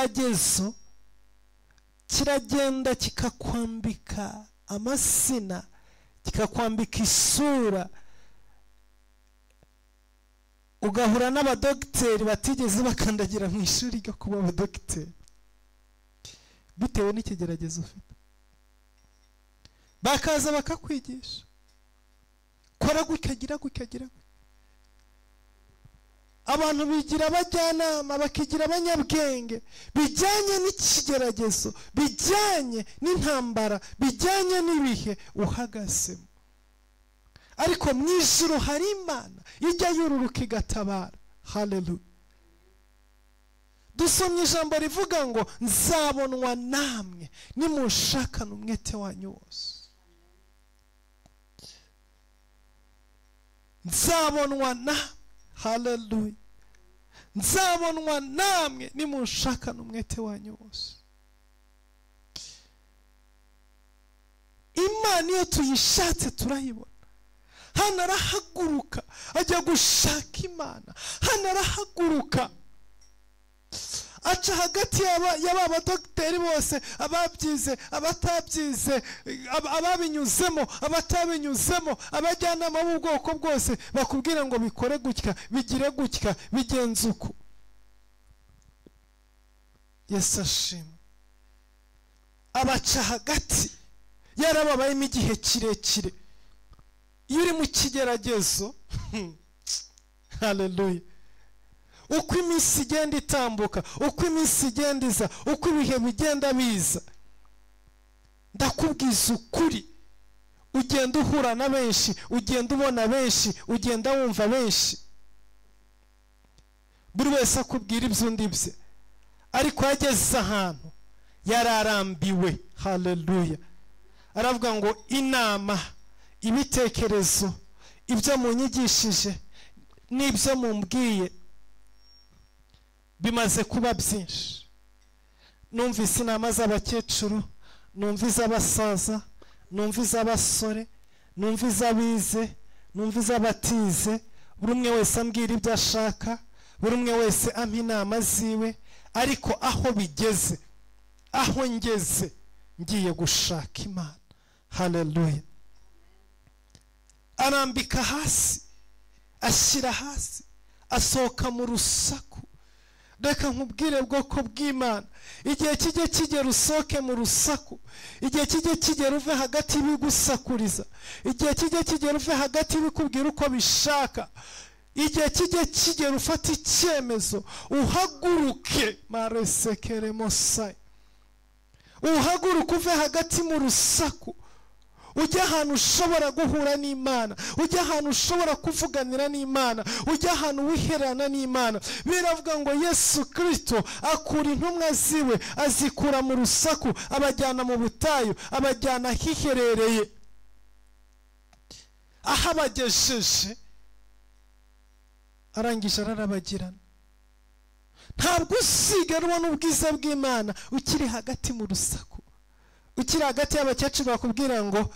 Ikigeragezo kiragenda kikakwambika amasina, kikakwambika isura, ugahura n'abadogiteri batigeze bakandagira mu ishuri ryo kuba abadogiteri bitewe n'ikigeragezo ufite. Bakaza bakakwigisha, kora gutya, gira gutya, gira gutya. Abantu bigira abajyanama, bakigira abanyabwenge bijyanye n'ikigeragezo, bijyanye n'intambara, bijyanye n'ibihe uhagazemo. Ariko mu ijuru hari Imana ijya yururuka igatabara. Haleluya. Dusomye ijambo rivuga ngo nzabonwa namwe nimunshakana umwete wanyu wose. Nzabonwa na, haleluya, nzabonwa namwe nimunshakana umwete wanyu wose. Imana iyo tuyishatse turayibona. Hano arahaguruka ajya gushaka Imana. Hano arahaguruka aca hagati y'aba badogiteri bose, ababyize, abatabyize, ababinyuzemo, abatabinyuzemo, abajyanama b'ubwoko bwose, bakubwira ngo bikore gutya, bigire gutya, bigenze uku. Yesu ashimwe. Abaca hagati. Yarababayemo igihe kirekire. Iyo uri mu kigeragezo, haleluya, uko iminsi igenda itambuka, uko iminsi igenda iza, uko ibihe bigenda biza, ndakubwiza ukuri, ugenda uhura na benshi, ugenda ubona benshi, ugenda wumva benshi, buri wese akubwira iby'undi bye. Ariko yageze ahantu yararambiwe. Haleluya. Aravuga ngo inama, ibitekerezo, ibyo munyigishije n'ibyo mumbwiye bimaze kuba byinshi. Numvise inama z'abakecuru, numva iz'abasaza, numva iz'abasore, numva iz'abize, numva iz'abatize, buri umwe wese ambwira ibyo ashaka, buri umwe wese ampa inama ziwe. Ariko aho bigeze, aho ngeze, ngiye gushaka Imana. Haleluya. Arambika hasi, ashyira hasi, asohoka mu rusaku. Reka nkubwire bwoko bw'Imana, igihe kijye kigera usohoke mu rusaku, igihe kijye kigera uve hagati y'ibigusakuriza, igihe kijye kigera uve hagati y'ibikubwira uko bishaka, igihe kijye kigera ufate icyemezo, uhaguruke maresekeremosai, uhaguruke uve hagati mu rusaku, ujya ahantu ushobora guhura n'Imana, ujya ahantu ushobora kuvuganira n'Imana, ujya ahantu wiherana n'Imana. Biravuga ngo Yesu Kristo akura intumwa ziwe, azikura mu rusaku, abajyana mu butayu, abajyana ahiherereye. Aho abagejeje arangije ararabagirana. Ntabwo uzigera ubona ubwiza bw'Imana ukiri hagati mu rusaku, ukiri hagati y'abakecuru bakubwira ngo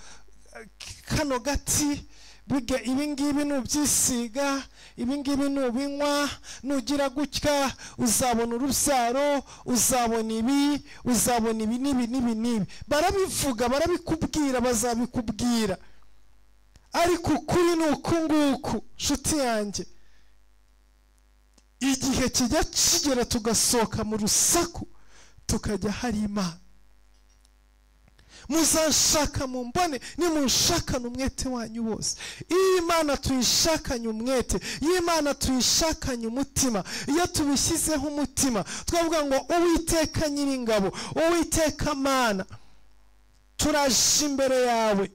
kano gati burya ibi ngibi nubyisiga, ibi ngibi nubinywa, nugira gutya uzabona urubyaro, uzabona ibi, uzabona ibi n'ibi n'ibi n'ibi. Barabivuga, barabikubwira, bazabikubwira. Ariko ukuri ni uku nguku, nshuti yanjye, igihe kijya kigera tugasohoka mu rusaku tukajya hari Imana. Muzanshaka mumbone nimunshakana umwete wanyu wose. Iyo Imana tuyishakanye umwete, iyo Imana tuyishakanye umutima, iyo tubishyizeho umutima, twavuga ngo Uwiteka Nyiringabo, Uwiteka Mana, turaje imbere yawe,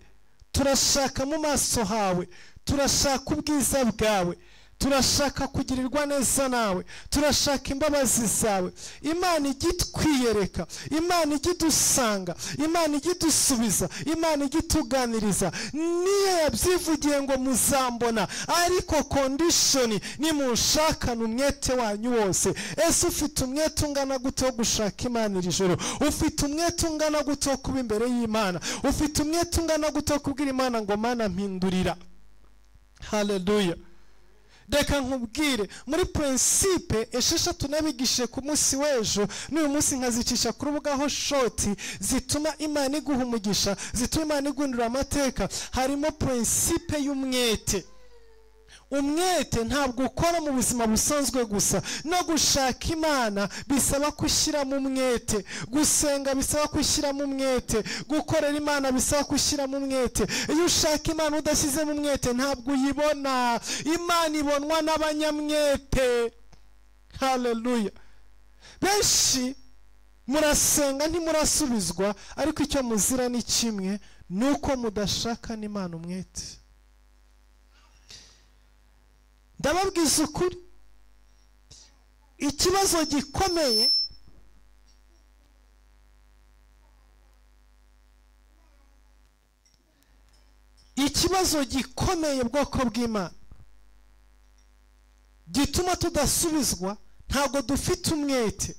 turashaka mu maso hawe, turashaka ubwiza bwawe, turashaka kugirirwa neza nawe, turashaka imbabazi zawe. Imana ijya itwiyereka, Imana ijya idusanga, Imana ijya idusubiza, Imana ijya ituganiriza. Niyo yabyivugiye ngo muzambona, ariko condition nimunshakana umwete wanyu wose. Ese ufite umwete ungana gute wo gushaka Imana iri joro? Ufite umwete ungana gute wo kuba imbere y'Imana? Ufite umwete ungana gute wo kubwira Imana ngo Mana mpindurira? Haleluya. Reka nkubwire, muri principe 6 nabigishije ku munsi w'ejo, n'uyu munsi nkazicisha ku rubuga ho shoti, zituma Imana iguha umugisha, zituma Imana iguhindura amateka, harimo principe y'umwete. Umwete ntabwo ukora mu buzima busanzwe gusa, no gushaka Imana bisaba gushyiramo umwete, gusenga bisaba gushyiramo umwete, gukorera Imana bisaba gushyiramo umwete. Iyo ushaka Imana udashyizemo umwete ntabwo uyibona. Imana ibonwa n'abanyamwete. Haleluya. Benshi murasenga ntimurasubizwa, ariko icyo muzira ni kimwe, nuko mudashaka n'Imana umwete. Ndababwiza ukuri, ikibazo gikomeye bwoko bw'Imana gituma tudasubizwa, ntabwo dufite umwete.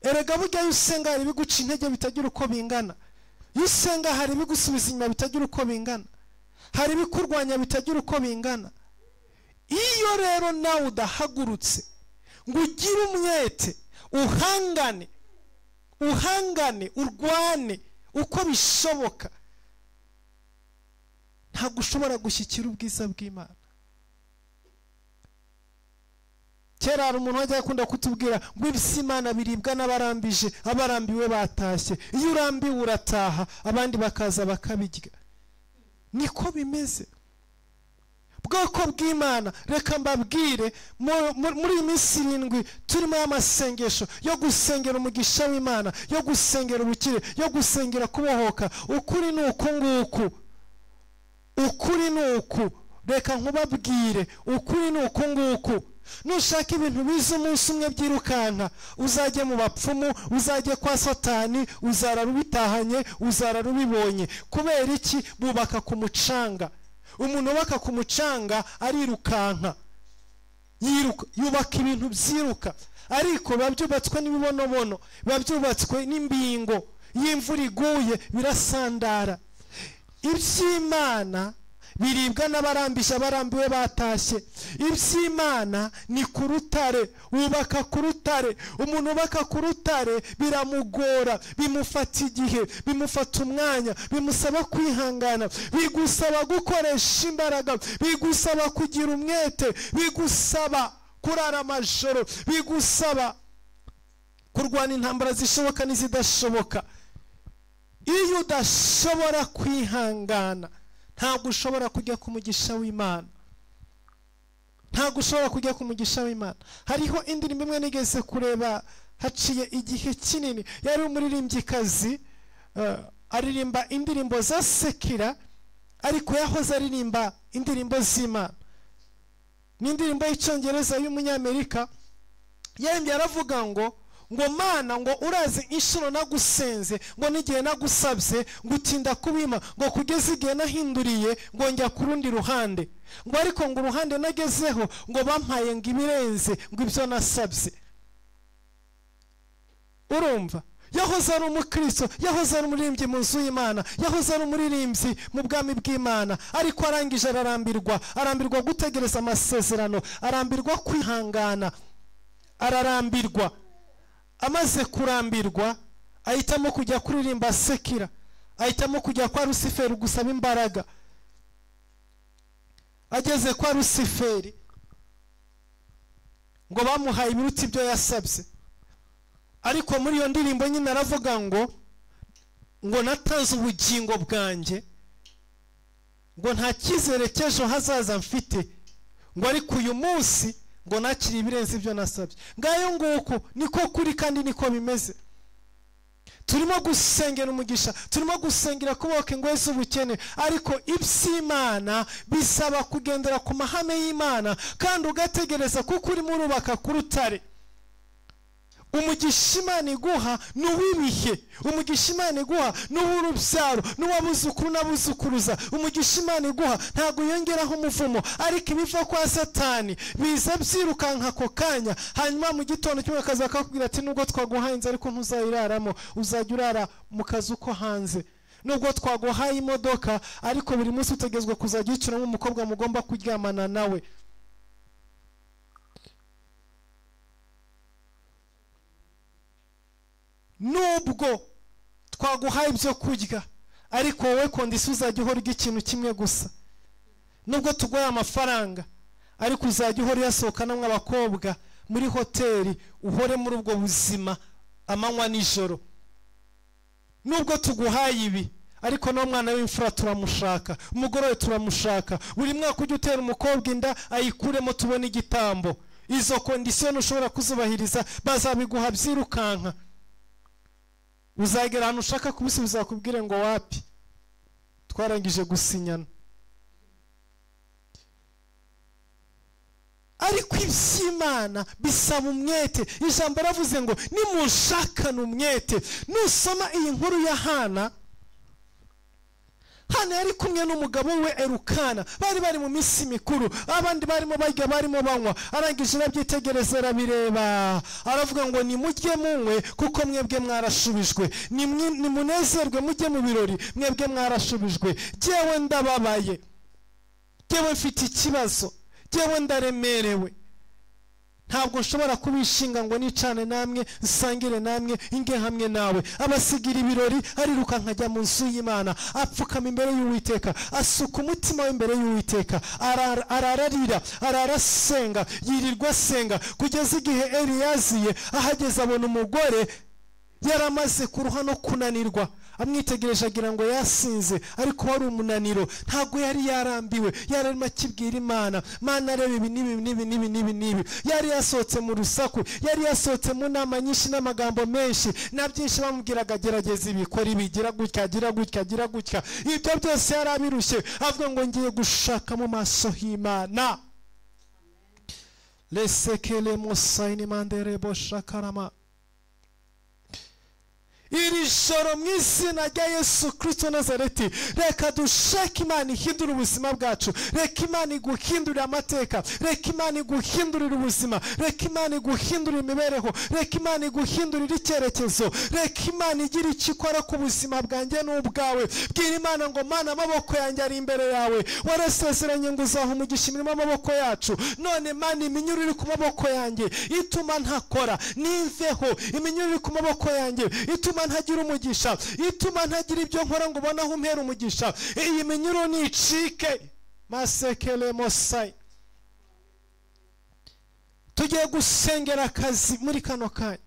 Erega burya iyo usenga hari ibiguca intege bitagira uko bingana, iyo usenga hari ibigusubiza inyuma bitagira uko bingana, hari ibikurwanya bitagira uko bingana. Iyo rero nawe udahagurutse ngo ugire umwete, uhangane urwane uko bishoboka, ntabwo ushobora gushyikira ubwiza bw'Imana. Kera hari umuntu wajya akunda kutubwira ngo iby'Imana biribwa n'abarambije, abarambiwe batashye. Iyo urambiwe urataha, abandi bakaza bakabirya. Niko bimeze. Bwoko bw'Imana, reka mbabwire, muri iyi minsi 7 turimo y'amasengesho yo gusengera umugisha w'Imana, yo gusengera ubukire, yo gusengera kubohoka, ukuri ni uku nguku, ukuri ni uku. Reka nkubabwire, ukuri ni uku nguku. Nushaka ibintu biza umunsi umwe byirukanka, uzajye mu bapfumu, uzajye kwa Satani, uzarara ubitahanye, uzarara ubibonye. Kubera iki? Bubaka ku mucanga. Umuntu ubaka ku mucanga arirukanka, yubaka ibintu byiruka, ariko biba byubatswe n'ibibonobono, biba byubatswe n'imbingo. Iyo imvura iguye birasandara. Iby'Imana biribwa n'abarambije, abarambiwe batashye. Iby'Imana ni ku rutare, wubaka ku rutare. Umuntu ubaka ku rutare biramugora, bimufata igihe, bimufata umwanya, bimusaba kwihangana, bigusaba gukoresha imbaraga, bigusaba kugira umwete, bigusaba kurara amajoro, bigusaba kurwana intambara zishoboka n'izidashoboka. Iyo udashobora kwihangana ntabwo ushobora kujya ku mugisha w'Imana. Ntabwo ushobora kujya ku mugisha w'Imana. Hariho indirimbo imwe nigeze kureba haciye igihe kinini, yari umuririmbyikazi, aririmba indirimbo za sekira, ariko yahoze aririmba indirimbo z'Imana. Ni indirimbo y'Icyongereza y'umunyamerika, yaririmbye aravuga ngo Mana, ngo urazi inshuro nagusenze, ngo n'igihe nagusabye, ngo utinda kubima, ngo kugeza igihe nahinduriye, ngo njya ku rundi ruhande, ngo ariko ngo uruhande nagezeho ngo bampaye ngo ibirenze ngo ibyo nasabye. Urumva, yahoze ari umukristo, yahoze ari umuririmbyi mu nzu y'Imana, yahoze ari umuririmbyi mu bwami bw'Imana, ariko arangije ararambirwa, arambirwa gutegereza amasezerano, arambirwa kwihangana, ararambirwa. Amaze kurambirwa ahitamo kujya kuririmba sekira, ahitamo kujya kwa Rusiferi gusaba imbaraga. Ageze kwa Rusiferi ngo bamuhaye ibiruta ibyo yasabye, ariko muri iyo ndirimbo nyine aravuga ngo natanze ubugingo bwanjye, ngo nta cyizere cy'ejo hazaza mfite, ngo ariko uyu munsi ngo nakiri ibirenze ibyo nasabye. Ngayo nguko niko kuri kandi niko bimeze. Turimo gusengera umugisha, turimo gusengera kuboka ingoyi z'ubukene, ariko iby'Imana bisaba kugendera ku mahame y'Imana kandi ugategereza kuko urimo urubaka ku rutare. Umugisha Imana iguha ni uw'ibihe, umugisha Imana iguha ni uw'urubyaro, ni uw'abuzukuru n'abuzukuruza. Umugisha Imana iguha ntabwo yongeraho umuvumo, ariko ibiva kwa Satani biza byirukanka ako kanya, hanyuma mu gitondo kimwe akaza akakubwira ati nubwo twaguhaye inzu ariko ntuzayiraramo, uzajya urara mu kazu ko hanze. Nubwo twaguhaye imodoka ariko buri munsi utegezwe kuzajya uyicaramo umukobwa mugomba kuryamana nawe. Nubwo twaguhaye ibyo kurya, ariko wowe condition uzajya uhora urya ikintu kimwe gusa. Nubwo tuguhaye amafaranga, ariko uzajya uhora uyasohokana nk'abakobwa muri hoteli, uhore muri ubwo buzima amanywa nijoro. Nubwo tuguhaye ibi, ariko n'umwana w'imfura turamushaka, umugore we turamushaka. Buri mwaka ujya utera umukobwa inda ayikuremo tubone igitambo. Izo condition ushobora kuzubahiriza, bazabiguha byirukanka. Uzagera ahantu ushaka kubisubiza bakubwire ngo wapi, twarangije gusinyana. Ariko iby'Imana bisaba umwete. Ijambo ravuze ngo nimushakane umwete. Nusoma iyi nkuru ya Hana, Hana yari kumwe n'umugabo we Elukana, bari mu minsi mikuru, abandi barimo barya barimo banywa. Arangije arabyitegereza arabireba, aravuga ngo nimujye munywe kuko mwebwe mwarashubijwe, nimunezerwe mujye mu birori mwebwe mwarashubijwe. Jyewe ndababaye, jyewe mfite ikibazo, jyewe ndaremerewe, ntabwo nshobora kubishinga ngo nicane namwe, nsangire namwe, inge hamwe nawe. Abasigira ibirori, ariruka nkajya mu nzu y'Imana, apfukama imbere y'Uwiteka, asuka umutima we imbere y'Uwiteka, arararira, ararasenga, yirirwa asenga kugeza igihe Eli yaziye. Ahageze abona umugore yaramaze kuruha no kunanirwa, amwitegereje agira ngo yasinze, ariko wari umunaniro, ntabwo yari yarambiwe, yari arimo akibwira Imana, Mana reba ibi n'ibi n'ibi n'ibi n'ibi n'ibi. Yari yasohotse mu rusaku, yari yasohotse mu nama nyinshi n'amagambo menshi na byinshi bamubwiraga, gerageza ibi, kora ibi, gira gutya, gira gutya, gira gutya. Ibyo byose yari abirushye, avuga ngo ngiye gushaka mu maso h'Imana. Lesekele musaini manderebo shakarama. Iri joro mu izina rya Yesu Kristo Nazareti, reka dushake Imana ihindura ubuzima bwacu, reka Imana iguhindurire amateka, reka Imana iguhindurire ubuzima, reka Imana iguhindurire imibereho, reka Imana iguhindurire icyerekezo, reka Imana igire icyo ikora ku buzima bwanjye n'ubwawe. Bwira Imana ngo Mana, amaboko yanjye ari imbere yawe, warasezeranye ngo uzaha umugisha imirimo y'amaboko yacu. None Mana, iminyururu iri ku maboko yanjye ituma ntakora nimveho, iminyururu iri ku maboko yanjye ituma ntagira umugisha, ituma ntagira ibyo nkora ngo ubone aho umpera umugisha, iyi minyururu nicike. Masekele mosai. Tugiye gusengera akazi muri kano kanya,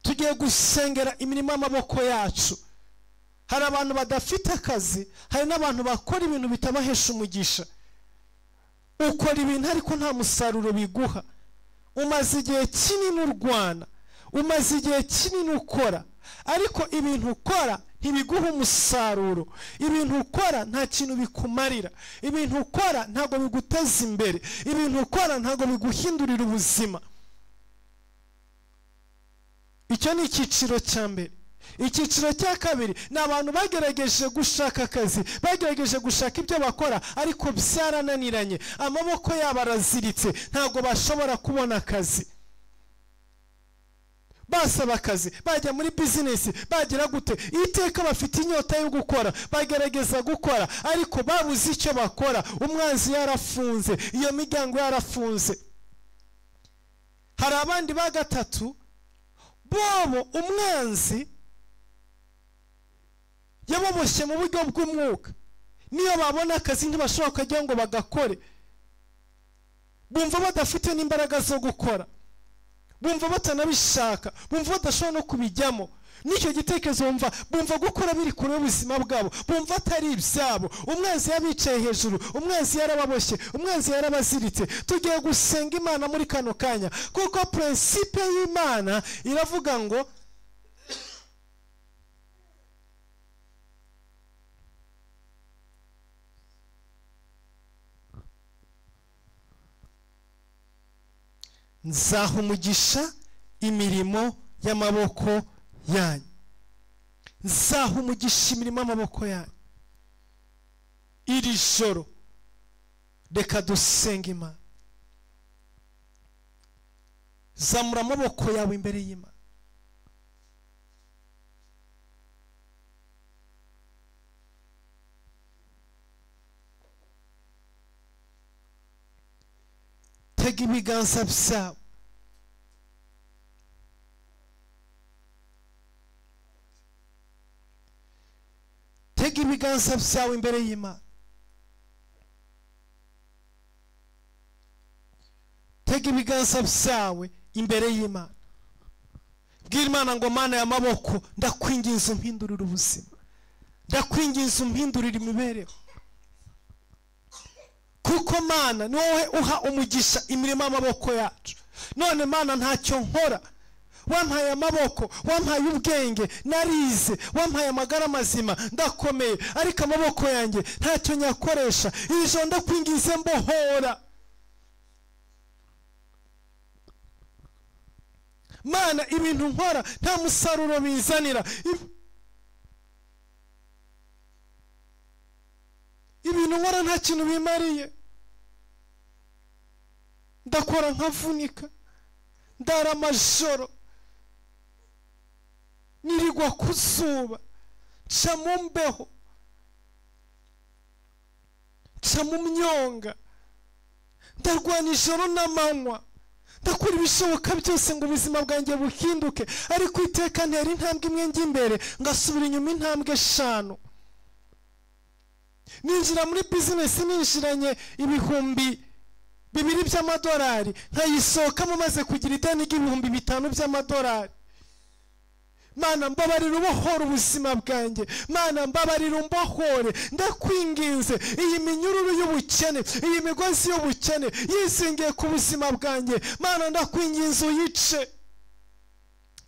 tugiye gusengera imirimo y'amaboko yacu. Hari abantu badafite akazi, hari n'abantu bakora ibintu bitabahesha umugisha. Ukora ibintu ariko nta musaruro biguha, umaze igihe kinini urwana, umaze igihe kinini ukora, ariko ibintu ukora ntibiguha umusaruro, ibintu ukora nta kintu bikumarira, ibintu ukora ntabwo biguteza imbere, ibintu ukora ntabwo biguhindurira ubuzima. Icyo ni icyiciro cya mbere. Icyiciro cya kabiri ni abantu bagerageje gushaka akazi, bagerageje gushaka ibyo bakora, ariko byarananiranye, amaboko yabo araziritse, ntabwo bashobora kubona akazi. Basaba akazi, bajya muri bizinesi, bagira gute, iteka bafite inyota yo gukora, bagerageza gukora, ariko babuze icyo bakora. Umwanzi yarafunze, iyo miryango yarafunze. Hari abandi ba gatatu bobo umwanzi yababoshye mu buryo bw'umwuka, niyo babona akazi ntibashobora kujya ngo bagakore, bumva badafite n'imbaraga zo gukora, bumva batanabishaka, bumva badashobora no kubijyamo. N'icyo gitekerezo bumva gukora biri kure y'ubuzima bwabo, bumva atari ibyabo. Umwanzi yabicaye hejuru, umwanzi yarababoshye, umwanzi yarabaziritse. Tugiye gusenga Imana muri kano kanya, kuko principe y'Imana iravuga ngo nzaha umugisha imirimo y'amaboko yanyu, nzaha umugisha imirimo y'amaboko yanyu. Iri joro reka dusenge Imana. Zamura amaboko yawe imbere y'Imana. Tega ibiganza byawe. Tega ibiganza byawe imbere y'Imana. Tega ibiganza byawe imbere y'Imana. Bwira Imana ngo Mana y'amaboko, ndakwinginze umpindurire ubuzima, ndakwinginze umpindurire imibereho, kuko Mana ni wowe uha umugisha imirimo y'amaboko yacu. None Mana ntacyo nkora, wampaye amaboko, wampaye ubwenge, narize, wampaye amagara mazima, ndakomeye, ariko amaboko yanjye ntacyo nyakoresha. Iri joro ndakwinginze mbohora. Mana ibintu nkora nta musaruro bizanira, ibintu nkora nta kintu bimariye, ndakora nkavunika, ndara amajoro, nirigwa ku zuba, nca mu mbeho, nca mu myonga, ndarwana ijoro n'amanywa, ndakora ibishoboka byose ngo ubuzima bwanjye buhinduke, ariko iteka ntera intambwe imwe njya imbere ngasubira inyuma intambwe 5. Ninjira muri bizinesi ninjiranye 2000 by'amadolari, nkayisohokamo maze kugira ideni ry'ibihumbi 5000 by'amadolari. Mana mbabarira ubohore ubuzima bwanjye, Mana mbabarira umbohore, ndakwinginze iyi minyururu y'ubukene, iyi migozi y'ubukene yizingiye ku buzima bwanjye, Mana ndakwinginze uyice.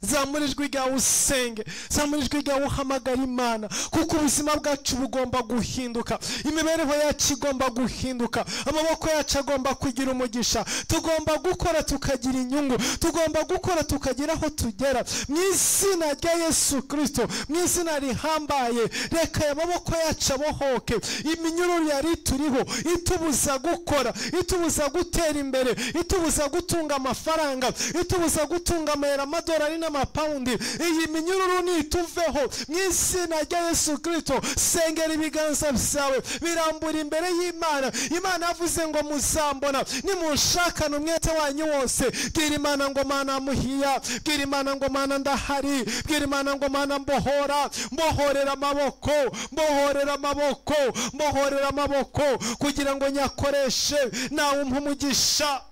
Zamura ijwi ryawe usenge, zamura ijwi ryawe uhamagara Imana, kuko ubuzima bwacu bugomba guhinduka, imibereho yacu igomba guhinduka, amaboko yacu agomba kugira umugisha, tugomba gukora tukagira inyungu, tugomba gukora tukagira aho tugera. Mu izina rya Yesu Kristo, mu izina rihambaye, reka aya maboko yacu abohoke. Iminyururu yari turiho itubuza gukora, itubuza gutera imbere, itubuza gutunga amafaranga, itubuza gutunga amayero, amadolari n'amapawundi, iyi minyururu nituveho mu izina rya Yesu Kristo. Sengera ibiganza byawe birambura imbere y'Imana. Imana yavuze ngo muzambona nimunshakana umwete wanyu wose. Bwira Imana ngo Mana muhiya, bwira Imana ngo Mana ndahari, bwira Imana ngo Mana mbohora, mbohorera amaboko, mbohorera amaboko, mbohorera amaboko kugira ngo nyakoreshe nawe umpe umugisha.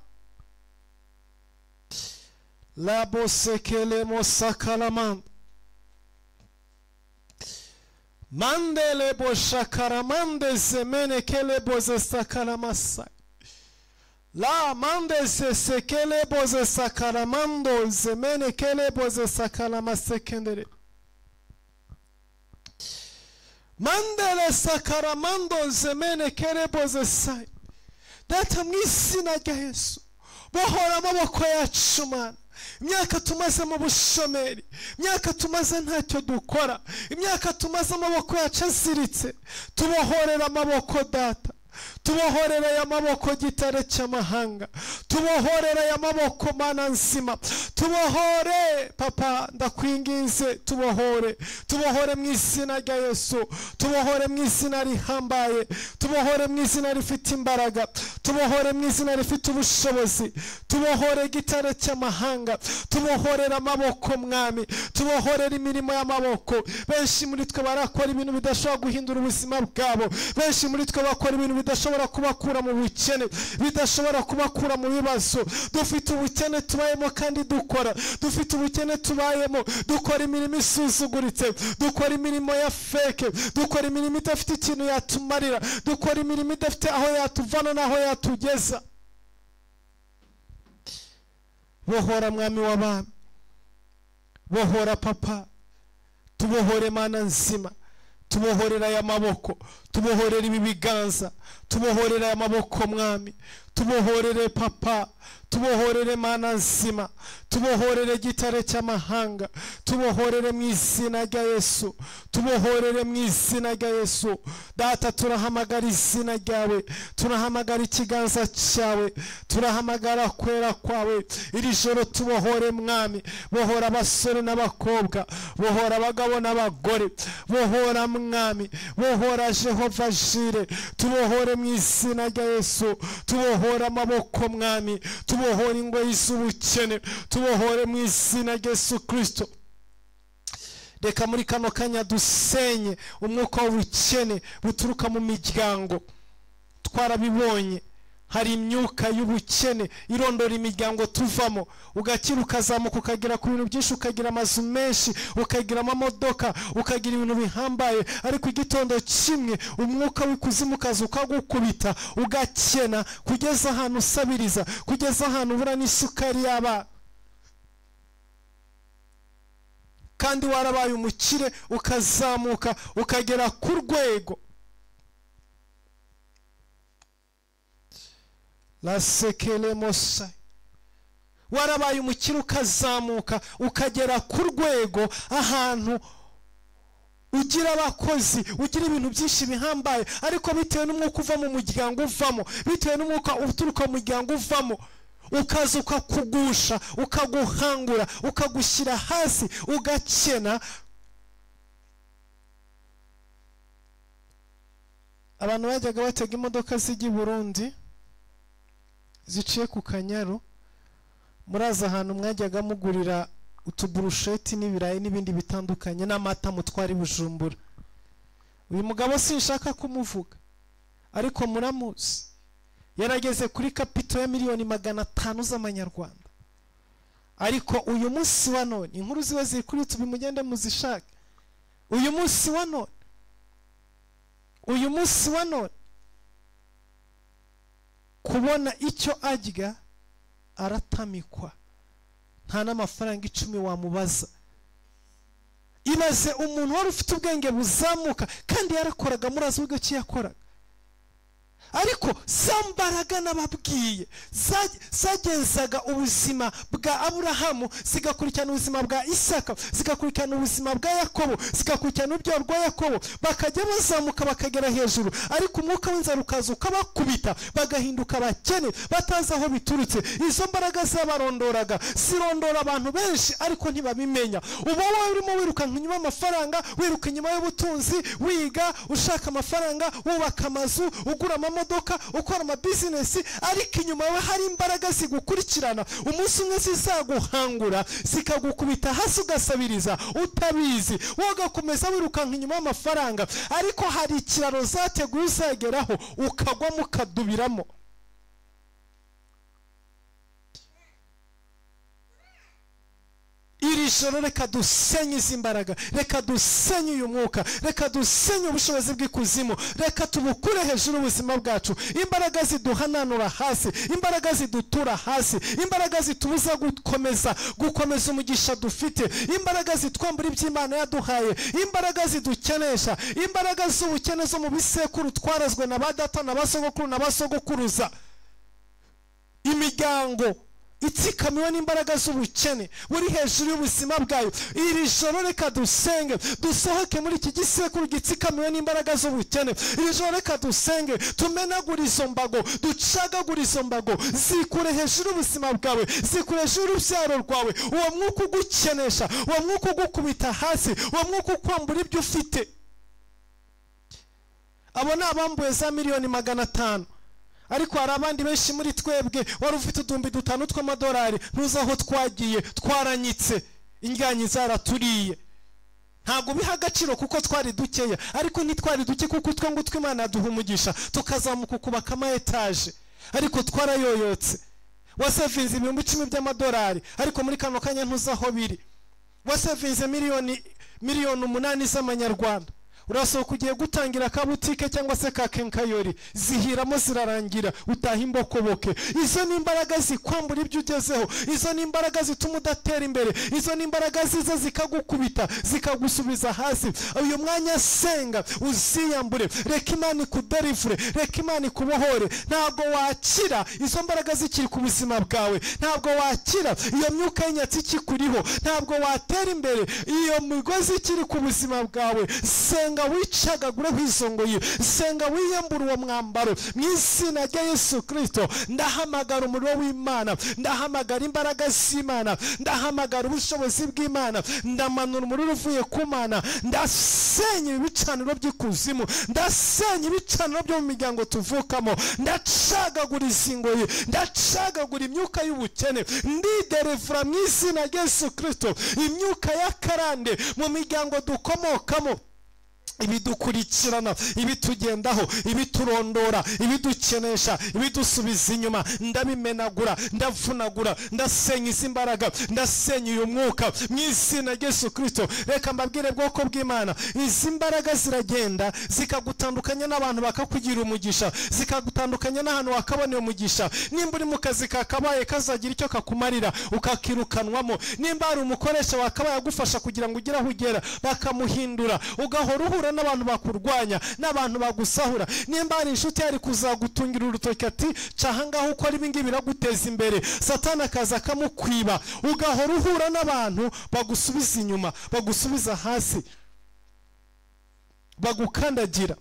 Labo sekele mosakalamand mandele boshakaramande zemene kele boze sakalamasa la mande sekele boze sakalamando zemene kele boze sakalamasekendere mandele sakaramando zemene kele boze sai. Data mu izina rya Yesu, bohora amaboko yacu Mana. Imyaka tumaze mu bushomeri, imyaka tumaze ntacyo dukora, imyaka tumaze amaboko yacu aziritse, tubohorera amaboko Data, tubohorera aya maboko gitare cy'amahanga, tubohorera aya maboko Mana nzima, tubohore Papa, ndakwinginze tubohore, tubohore mu izina rya Yesu, tubohore mu izina rihambaye, tubohore mu izina rifite imbaraga, tubohore mu izina rifite ubushobozi, tubohore gitare cy'amahanga, tubohorera amaboko Mwami, tubohorera imirimo y'amaboko. Benshi muri twe barakora ibintu bidashobora guhindura ubuzima bwabo, benshi muri twe bakora ibintu bidashobora kubakura mu bukene, bidashobora kubakura mu bibazo. Dufite ubukene tubayemo kandi dukora, dufite ubukene tubayemo dukora imirimo isuzuguritse, dukora imirimo ya feke, dukora imirimo idafite ikintu yatumarira, dukora imirimo idafite aho yatuvana n'aho yatugeza. Bohora Mwami w'abami, bohora Papa, tubohore Mana nzima, tubohorera aya maboko, tubohorera ibi biganza, tubohorera aya maboko Mwami, tubohorere Papa, tubohorere Mana nzima, tubohorere gitare cy'amahanga, tubohorere mu izina rya Yesu, tubohorere mu izina rya Yesu. Data turahamagara izina ryawe, turahamagara ikiganza cyawe, turahamagara kwera kwawe. Iri joro tubohore Mwami, bohora abasore n'abakobwa, bohora abagabo n'abagore, bohora Mwami, bohora Jehova Jire, tubohore mu izina rya Yesu, tubohora amaboko Mwami, tubohore ingoyi z'ubukene, tubohore mu izina rya Yesu Kristo. Reka muri kano kanya dusenye umwuka w'ubukene buturuka mu miryango. Twarabibonye, hari imyuka y'ubukene irondora imiryango tuvamo, ugakira ukazamuka ukagera ku bintu byinshi, ukagira amazu menshi, ukagira amamodoka, ukagira ibintu bihambaye, ariko igitondo kimwe umwuka w'ikuzimu ukaza ukagukubita, ugakena kugeza ahantu usabiriza, kugeza ahantu ubura n'isukari y'abana. Kandi warabaye umukire ukazamuka ukagera ku rwego. Warabaye umukire ukazamuka ukagera ku rwego ahantu ugira abakozi, ugira ibintu byinshi bihambaye, ariko bitewe n'umwuka uva mu muryango uvamo, bitewe n'umwuka uturuka mu muryango uvamo, ukaza ukakugusha, ukaguhangura, ukagushyira hasi, ugakena. Abantu bajyaga batega imodoka zijya i Burundi ziciye ku Kanyaru, muraza ahantu mwajyaga mugurira utuburusheti n'ibirayi n'ibindi bitandukanye n'amata mutwari Bujumbura. Uyu mugabo sinshaka kumuvuga, ariko muramuzi, yarageze kuri kapito ya 500,000,000 z'amanyarwanda. Ariko uyu munsi wa none inkuru ziwe ziri kuri YouTube, mugende muzishake. Uyu munsi wa none, uyu munsi wa none kubona icyo arya aratamikwa, nta n'amafaranga 10 wamubaza. Ibaze umuntu wari ufite ubwenge buzamuka kandi yarakoraga, murazi ubwo ki yakoraga, ariko za mbaraga nababwiye zagenzaga ubuzima bwa Aburahamu, zigakurikirana ubuzima bwa Isaka, zigakurikirana ubuzima bwa Yakobo, zigakurikirana urubyaro rwa Yakobo, bakajya bazamuka bakagera hejuru, ariko umwuka w'inzara ukaza ukabakubita, bagahinduka abakene batazi aho biturutse. Izo mbaraga zabarondoraga, zirondora abantu benshi ariko ntibabimenya. Uba wowe urimo wirukanka inyuma y'amafaranga, wiruka inyuma y'ubutunzi, wiga ushaka amafaranga, wubaka amazu, ugura amamodoka, ukora ama business, ariko inyuma yawe hari imbaraga zigukurikirana. Umunsi umwe zizaguhangura, zikagukubita hasi ugasabiriza utabizi, wowe ugakomeza wirukanka inyuma y'amafaranga, ariko hari ikiraro zateguye uzageraho ukagwamo ukadubiramo. Iri joro reka dusenye izi mbaraga, reka dusenye uyu mwuka, reka dusenye ubushobozi bw'ikuzimu, reka tubukure hejuru ubuzima bwacu. Imbaraga ziduhananura hasi, imbaraga zidutura hasi, imbaraga zitubuza gukomeza umugisha dufite, imbaraga zitwambura iby'Imana yaduhaye, imbaraga zidukenesha, imbaraga z'ubukene zo mu bisekuru twarazwe na ba data na basogokuru na basogokuruza. Imiryango itsikamiwe n'imbaraga z'ubukene buri hejuru y'ubuzima bwayo. Iri joro reka dusenge, dusohoke muri iki gisekuru gitsikamiwe n'imbaraga z'ubukene. Iri joro reka dusenge, tumenagure izo mbago, ducagagure izo mbago, zikure hejuru y'ubuzima bwawe, zikure hejuru y'urubyaro rwawe. Uwo mwuka ugukenesha, uwo mwuka ugukubita hasi, uwo mwuka ukwambura ibyo ufite. Abo ni abambuye za 500,000,000. Ariko hari abandi benshi muri twebwe wari ufite 5,000 tw'amadolari, ntuzi aho twagiye, twaranyitse, indyanyi zaraturiye. Ntabwo biha agaciro kuko twari dukeya, ariko ntitwari duke kuko utwo ngutwo Imana yaduha umugisha, tukazamuka ukubaka ama etaje, ariko twarayoyotse. Wasevinze 10,000 by'amadolari, ariko muri kano kanya ntuzi aho biri. Wasevinze 8,000,000 z'amanyarwanda, urasohoka ugiye gutangira ka butike cyangwa se ka kenkayori, zihiramo zirarangira, utaha imbokoboke. Izo ni imbaraga zikwambura ibyo ugezeho, izo ni imbaraga zituma udatera imbere, izo ni imbaraga ziza zikagukubita zikagusubiza hasi. Uyu mwanya senga uziyambure, reka Imana ikuderivure, reka Imana ikubohore. Ntabwo wakira izo mbaraga zikiri ku buzima bwawe, ntabwo wakira iyo myuka y'inyatsi ikikuriho, ntabwo watera imbere iyo migozi ikiri ku buzima bwawe. Senga. Senga wicagagureho izo ngoyi, senga wiyambure uwo mwambaro mu izina rya Yesu Kristo. Ndahamagara umuriro w'Imana, ndahamagara imbaraga z'Imana, ndahamagara ubushobozi bw'Imana, ndamanura umuriro uvuye ku Mana, ndasenya ibicaniro by'ikuzimu, ndasenya ibicaniro byo mu miryango tuvukamo, ndacagagura izi ngoyi, ndacagagura imyuka y'ubukene, ndiderevura mu izina rya Yesu Kristo imyuka y'akarande mu miryango dukomokamo, ibidukurikirana, ibitugendaho, ibiturondora, ibidukenesha, ibidusubiza inyuma. Ndabimenagura, ndavunagura, ndasenya izi mbaraga, ndasenya uyu mwuka mu izina rya Yesu Kristo. Reka mbabwire bwoko bw'Imana, izi mbaraga ziragenda zikagutandukanya n'abantu bakakugira umugisha, zikagutandukanya n'ahantu wakaboneye umugisha. Nimba uri mu kazi kakabaye kazagira icyo kakumarira ukakirukanwamo, nimba hari umukoresha wakabaye agufasha kugira ngo ugere aho ugera bakamuhindura, ugahora uhura n'abantu bakurwanya, n'abantu bagusahura. Nimba hari inshuti yari kuzagutungira urutoki ati ca ahangaha ukora ibi ngibi biraguteza imbere, Satani akaza akamukwiba, ugahora uhura n'abantu bagusubiza inyuma, bagusubiza hasi, bagukandagira,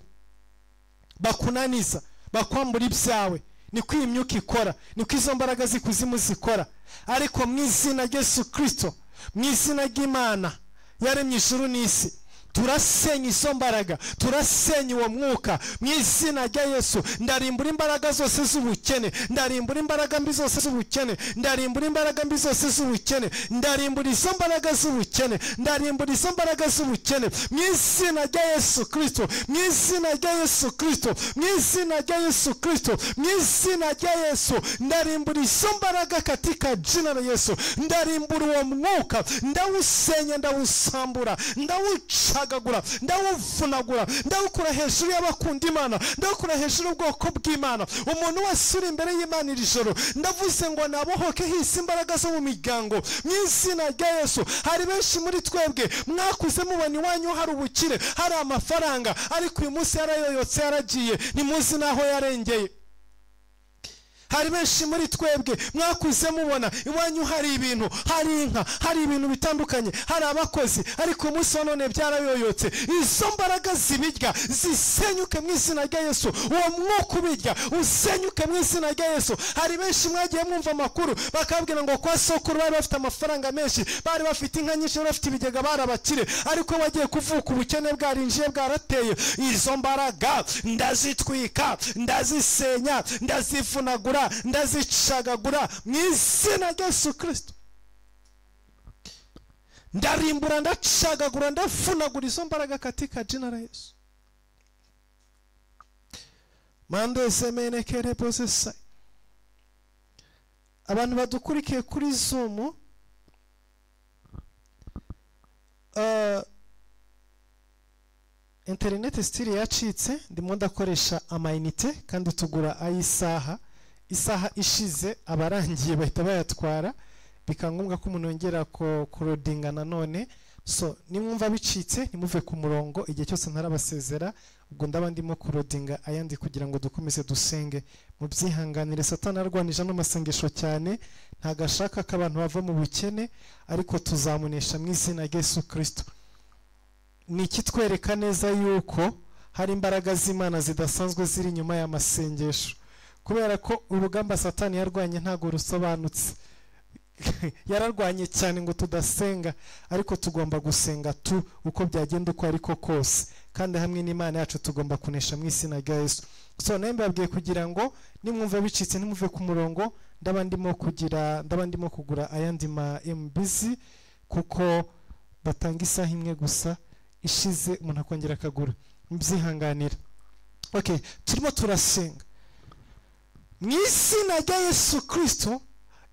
bakunaniza, bakwambura ibyawe. Niko iyi myuka ikora, niko izo mbaraga z'ikuzimu zikora. Ariko mu izina rya Yesu Kristo, mu izina ry'Imana yaremye ijuru n'isi, turasenya izo mbaraga, turasenya uwo mwuka mu izina rya Yesu. Ndarimbura imbaraga zose z'ubukene, ndarimbura imbaraga mbi zose z'ubukene, ndarimbura imbaraga mbi zose z'ubukene, ndarimbura izo mbaraga z'ubukene, ndarimbura izo mbaraga z'ubukene mu izina rya Yesu Kristo, mu izina rya Yesu Kristo, mu izina rya Yesu Kristo, mu izina rya Yesu. Ndarimbura izo mbaraga katika jina la Yesu. Ndarimbura uwo mwuka, ndawusenya, ndawusambura, ndawuca, ndawuvunagura, ndawukura hejuru y'abakunda Imana, ndawukura hejuru y'ubwoko bw'Imana. Umuntu wese uri imbere y'Imana iri joro, ndavuze ngo nabohoke hisi imbaraga zo mu miryango mu izina rya Yesu. Hari benshi muri twebwe mwakuze mubona iwanyu hari ubukire, hari amafaranga, ariko uyu munsi yarayoyotse, yaragiye, ntimuzi n'aho yarengeye. Hari benshi muri twebwe mwakuze mubona iwanyu hari ibintu, hari inka, hari ibintu bitandukanye, hari abakozi, ariko umunsi wa none byarayoyotse. Izo mbaraga zibirya zisenyuke mu izina rya Yesu. Uwo mwuka ubirya usenyuke mu izina rya Yesu. Hari benshi mwagiye mwumva amakuru bakabwira ngo kwa sokuru bari bafite amafaranga menshi, bari bafite inka nyinshi, bari bafite ibigega, bari abakire, ariko bagiye kuvuka ubukene bwarinjiye, bwarateye. Izo mbaraga ndazitwika, ndazisenya, ndazivunagura, ndazicagagura mu izina rya Yesu Kristo. Ndarimbura, ndacagagura, ndafunagura izo mbaraga katika jina la Yesu. Mando semenekere posesa. Abantu badukurikiye kuri Zoom, internet stili yacitse, ndimo ndakoresha amayinite kandi tugura ayisaha, isaha ishize abarangiye bahita bayatwara, bikangombwa ko umuntu yongera kurodinga nanone. So nimwumva bicitse ntimuve ku murongo igihe cyose ntarabasezera, ubwo ndaba ndimo kurodinga ayandi kugira ngo dukomeze dusenge. Mubyihanganire, Satani arwanije no masengesho cyane, ntagashaka ko abantu bava mu bukene, ariko tuzamunesha mu izina rya Yesu Kristo. Ni ikitwereka neza yuko hari imbaraga z'Imana zidasanzwe ziri inyuma y'amasengesho, kubera ko urugamba Satani yarwanye ntago rusobanutse. Yararwanye cyane ngo tudasenga, ariko tugomba gusenga tu uko byagenda uko ariko kose, kandi hamwe n'Imana yacu tugomba kunesha mu izina rya Yesu. So nawe mbabwiye kugira ngo nimwumva bicitse ntimuve ku murongo, ndaba ndimo kugura ayandi ma MBs, kuko batanga isaha imwe gusa ishize umuntu akongera akagura. Mubyihanganira. Okay, turimo turasenga mu izina rya Yesu Kristo.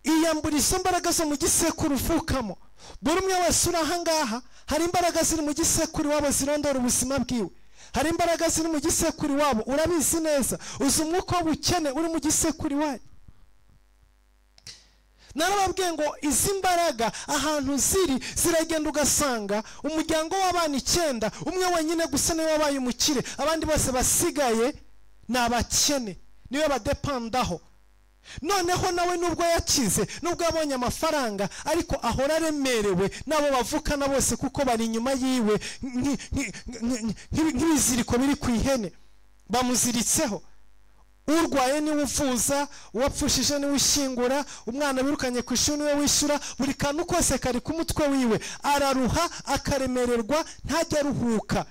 Iyambura izo mbaraga zo mu gisekuru uvukamo. Buri umwe wese uri ahangaha, hari imbaraga ziri mu gisekuru wabo zirondora ubuzima bwiwe, hari imbaraga ziri mu gisekuru wabo, urabizi neza, uzi umwuka w'ubukene uri mu gisekuru wanyu. Narababwiye ngo izi mbaraga ahantu ziri ziragenda, ugasanga umuryango w'abana 9 umwe wenyine gusa niwe wabaye umukire, abandi bose basigaye ni abakene, niwe badepandaho. Noneho nawe nubwo yakize, nubwo yabonye amafaranga, ariko ahora aremerewe n'abo bavukana bose, kuko bari inyuma yiwe nk'ibiziriko biri ku ihene bamuziritseho. Urwaye niwe uvuza, uwapfushije niwe ushyingura, umwana wirukanye ku ishuri niwe wishyura, buri kantu kose kari ku mutwe wiwe. Araruha, akaremererwa, ntajya aruhuka.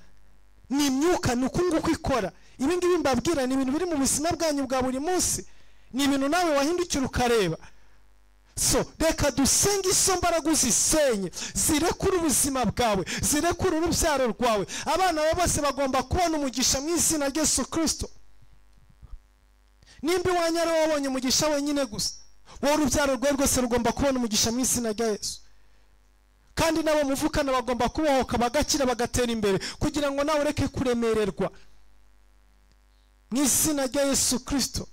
Ni imyuka, ni uku nguku ikora. Ibi ngibi mbabwira ni ibintu biri mu buzima bwanyu bwa buri munsi, ni ibintu nawe wahindukira ukareba. So reka dusenge izo mbaraga uzisenye, zirekure ubuzima bwawe, zirekure urubyaro rwawe. Abana bawe bose bagomba kubona umugisha mu izina rya Yesu Kristo. Nimba iwanyu ari wowe wabonye umugisha wenyine gusa, wowe urubyaro rwawe rwose rugomba kubona umugisha mu izina rya Yesu. Kandi nabo muvukana bagomba kubohoka, bagakira, bagatera imbere, kugira ngo nawe ureke kuremererwa mu izina rya Yesu Kristo.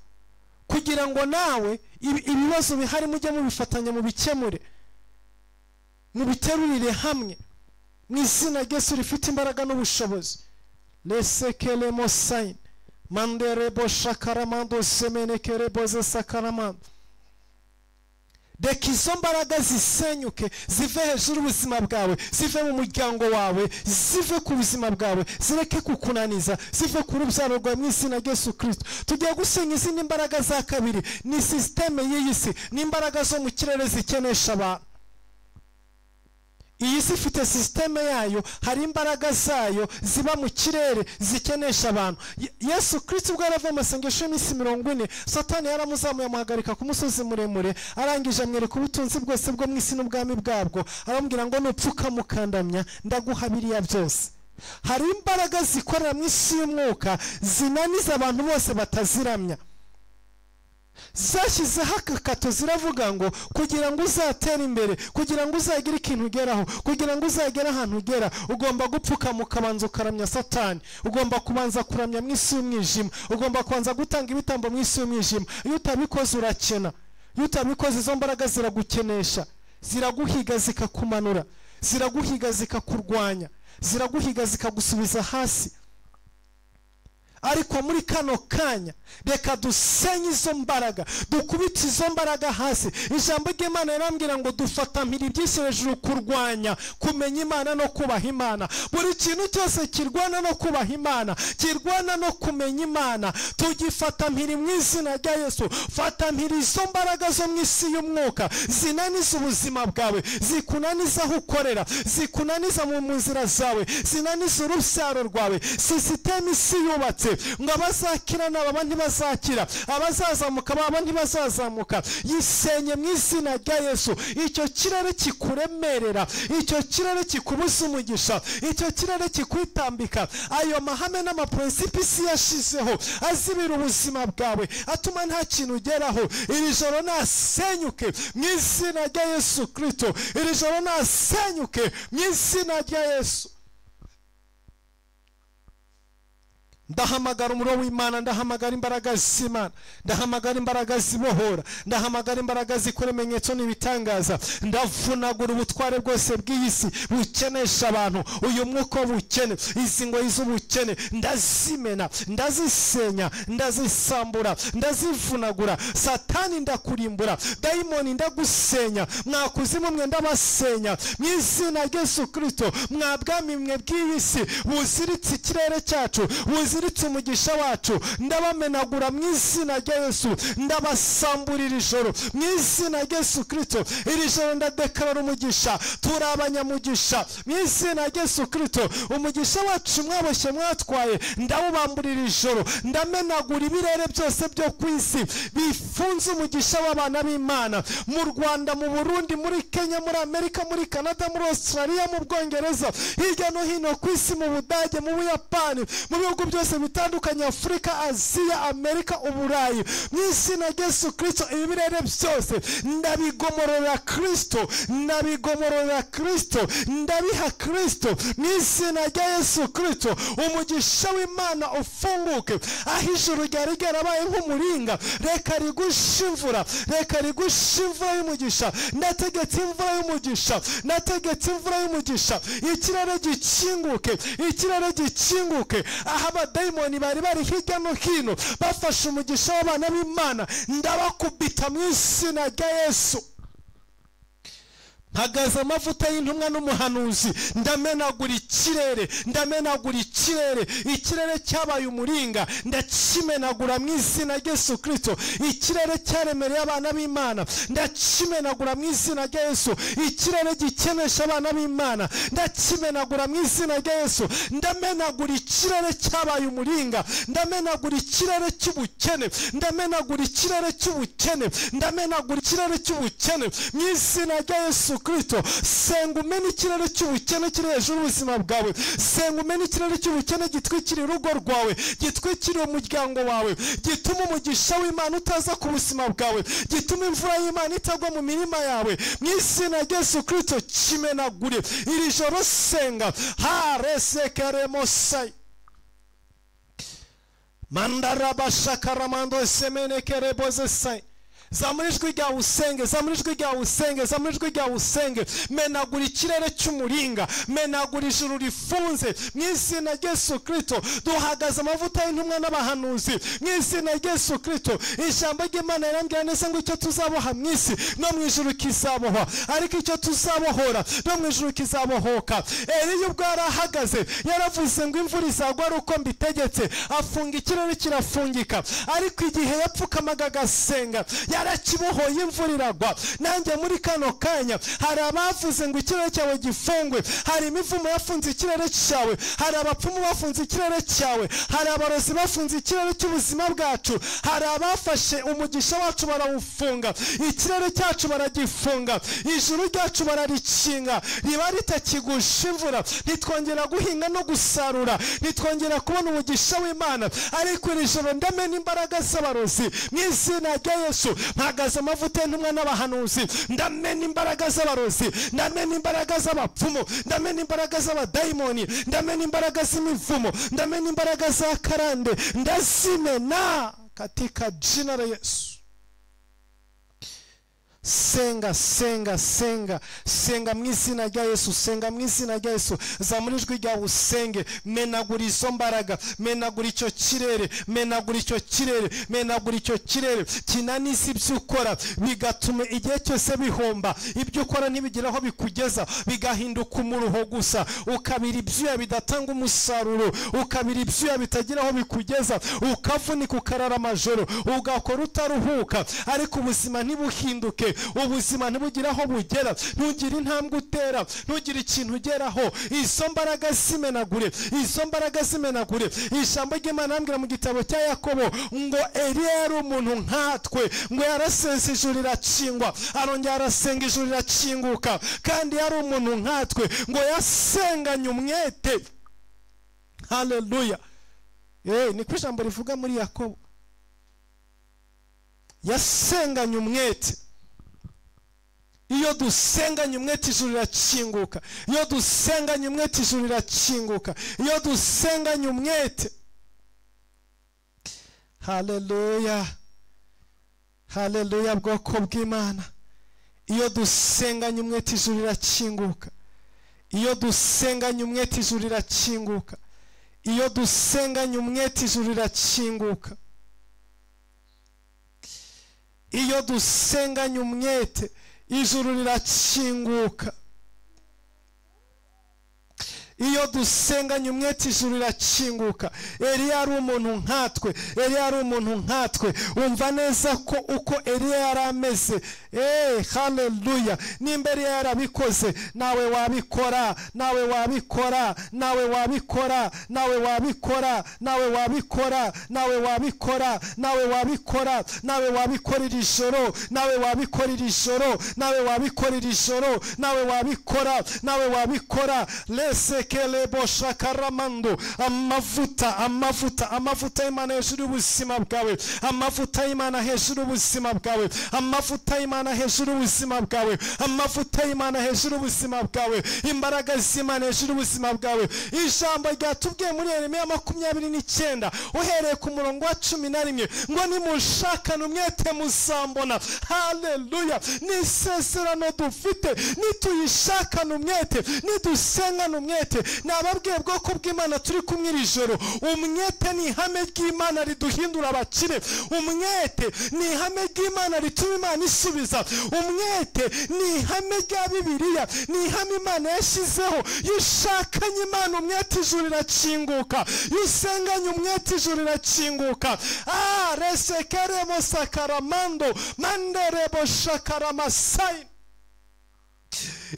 Kugira ngo nawe ibibazo bihari mujye mubifatanya, mubikemure, mubiterurire hamwe mu izina rya Yesu rifite imbaraga n'ubushobozi. Lesekelemo sayini manderebo shakaramando semenekereboze sakaramando. Reka izo mbaraga zisenyuke, zive hejuru y'ubuzima bwawe, zive mu muryango wawe, zive ku buzima bwawe, zireke kukunaniza, zive ku rubyaro rwawe mu izina rya Yesu Kristo. Tugiye gusenya izindi mbaraga za kabiri, ni sisiteme y'iyi si, ni imbaraga zo mu kirere zikenesha abantu. Iyi si ifite sisiteme yayo, hari imbaraga zayo ziba mu kirere zikenesha abantu. Yesu Kristo ubwo yaravuye mu masengesho y'iminsi 40, Satani yaramuzamuye amuhagarika ku musozi muremure, arangije amwereka ubutunzi bwose bwo mu isi n'ubwami bwabwo, aramubwira ngo nupfuka mukandamya ndaguha biriya byose. Hari imbaraga zikorera mu isi y'umwuka zinaniza abantu bose bataziramya. Zashyizeho akakato, ziravuga ngo kugira ngo uzatere imbere, kugira ngo uzagire ikintu ugeraho, kugira ngo uzagere ahantu ugera, ugomba gupfukama ukabanza ukaramya Satani, ugomba kubanza kuramya mu isi y'umwijima, ugomba kubanza gutanga ibitambo mu isi y'umwijima. Iyo utabikoze urakena, iyo utabikoze izo mbaraga ziragukenesha, ziraguhiga zikakumanura, ziraguhiga zikakurwanya, ziraguhiga zikagusubiza hasi. Ariko muri kano kanya reka dusenye izo mbaraga, dukubite izo mbaraga hasi. Ijambo ry'Imana rirambwira ngo dufata mpiri byinshi hejuru kurwanya kumenya Imana no kubaha Imana. Buri kintu cyose kirwana no kubaha Imana, kirwana no kumenya Imana, tugifata mpiri mu izina rya Yesu. Fata mpiri izo mbaraga zo mu isi y'umwuka zinaniza ubuzima bwawe, zikunaniza aho ukorera, zikunaniza mu nzira zawe, zinaniza urubyaro rwawe. Sisiteme isi yubatse ngo abazakira n'ababa ntibazakira, abazazamuka baba ntibazazamuka, yisenye mu izina rya Yesu. Icyo kirere kikuremerera, icyo kirere kikubuza umugisha, icyo kirere kikwitambika, ayo mahame n'amaprincipe isi yashizeho azibira ubuzima bwawe, atuma nta kintu ugeraho, iri joro nasenyuke mu izina rya Yesu Kristo. Iri joro nasenyuke mu izina rya Yesu. Ndahamagara umuriro w'Imana, ndahamagara imbaraga z'Imana, ndahamagara imbaraga zibohora, ndahamagara imbaraga zikora ibimenyetso n'ibitangaza. Ndavunagura ubutware bwose bw'iyi si bukenesha abantu, uyu mwuka w'ubukene, izi ngoyi z'ubukene ndazimena, ndazisenya, ndazisambura, ndazivunagura. Satani ndakurimbura, dayimoni ndagusenya, mwakuzimu mwe ndabasenya mu izina rya Yesu Kristo. Mwa bwami mwe bw'iyi si buziritse ikirere cyacu, buziritse umugisha wacu, ndabamenagura mu izina rya Yesu. Ndabasamburira ijoro mu izina rya Yesu Kristo. Iri joro ndadekarara umugisha, turi abanyamugisha mu izina rya Yesu Kristo. Umugisha wacu mwaboshye mwatwaye, ndawubamburira ijoro. Ndamenagura ibirere byose byo ku isi bifunze umugisha w'abana b'Imana, mu Rwanda, mu Burundi, muri Kenya, muri Amerika, muri Canada, muri Australia, mu Bwongereza, hirya no hino ku isi, mu Budage, mu Buyapani, mu bihugu byose bitandukanye, Afurika, Aziya, Amerika, Uburayi, mu izina rya Yesu Kristo. Ibi birere byose ndabigomorora Kristo, ndabigomorora Kristo, ndabiha Kristo mu izina rya Yesu Kristo. Umugisha w'Imana ufunguke aho ijuru ryari ryarabaye nk'umuringa, reka rigushe imvura, reka rigushe imvura y'umugisha. Ndategetse imvura y'umugisha, ndategetse imvura y'umugisha. Ikirere gikinguke, ikirere gikinguke. Aha n'abadayimoni bari bari hirya no hino bafashe umugisha w'abana b'Imana, ndabakubita mu izina rya Yesu. Mpagaze amavuta y'intumwa n'umuhanuzi, ndamenagura ikirere, ndamenagura ikirere, ikirere cyabaye umuringa ndakimenagura mu izina rya Yesu Kristo. Ikirere cyaremereye abana b'Imana ndakimenagura mu izina rya Yesu. Ikirere gikenesha abana b'Imana ndakimenagura mu izina rya Yesu. Ndamenagura ikirere cyabaye umuringa, ndamenagura ikirere cy'ubukene, ndamenagura ikirere cy'ubukene, ndamenagura ikirere cy'ubukene mu izina rya Yesu Kristo. Senga umene ikirere cy'ubukene kiri hejuru y'ubuzima bwawe. Senga umene ikirere cy'ubukene gitwikiriye urugo rwawe, gitwikiriye umuryango wawe, gituma umugisha w'Imana utaza ku buzima bwawe, gituma imvura y'Imana itagwa mu mirima yawe. Mu izina rya Yesu Kristo kimenagure iri joro. Senga haresekeremosai mandarabashakaramando semenekerebozesai. Zamura ijwi ryawe usenge, zamura ijwi ryawe usenge, zamura ijwi ryawe usenge. Menagura ikirere cy'umuringa, menagura ijuru rifunze mu izina rya Yesu Kristo. Duhagaze amavuta y'intumwa n'abahanuzi mu izina rya Yesu Kristo. Ijambo ry'Imana rirambwira neza ngo icyo tuzaboha mu isi no mu ijuru kizabohwa, ariko icyo tuzabohora no mu ijuru kizabohoka. Eliya ubwo yarahagaze yaravuze ngo imvura izagwa ari uko mbitegetse, afunga ikirere kirafungika. Ariko igihe yapfukamaga agasenga yarakibohoye, imvura iragwa. Nanjye muri kano kanya hari abavuze ngo ikirere cyawe gifungwe, hari imivumo yafunze ikirere cyawe, hari abapfumu bafunze ikirere cyawe, hari abarozi bafunze ikirere cy'ubuzima bwacu, hari abafashe umugisha wacu barawufunga, ikirere cyacu baragifunga, ijuru ryacu bararikinga, riba ritakigusha imvura, ntitwongera guhinga no gusarura, ntitwongera kubona umugisha w'Imana. Ariko iri joro ndamena imbaraga z'abarozi mu izina rya Yesu. Mpagaze amavuta y'intumwa n'abahanuzi, ndamena imbaraga z'abarozi, ndamena imbaraga z'abapfumu, ndamena imbaraga z'abadayimoni, ndamena imbaraga z'imivumo, ndamena imbaraga za karande, ndazimena katika jina la Yesu. Senga, senga, senga, senga mu izina rya Yesu, senga mu izina rya Yesu. Zamura ijwi ryawe usenge, menagura izo mbaraga, menagura icyo kirere, menagura icyo kirere, menagura icyo kirere kinaniza ibyo ukora, bigatuma igihe cyose bihomba, ibyo ukora ntibigera aho bikugeza, bigahinduka umuruho gusa, ukabira ibyuya bidatanga umusaruro, ukabira ibyuya bitagira aho bikugeza, ukavunika ukarara amajoro, ugakora utaruhuka, ariko ubuzima ntibuhinduke, ubuzima ntibugira aho bugera, ntugire intambwe utera, ntugire ikintu ugeraho. Izo mbaraga zimenagure, izo mbaraga zimenagure. Ijambo ry'Imana rambwira mu gitabo cya Yakobo ngo Eliya yari umuntu nkatwe, ngo yarasenze ijuru rirakingwa, arongera arasenga ijuru rirakinguka, kandi yari umuntu nkatwe, ngo yasenganye umwete. Haleluya. Niko ijambo rivuga muri Yakobo, yasenganye umwete. Iyo dusenganye umwete ijuru rirakinguka, iyo dusenganye umwete ijuru rirakinguka, iyo dusenganye umwete. Haleluya, haleluya, bwoko bw'Imana. Iyo dusenganye umwete ijuru rirakinguka, iyo dusenganye umwete ijuru rirakinguka, iyo dusenganye umwete ijuru rirakinguka, iyo dusenganye umwete ijuru rirakinguka, iyo dusenganye umwete ijuru rirakinguka. Eliya ari umuntu nkatwe, Eliya ari umuntu nkatwe. Umva neza ko uko Eliya yari ameze. Haleluya. Nimba Eliya yarabikoze, nawe wabikora, nawe wabikora, nawe wabikora, nawe wabikora, nawe wabikora, nawe wabikora, nawe wabikora, nawe wabikora iri joro, nawe wabikora iri joro, nawe wabikora iri joro, nawe wabikora, nawe wabikora. Lese kelebo shakaramando. Amavuta, amavuta, amavuta y'Imana hejuru y'ubuzima bwawe, amavuta y'Imana hejuru y'ubuzima bwawe, amavuta y'Imana hejuru y'ubuzima bwawe, amavuta y'Imana hejuru y'ubuzima bwawe, imbaraga z'Imana hejuru y'ubuzima bwawe. Ijambo ryatubwiye muri Yeremiya 29 uhereye ku murongo wa 11 ngo nimushakane umwete muzambona. Haleluya. Ni isezerano dufite, nituyishakane umwete, nidusengane umwete, umwete. Nababwiye bwoko bw'Imana turi kumwe iri joro, umwete ni ihame ry'Imana riduhindura abakire. Umwete ni ihame ry'Imana rituma Imana isubiza. Umwete ni ihame rya Bibiliya, ni ihame Imana yashyizeho. Iyo ushakanye Imana umwete, ijuru rirakinguka. Iyo usenganye umwete, ijuru rirakinguka. Resekeremo sakaramando manderebo shakaramasai.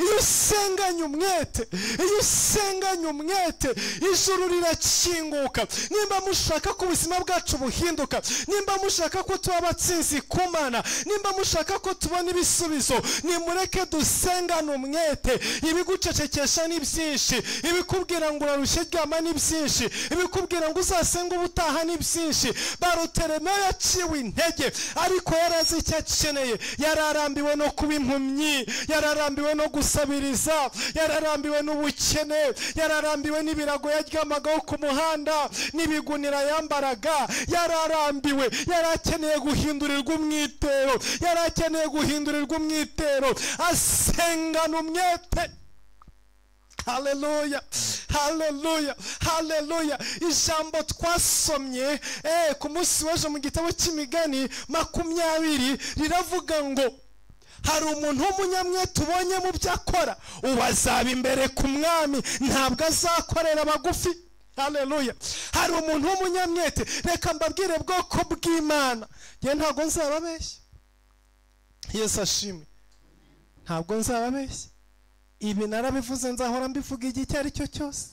Iyo usenganye umwete, iyo usenganye umwete, ijuru rirakinguka. Nimba mushaka ko ubuzima bwacu buhinduka, nimba mushaka ko tuba abatsinzi ku Mana, nimba mushaka ko tubona ibisubizo, nimureke dusengane umwete. Ibigucecekesha ni byinshi, ibikubwira ngo urarushye ryama ni byinshi, ibikubwira ngo uzasenga ubutaha ni byinshi. Baruteremeyo yaciwe intege, ariko yarazi icyo akeneye. Yararambiwe no kuba impumyi, yararambiwe no gusabiriza, yararambiwe n'ubukene, yararambiwe n'ibirago yaryamagaho ku muhanda, n'ibigunira yambaraga. Yararambiwe, yarakeneye guhindurirwa umwitero, yarakeneye guhindurirwa umwitero. Asengana umwete. Haleluya, haleluya, haleluya. Ijambo twasomye ku munsi w'ejo mu gitabo cy'Imigani 20 riravuga ngo hari umuntu w'umunyamwete ubonye mu byo akora, ubu azaba imbere ku mwami, ntabwo azakorera abagufi. Haleluya. Hari umuntu w'umunyamwete. Reka mbabwire bwoko bw'Imana, njye ntabwo nzababeshya. Yesu ashimwe, ntabwo nzababeshya. Ibi narabivuze, nzahora mbivuga igihe icyo ari cyo cyose.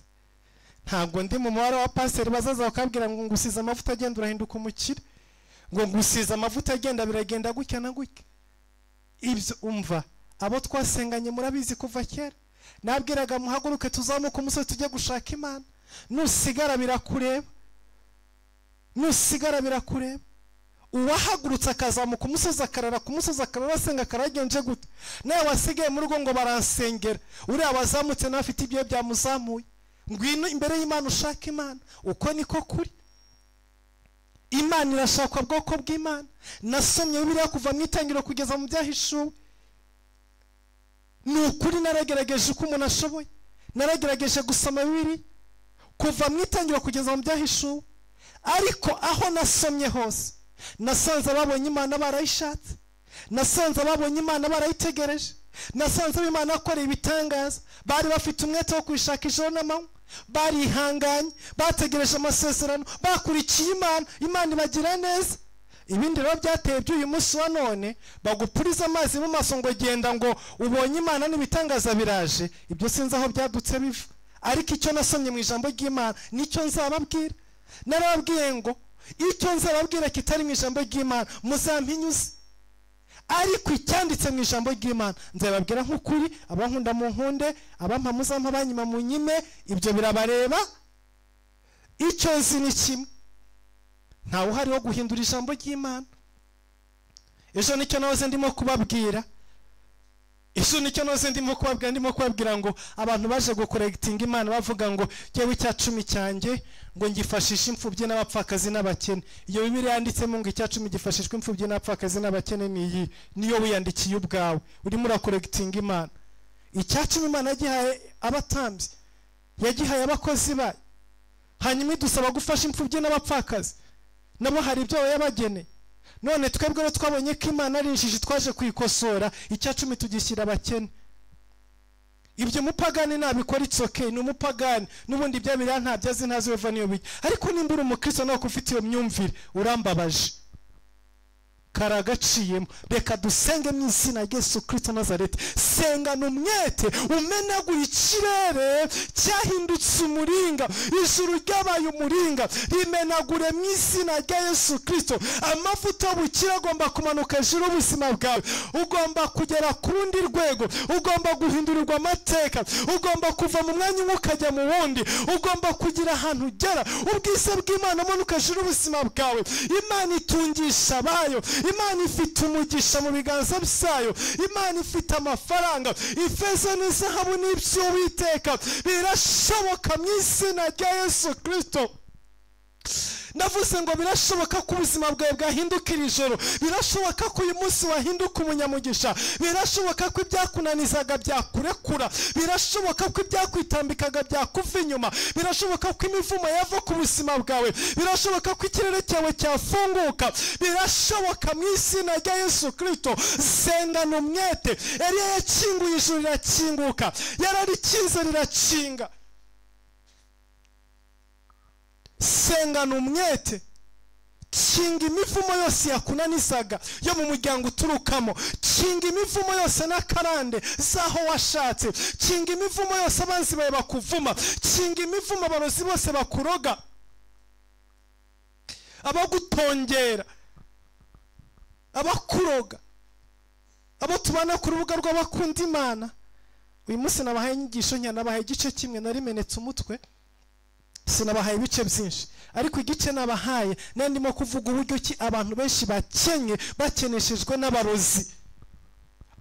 Ntabwo ndi mu mubare wa pasiteri bazaza bakabwira ngo ngusize amavuta agenda urahinduka umukire, ngo ngusize amavuta agenda biragenda gutya na gutya. Ibyo umva, abo twasenganye murabizi kuva kera. Nabwiraga muhaguruke tuzamuke umusozi tujye gushaka Imana. Nusigara birakureba, nusigara birakureba. Uwahagurutse akazamuka umusozi, akarara ku musozi, akarara asenga, akaragenje gute? Nawe wasigaye mu rugo ngo baransengera, uriya wazamutse nawe afite ibyo byamuzamuye. Ngwino imbere y'Imana ushaka Imana. Uko niko kuri. Imana irashakwa bwoko bw'Imana. Nasomye Bibiliya kuva mu itangiriro kugeza mu byahishuwe. Ni ukuri naragerageje uko umuntu ashoboye, naragerageje gusoma Bibiliya kuva mu itangiriro kugeza mu byahishuwe, ariko aho nasomye hose nasanze ababonye Imana barayishatse, nasanze ababonye Imana barayitegereje, nasanze Imana akora ibitangaza. Bari bafite umwete wo kuyishaka ijoro n'amanywa, barihanganye, bategereje amasezerano, bakurikiye Imana, Imana ibagira neza. Ibindi rero byateye by'uyu munsi wa none, bagupuriza amazi mu maso ngo genda ngo ubonye Imana n'ibitangaza biraje, ibyo sinzi aho byadutse biva. Ariko icyo nasomye mu ijambo ry'Imana nicyo nzababwira. Narababwiye ngo icyo nzababwira kitari mu ijambo ry'Imana muzampinyuze, ariko icyanditse mu ijambo ry'Imana nzababwira nk'ukuri. Abankunda mu nkunde, abampa muzampa, abanyima mu nyime, ibyo birabareba. Icyo nzi ni kimwe, ntawe uhari wo guhindura ijambo ry'Imana. Ejo nicyo nahoze ndimo kubabwira, ejo nicyo nahoze ndimo kubabwira, ndimo kubabwira ngo abantu baje gukoregitinga Imana bavuga ngo jyewe icya 10 cyanjye ngo ngifashishe imfubyi n'abapfakazi n'abakene. Iyo Bibiliya yanditsemo ngo icya 10 gifashishwa imfubyi n'abapfakazi n'abakene ni iyi, niyo wiyandikiye ubwawe, urimo urakoregitinga Imana. Icya 10 Imana yagihaye abatambyi, yagihaye abakozi bayo, hanyuma idusaba gufasha imfubyi n'abapfakazi, nabo hari ibyo yabageneye. None twebwe rero twabonye ko Imana ari injiji, twaje kuyikosora, icya 10 tugishyira abakene. Ibyo umupagani nabikora it's okay, ni umupagani n'ubundi ibyo biriya ntabyo azi, ntazi weva niyo bijya. Ariko nimba uri umukristo nawe ufite iyo myumvire, urambabaje, karagaciyemo. Reka dusenge mu izina rya Yesu Kristo Nazareti. Sengana umwete, umenagura ikirere cyahindutse umuringa, ijuru ryabaye umuringa, rimenagure mu izina rya Yesu Kristo. Amavuta y'ubukire agomba kumanuka hejuru y'ubuzima bwawe. Ugomba kugera ku rundi rwego, ugomba guhindurirwa amateka, ugomba kuva mu mwanya umwe ukajya mu wundi, ugomba kugira ahantu ugera. Ubwiza bw'Imana bumanuka hejuru y'ubuzima bwawe. Imana itungisha abayo, Imana ifite umugisha mu biganza byayo, Imana ifite amafaranga, ifeza n'izahabu n'iby'Uwiteka. Birashoboka mu izina rya Yesu Kristo. Navuze ngo birashoboka ko ubuzima bwawe bwahinduka iri joro, birashoboka ko uyu munsi wahinduka umunyamugisha, birashoboka ko ibyakunanizaga byakurekura, birashoboka ko ibyakwitambikaga byakuva inyuma, birashoboka ko imivumo yava ku buzima bwawe, birashoboka ko ikirere cyawe cyafunguka, birashoboka mu izina rya Yesu Kristo. Sengana umwete. Eliya yakinguye ijuru rirakinguka, yararikinze rirakinga. Sengana umwete, kinga imivumo yose yakunanizaga yo mu muryango uturukamo, kinga imivumo yose n'akarande z'aho washatse, kinga imivumo yose abanzi bawe bakuvuma, kinga imivumo abarozi bose bakuroga, abagutongera, abakuroga, abo tubana ku rubuga rw'abakunda Imana. Uyu munsi nabahaye inyigisho nshya, nabahaye igice kimwe, narimenetse umutwe, sinabahaye ibice byinshi, ariko igice nabahaye nandimo kuvuga uburyo ki abantu benshi bakenye bakeneshejwe n'abarozi.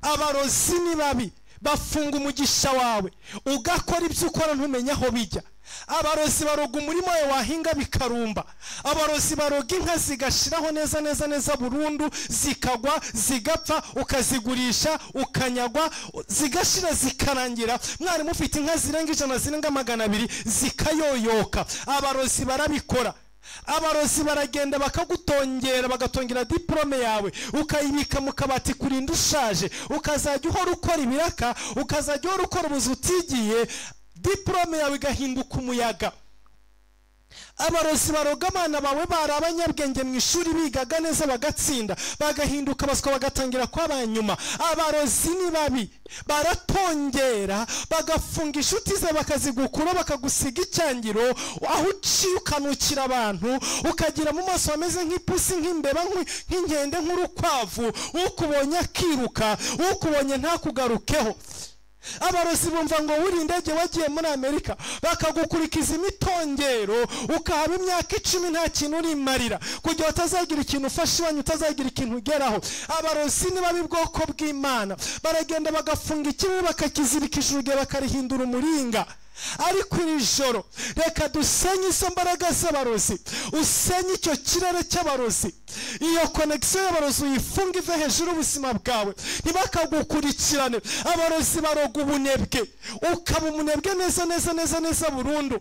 Abarozi ni babi, bafunga umugisha wawe, ugakora ibyo ukora ntumenye aho bijya. Abarozi baroga umurimo wawe wahinga bikarumba, abarozi baroga inka zigashiraho neza neza neza burundu, zikagwa zigapfa, ukazigurisha ukanyagwa, zigashira zikarangira. Mwari mufite inka zirenga 100 zirenga 200 zikayoyoka. Abarozi barabikora. Abarozi baragenda bakagutongera, bagatongera diplome yawe, ukayibika mu kabati kurinda ushaje, ukazajya uhora ukora ibiraka, ukazajya uhora ukora ubuzu utigiye, diplome yawe igahinduka umuyaga. Abarozi baroga abana bawe bari abanyabwenge mu ishuri, bigaga neza bagatsinda, bagahinduka baswa, bagatangira kwaba nyuma. Abarozi ni babi, baratongera bagafunga inshuti ze, bakazigukura, bakagusiga icyangiro, aho uciye ukanukira abantu, ukagira mu maso hameze nk'ipusi, nk'imbeba, nk'inkende, nk'urukwavu, ukubonye akiruka, ukubonye ntakugarukeho. Abarozi bumva ngo wuri indege wagiye muri Amerika, bakagukurikiza imitongero, ukahaba imyaka 10 nta kintu urimarira, kugira utazagira ikintu ufasha iwanyu, utazagira ikintu ugeraho. Abarozi ni babi bwoko bw'Imana, baragenda bagafunga ikirere, bakakizirika ijuru, bakarihindura umuringa. Ariko iri joro reka dusenye izo mbaraga z'abarozi, usenye icyo kirere cy'abarozi, iyo connection y'abarozi uyifunge ive hejuru y'ubuzima bwawe, ntibakagukurikirane. Abarozi baroga ubunebwe, ukaba umunebwe neza neza neza neza burundu,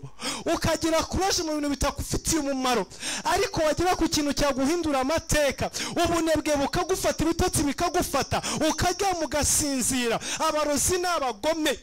ukagira courage mu bintu bitakufitiye umumaro, ariko wagera ku kintu cyaguhindura amateka, ubunebwe bukagufata, ibitotsi bikagufata, ukaryama ugasinzira. Abarozi ni abagome.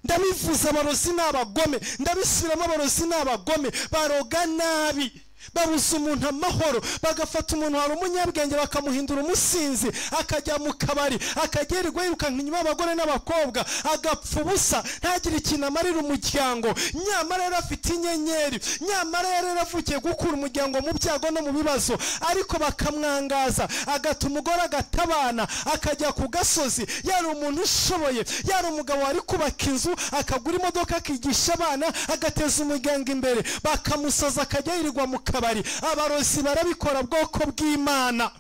Ndabivuze, abarozi ni abagome, ndabisubiramo, abarozi ni abagome, baroga nabi, babuza umuntu amahoro, bagafata umuntu wari umunyabwenge bakamuhindura umusinzi, akajya mu kabari, akajya yirirwa yirukanka inyuma y'abagore n'abakobwa, agapfa ubusa, ntagire ikintu amarira umuryango, nyamara yari afite inyenyeri, nyamara yari yaravukiye gukura umuryango mu byago no mu bibazo, ariko bakamwangaza, agata umugore agatabana, akajya ku gasozi. Yari umuntu ushoboye, yari umugabo wari kubaka inzu, akagura imodoka, akigisha abana, agateza umuryango imbere, bakamusoza akajya yirirwa mu kabari. Abarozi barabikora bwoko bw'Imana.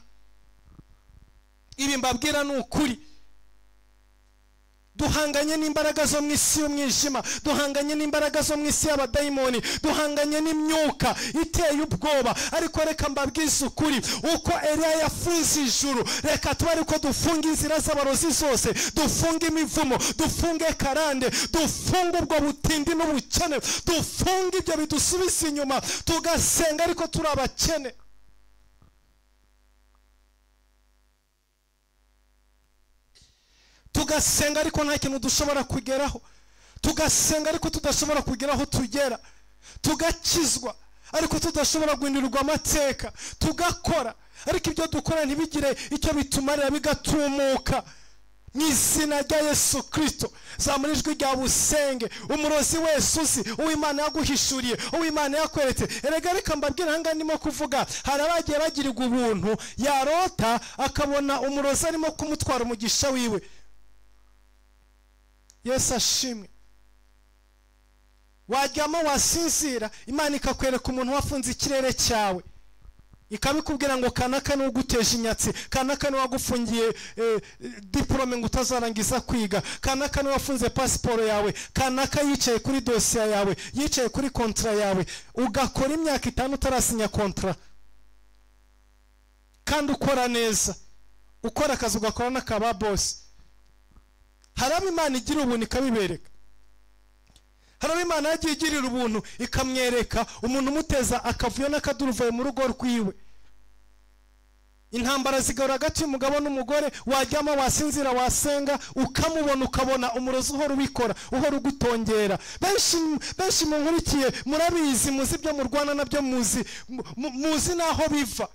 Ibi mbabwira ni ukuri. Duhanganye n'imbaraga zo mu isi y'umwijima, duhanganye n'imbaraga zo mu isi y'abadayimoni, duhanganye n'imyuka iteye ubwoba. Ariko reka mbabwize ukuri, uko Eliya yafunze ijuru, reka tuba ariko dufunge inzira z'abarozi zose, dufunge imivumo, dufunge karande, dufunge ubwo butindi n'ubukene, dufunge ibyo bidusubiza inyuma, tugasenga ariko turi abakene. Tugasenga ariko nta kintu dushobora kugeraho, tugasenga ariko tudashobora kugeraho tugera, tugakizwa ariko tudashobora guhindurirwa amateka, tugakora ariko ibyo dukora ntibigire icyo bitumarira, bigatumuka. Mu izina rya Yesu Kristo, zamura ijwi ryawe usenge. Umurozi wese uzi, uw'Imana yaguhishuriye, uw'Imana yakweretse. Erega reka mbabwire, aha ngaha ndimo kuvuga, hari abagiye bagirirwa ubuntu, yarota akabona umurozi arimo kumutwara umugisha wiwe. Yesu ashimwe. Waryama wasinzira, Imana ikakwereka umuntu wafunze ikirere cyawe. Ikabikubwira ngo kanaka ni uguteje inyatsi, kanaka ni wagufungiye diplome ngo utazarangiza kwiga, kanaka ni wafunze pasiporo yawe, kanaka yicaye kuri dosiye yawe, yicaye kuri kontra yawe, ugakora imyaka 5 utarasinya kontra, kandi ukora neza, ukora akazi ugakora n'akaba boss. Hari abo Imana igira ubuntu ikabibereka. Hari abo Imana yagiye igirira ubuntu ikamwereka umuntu umuteza akavuyo n'akaduruvayo mu rugo rwiwe. Intambara zigahora hagati y'umugabo n'umugore, wajyamo wasinzira wasenga ukamubona, ukabona umurozi uhora ubikora, uhora ugutongera. Benshi munkurikiye murabizi, muzi ibyo murwana nabyo, muzi naho biva.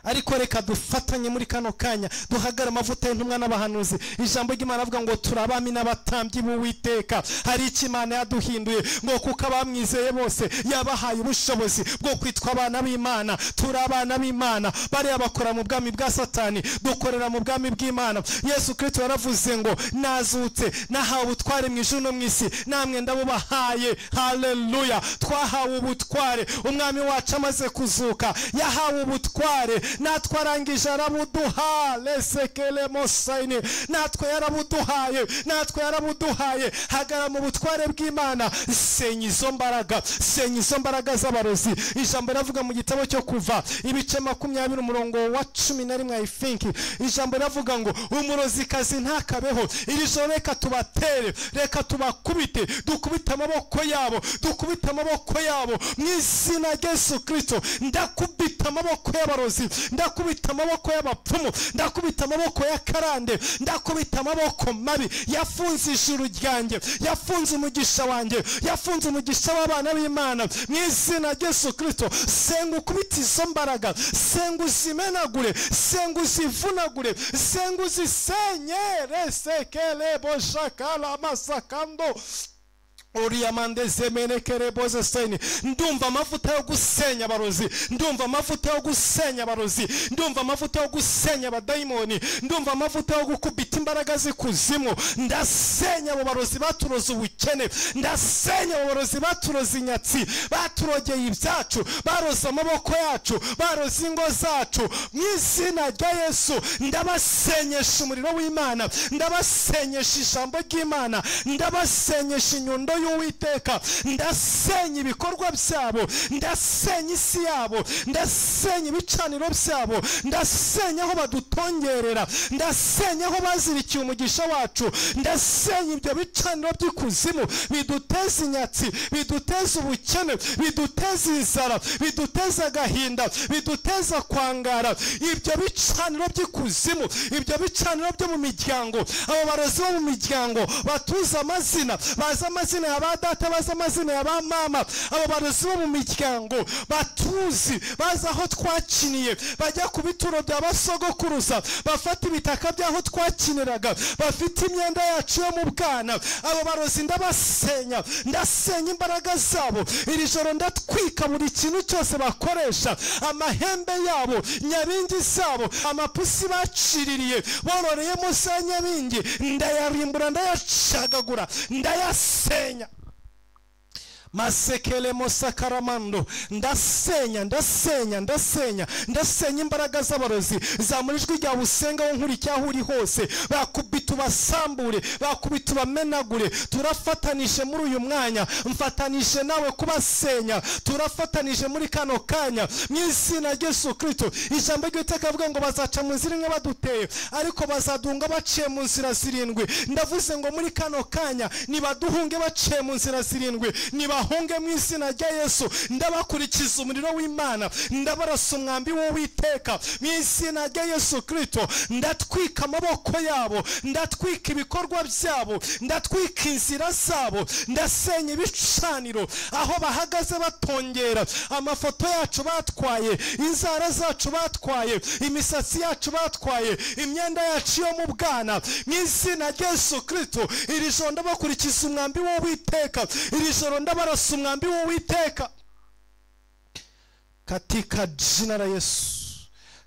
Ariko reka dufatanye muri kano kanya, duhagara amavuta y'intumwa n'abahanuzi. Ijambo ry'Imana avuga ngo turabami n'abatambyi b'Uwiteka. Hari icyo Imana yaduhinduye, ngo kuko abamwizeye bose yabahaye ubushobozi bwo kwitwa abana b'Imana. Turi abana b'Imana. Bariya bakora mu bwami bwa Satani, dukorera mu bwami bw'Imana. Yesu Kristo yaravuze ngo nazutse, nahawe ubutware mu ijuru no mu isi, namwe ndabubahaye. Haleluya! Twahawe ubutware. Umwami wacu amaze kuzuka yahawe ubutware, natwe arangije arabuduha. Lesekele mosaini, natwe yarabuduhaye, natwe yarabuduhaye. Hagara mu butware bw'Imana, senya izo mbaraga, senya izo mbaraga z'abarozi. Ijambo riravuga mu gitabo cyo Kuva ibice 20 umurongo wa 11, I think. Ijambo riravuga ngo umurozikazi ntakabeho. Iri joro reka tubatere, reka tubakubite, dukubite amaboko yabo, dukubite amaboko yabo mu izina rya Yesu Kristo. Ndakubita amaboko y'abarozi, ndakubita amaboko y'abapfumu, ndakubita amaboko ya karande, ndakubita amaboko mabi yafunze ijuru ryanjye, yafunze umugisha wanjye, yafunze umugisha w'abana b'Imana mu izina rya Yesu Kristo. Senga ukubite izo mbaraga, senga uzimenagure, senga uzivunagure, senga uzisenye. Resekele boshakala masakando Ndumva amavuta yo gusenya abarozi, ndumva amavuta yo gusenya abarozi, ndumva amavuta yo gusenya abadayimoni, ndumva amavuta yo gukubita imbaraga z'ikuzimu. Ndasenya abo barozi baturoze ubukene, ndasenya abo barozi baturoze inyatsi, baturogeye ibyacu, baroze amaboko yacu, baroze ingo zacu. Mu izina rya Yesu ndabasenyesha umuriro w'Imana, ndabasenyesha ijambo ry'Imana, ndabasenyesha inyundo y'Uwiteka, ndasenya ibikorwa byabo, ndasenya isi yabo, ndasenya ibicaniro byabo, ndasenya aho badutongerera, ndasenya aho bazirikiye umugisha wacu, ndasenya ibyo bicaniro by'ikuzimu biduteza inyatsi, biduteza ubukene, biduteza inzara, biduteza agahinda, biduteza kwangara. Ibyo bicaniro by'ikuzimu, ibyo bicaniro byo mu miryango, abo barozi bo mu miryango batuza amazina, baza amazina ya ba data, baza amazina ya ba mama, abo barozi bo mu miryango batuzi, baza aho twakiniye, bajya ku bituro bya basogokuruza, bafata ibitaka by'aho twakiniraga, bafite imyenda yacu yo mu bwana. Abo barozi ndabasenya, ndasenya imbaraga zabo. Iri joro ndatwika buri kintu cyose bakoresha, amahembe yabo, nyabingi zabo, amapusi baciririye bororeyemo za nyabingi, ndayarimbura, ndayacagagura, ndayasenya. Masekele mosakaramando, ndasenya, ndasenya, ndasenya, ndasenya imbaraga z'abarozi. Zamura ijwi ryawe usenga wo nkurikiye aho uri hose, bakubita ubasambure, bakubita ubamenagure. Turafatanije muri uyu mwanya, mfatanije nawe kubasenya, turafatanije muri kano kanya mu izina rya Yesu Kristo. Ijambo ry'Uwiteka rivuga ngo bazaca mu nzira imwe baduteye, ariko bazadunga baciye mu nzira zirindwi. Ndavuze ngo muri kano kanya nibaduhunge baciye mu nzira zirindwi, niba hunge mu izina rya Yesu. Ndabakurikiza umuriro w'Imana, ndabarasa umwambi w'Uwiteka mu izina rya Yesu Kristo. Ndatwika amaboko yabo, ndatwika ibikorwa byabo, ndatwika inzira zabo, ndasenya ibicaniro aho bahagaze batongera. Amafoto yacu batwaye, inzara zacu batwaye, imisatsi yacu batwaye, imyenda yacu yo mu bwana mu izina rya Yesu Kristo. Iri joro ndabakurikiza umwambi w'Uwiteka, iri joro ndabarasa umwambi w'Uwiteka katika jina la Yesu,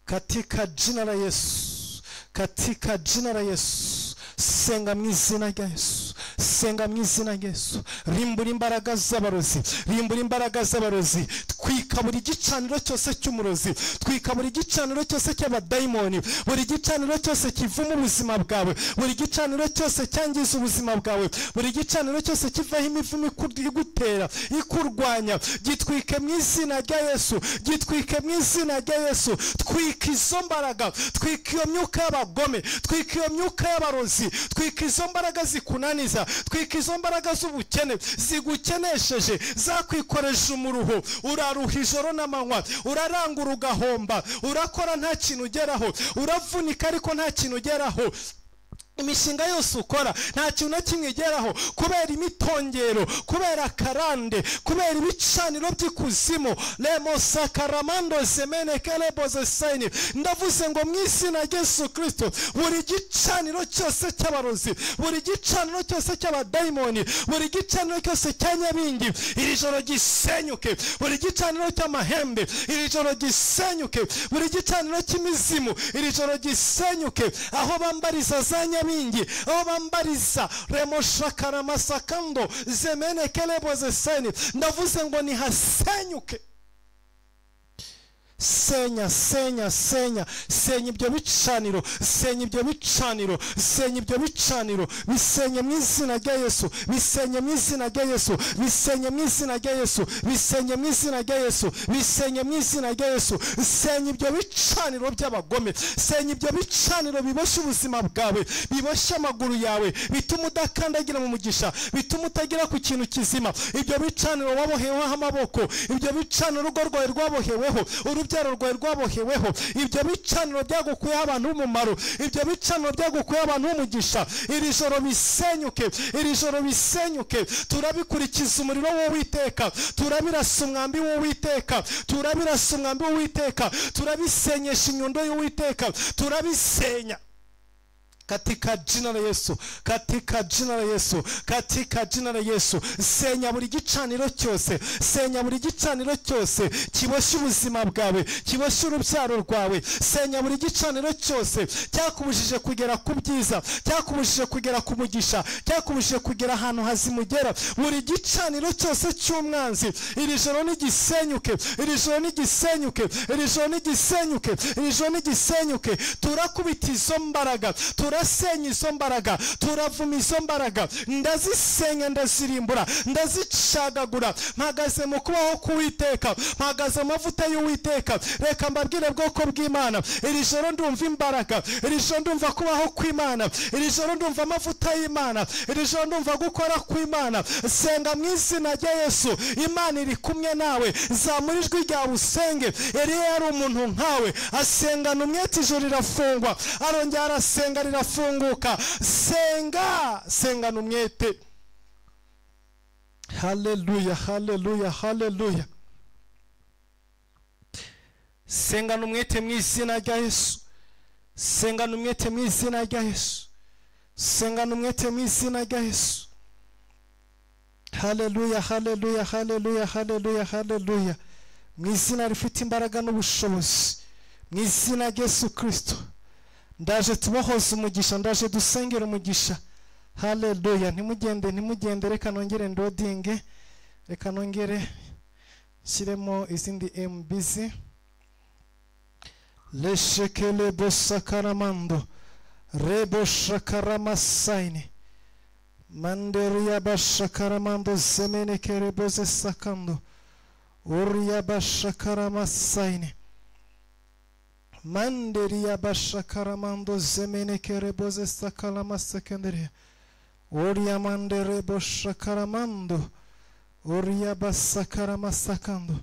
katika jina la Yesu, katika jina la Yesu. Senga mu izina rya Yesu, senga mu izina rya Yesu. Rimbura imbaraga z'abarozi, rimbura imbaraga z'abarozi. Twika buri gicaniro cyose cy'umurozi, twika buri gicaniro cyose cy'abadayimoni, buri gicaniro cyose kivuma ubuzima bwawe, buri gicaniro cyose cyangiza ubuzima bwawe, buri gicaniro cyose kivaho imivumo igutera ikurwanya, gitwike mu izina rya Yesu, gitwike mu izina rya Yesu. Twika izo mbaraga, twika iyo myuka y'abagome, twika iyo myuka y'abarozi, twika izo mbaraga zikunaniza, twika izo mbaraga z'ubukene zigukenesheje, zakwikoreje umuruho. Uraruha ijoro n'amanywa, urarangura ugahomba, urakora nta kintu ugeraho, uravunika ariko nta kintu ugeraho. Imishinga yose ukora nta kintu na kimwe igeraho, kubera imitongero, kubera karande, kubera ibicaniro by'ikuzimu. Lemo sakaramando zemene keleboze sayini. Ndavuze ngo mu izina rya Yesu Kristo, buri gicaniro cyose cy'abarozi, buri gicaniro cyose cy'abadayimoni, buri gicaniro cyose cya nyabingi, iri joro gisenyuke. Buri gicaniro cy'amahembe, iri joro gisenyuke. Buri gicaniro cy'imizimu, iri joro gisenyuke. Aho bambariza za nyabingi, aho bambariza remoshakaramasakando zemene keleboze seni, ndavuze ngo nihasenyuke. Senya, senya, senya, senya ibyo bicaniro, senya ibyo bicaniro, senya ibyo bicaniro, bisenye mu izina rya Yesu, bisenye mu izina rya Yesu, bisenye mu izina rya Yesu, bisenye mu izina rya Yesu, bisenye mu izina rya Yesu. Senya ibyo bicaniro by'abagome, senya ibyo bicaniro biboshye ubuzima bwawe, biboshye amaguru yawe, bituma udakandagira mu mugisha, bituma utagera ku kintu kizima. Ibyo bicaniro waboheweho amaboko, ibyo bicaniro urugo rwawe rwaboheweho, urubyaro rwawe rwaboheweho, ibyo bicaniro byagukuyeho abantu b'umumaro, ibyo bicaniro byagukuyeho abantu b'umugisha, iri joro bisenyuke, iri joro bisenyuke. Turabikurikiza umuriro w'Uwiteka, turabirasa umwambi w'Uwiteka, turabirasa umwambi w'Uwiteka, turabisenyesha inyundo y'Uwiteka, turabisenya katika jina la Yesu, katika jina la Yesu, katika jina la Yesu. Senya buri gicaniro cyose, senya buri gicaniro cyose kiboshye ubuzima bwawe, kiboshye urubyaro rwawe. Senya buri gicaniro cyose cyakubujije kugera ku byiza, cyakubujije kugera ku mugisha, cyakubujije kugera ahantu hazimugera. Buri gicaniro cyose cy'umwanzi, iri joro nigisenyuke, iri joro nigisenyuke, iri joro nigisenyuke, iri joro nigisenyuke. Turakubita izo mbaraga, turasenya izo mbaraga, turavuma izo mbaraga, ndazisenya, ndazirimbura, ndazicagagura. Mpagaze mu kubaho k'Uwiteka, mpagaze mu mavuta y'Uwiteka. Reka mbabwire bwoko bw'Imana, iri joro ndumva imbaraga, iri joro ndumva kubaho kw'Imana, iri joro ndumva amavuta y'Imana, iri joro ndumva gukora kw'Imana. Senga mu izina rya Yesu, Imana iri kumwe nawe. Zamura ijwi ryawe usenge. Eliya yari umuntu nkawe, asengana umwete, ijoro rirafungwa, arongera arasenga rirafunguka. Senga, sengana umwete. Haleluya, haleluya, haleluya. Sengana umwete mu izina rya Yesu, sengana umwete mu izina rya Yesu, sengana umwete mu izina rya Yesu. Haleluya, haleluya, haleluya, haleluya, haleluya. Mu izina rifite imbaraga n'ubushobozi, mu izina rya Yesu Kristo, ndaje tubohoze umugisha, ndaje dusengera umugisha. Haleluya. Ntimugende, ntimugende, reka nongere ndodinge, reka nongere nshyiremo izindi MBZ. Leshekele bosakaramando rebo shakaramasaini manderia bashakaramando zemene kereboze sakando uria bashakaramasa manderia bashakaramando zemene kereboze sakalamasekendere uria manderebo shakaramando uria basakaramasakando.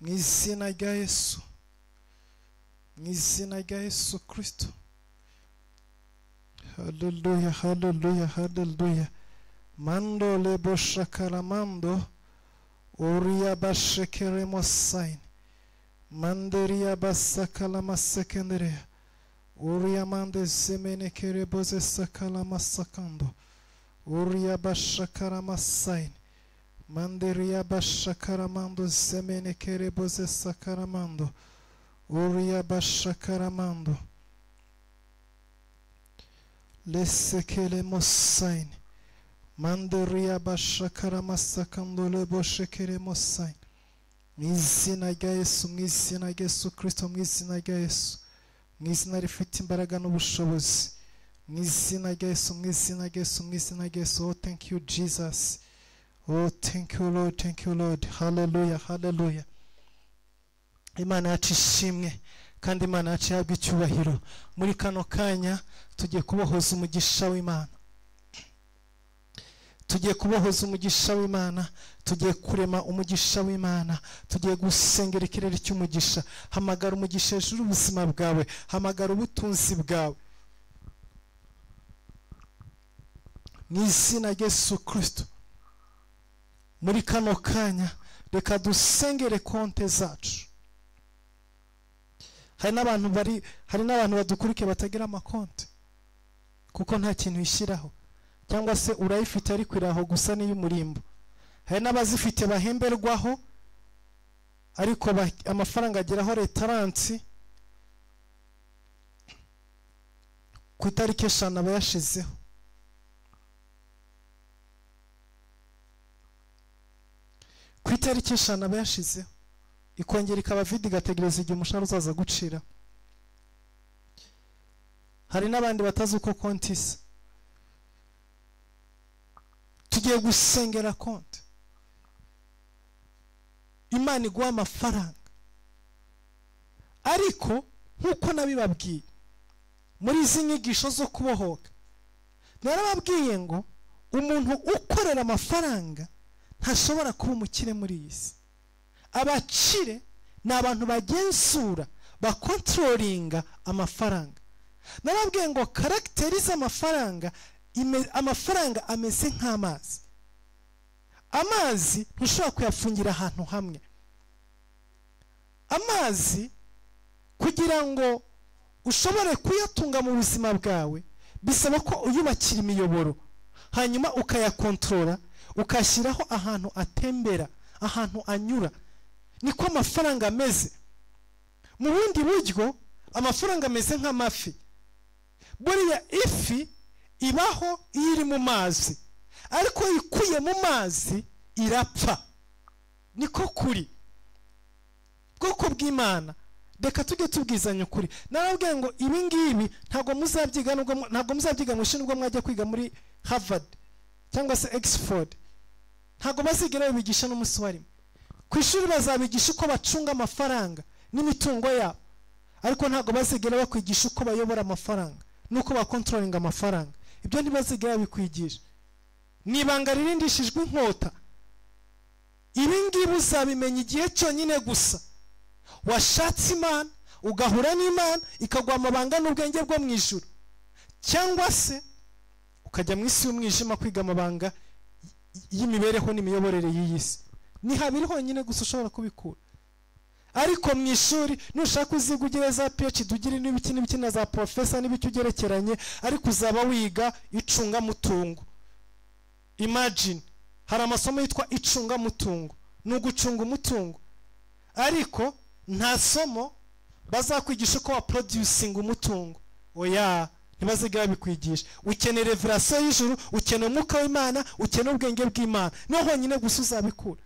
Mu izina rya Yesu, mu izina rya Yesu Kristo. Haleluya, haleluya, haleluya. Mando lebo shakaramando uria bashekeremo saini manderia basakalamasekendere uria mande zemene kereboze sakalamasakando uria bashakaramasaini manderia bashakaramando zemene kereboze sakaramando uria bashakaramando lesekele mosaini Mandoria bashakara masakandole boshekere mosai. Mu izina rya Yesu, mu izina rya Yesu Kristo, mu izina rya Yesu, mu izina rifite imbaraga n'ubushobozi, mu izina rya Yesu, mu izina rya Yesu, mu izina rya Yesu. Oh, thank you Jesus. Oh, thank you Lord, thank you Lord. Hallelujah, hallelujah. Imana yacu ishimwe kandi Imana yacu ihabwe icyubahiro. Muri kano kanya tugiye kubohoza umugisha w'Imana. Tugiye kubohoza umugisha w'Imana, tugiye kurema umugisha w'Imana, tugiye gusengera ikirere cy'umugisha. Hamagara umugisha hejuru y'ubuzima bwawe, hamagara ubutunzi bwawe mu izina rya Yesu Kristo. Muri kano kanya reka dusengere konte zacu. Hari n'abantu badukurikiye batagira amakonte kuko nta kintu ishyiraho, cyangwa se urayifite ariko iraho gusa n'iy'umurimbo. Hari n'abazifite bahemberwaho ariko amafaranga ageraho retaransi ku itariki 5 aba yashizeho. Ku itariki 5 aba yashizeho, ikongera ikaba vide igategereza igihe umushahara uzaza gucira. Hari n'abandi batazi uko konti isa. Tugiye gusengera konti. Imana iguha amafaranga, ariko nkuko nabibabwiye muri izi nyigisho zo kubohoka, narababwiye ngo umuntu ukorera amafaranga ntashobora kuba umukire muri iyi si. Abakire ni abantu bagenzura, bakontrolinga amafaranga. Narababwiye ngo karagiteri z'amafaranga, amafaranga ameze nk'amazi. Amazi ntushobora kuyafungira ahantu hamwe. Amazi kugira ngo ushobore kuyatunga mu buzima bwawe bisaba ko uyubakira imiyoboro, hanyuma ukayakontorora, ukashyiraho ahantu atembera, ahantu anyura. Niko amafaranga ameze. Mu bundi buryo amafaranga ameze nk'amafi. Buriya ifi ibaho iyo iri mu mazi, ariko ikuye mu mazi irapfa. Niko kuri. Bwoko bw'Imana, reka tujye tubwizanya ukuri. Narabwiye ngo ibi ngibi ntabwo muzabyiga, ntabwo muzabyiga mu ishuri, nubwo mwajya kwiga muri Harvard cyangwa se Oxford, ntabwo bazigera babigisha n'umunsi wa rimwe. Ku ishuri bazabigisha uko bacunga amafaranga n'imitungo yabo, ariko ntabwo bazigera bakwigisha uko bayobora amafaranga n'uko bakontrolinga amafaranga. Ibyo ntibazigera babikwigisha. Ni ibanga ririndishijwe inkota. Ibi ngibi uzabimenya igihe cyonyine gusa washatse Imana, ugahura n'Imana ikaguha amabanga n'ubwenge bwo mu ijuru, cyangwa se ukajya mu isi y'umwijima kwiga amabanga y'imibereho n'imiyoborere y'iyi si. Ni habiri honyine gusa ushobora kubikura. Ariko mu ishuri nushaka uziga ugere za PhD, ugire n'ibiki n'ibiki na za professor n'ibiki ugerekeranye, ariko uzaba wiga icungamutungo. Imagine, hari amasomo yitwa icungamutungo, ni ugucunga umutungo, ariko nta somo bazakwigisha uko wa producing umutungo. Oya, ntibazigera babikwigisha. Ukeneye revelation y'ijuru, ukeneye umwuka w'Imana, ukeneye ubwenge bw'Imana, niho honyine gusa uzabikura.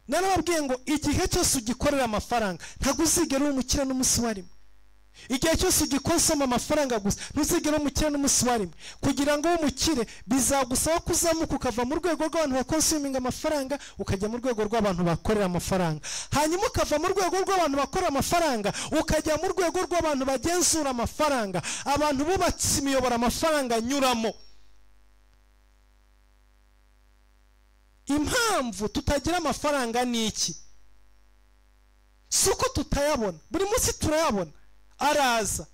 Narababwiye ngo igihe cyose ugikorera amafaranga ntabwo uzigera uba umukire n'umunsi wa rimwe. Igihe cyose ugikonsoma amafaranga gusa ntuzigera umukire n'umunsi wa rimwe. Kugira ngo ube umukire bizagusaba kuzamuka ukava mu rwego rw'abantu bakonsuminga amafaranga ukajya mu rwego rw'abantu bakorera amafaranga, hanyuma ukava mu rwego rw'abantu bakorera amafaranga ukajya mu rwego rw'abantu bagenzura amafaranga, abantu bubatse imiyoboro amafaranga anyuramo. Impamvu tutagira amafaranga ni iki? Si uko tutayabona, buri munsi turayabona, araza,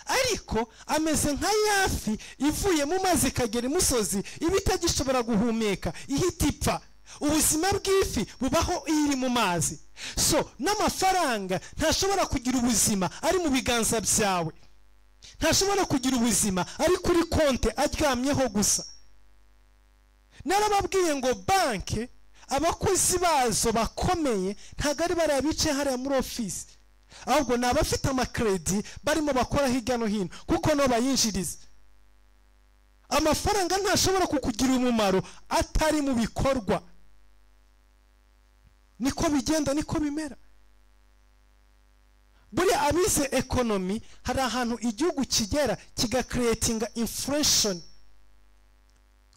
ariko ameze nka yafi ivuye mu mazi ikagera imusozi iba itagishobora guhumeka, ihita ipfa. Ubuzima bw'ifi bubaho iyo iri mu mazi. So n'amafaranga ntashobora kugira ubuzima ari mu biganza byawe, ntashobora kugira ubuzima ari kuri konte aryamyeho gusa. Narababwiye ngo banke abakozi bazo bakomeye ntabwo ari bariya bicaye hariya muri ofisi, ahubwo ni abafite amakredi barimo bakora hirya no hino, kuko no bayinjiriza. Amafaranga ntashobora kukugira umumaro atari mu bikorwa. Niko bigenda, niko bimera. Buriya abize economy, hari ahantu igihugu kigera kigacreatinga inflation.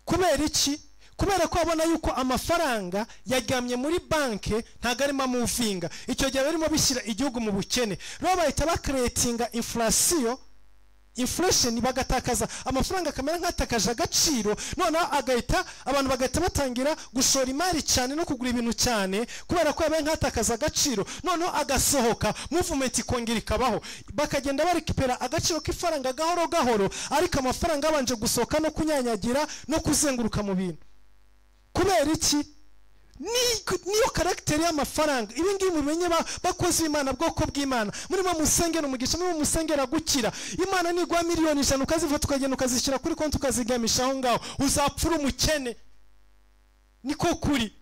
Kubera iki? Kubera ko abona yuko amafaranga yaryamye muri banke ntago arimo amuvinga. Icyo gihe barimo bishyira igihugu mu bukene. Rero bahita bacreatinga inflation, bagatakaza amafaranga akamera nk'atakaje agaciro. Noneho agahita abantu bagahita batangira gushora imari cyane no kugura ibintu cyane, kubera ko yabaye nk'atakaza agaciro. Noneho agasohoka, movement ikongera ikabaho, bakagenda barekipera agaciro k'ifaranga gahoro gahoro, ariko amafaranga abanje gusohoka no kunyanyagira no kuzenguruka mu bintu. Kubera iki? Niyo caractère y'amafaranga. Ibi ngibi mumenye bakozi b'Imana, bwoko bw'Imana, murimo musengera umugisha, murimo musengera gukira. Imana niguha 100,000,000 ukazifata ukagenda ukazishyira kuri konti ukazigamisha aho ngaho, uzapfura umukene. Niko kuri.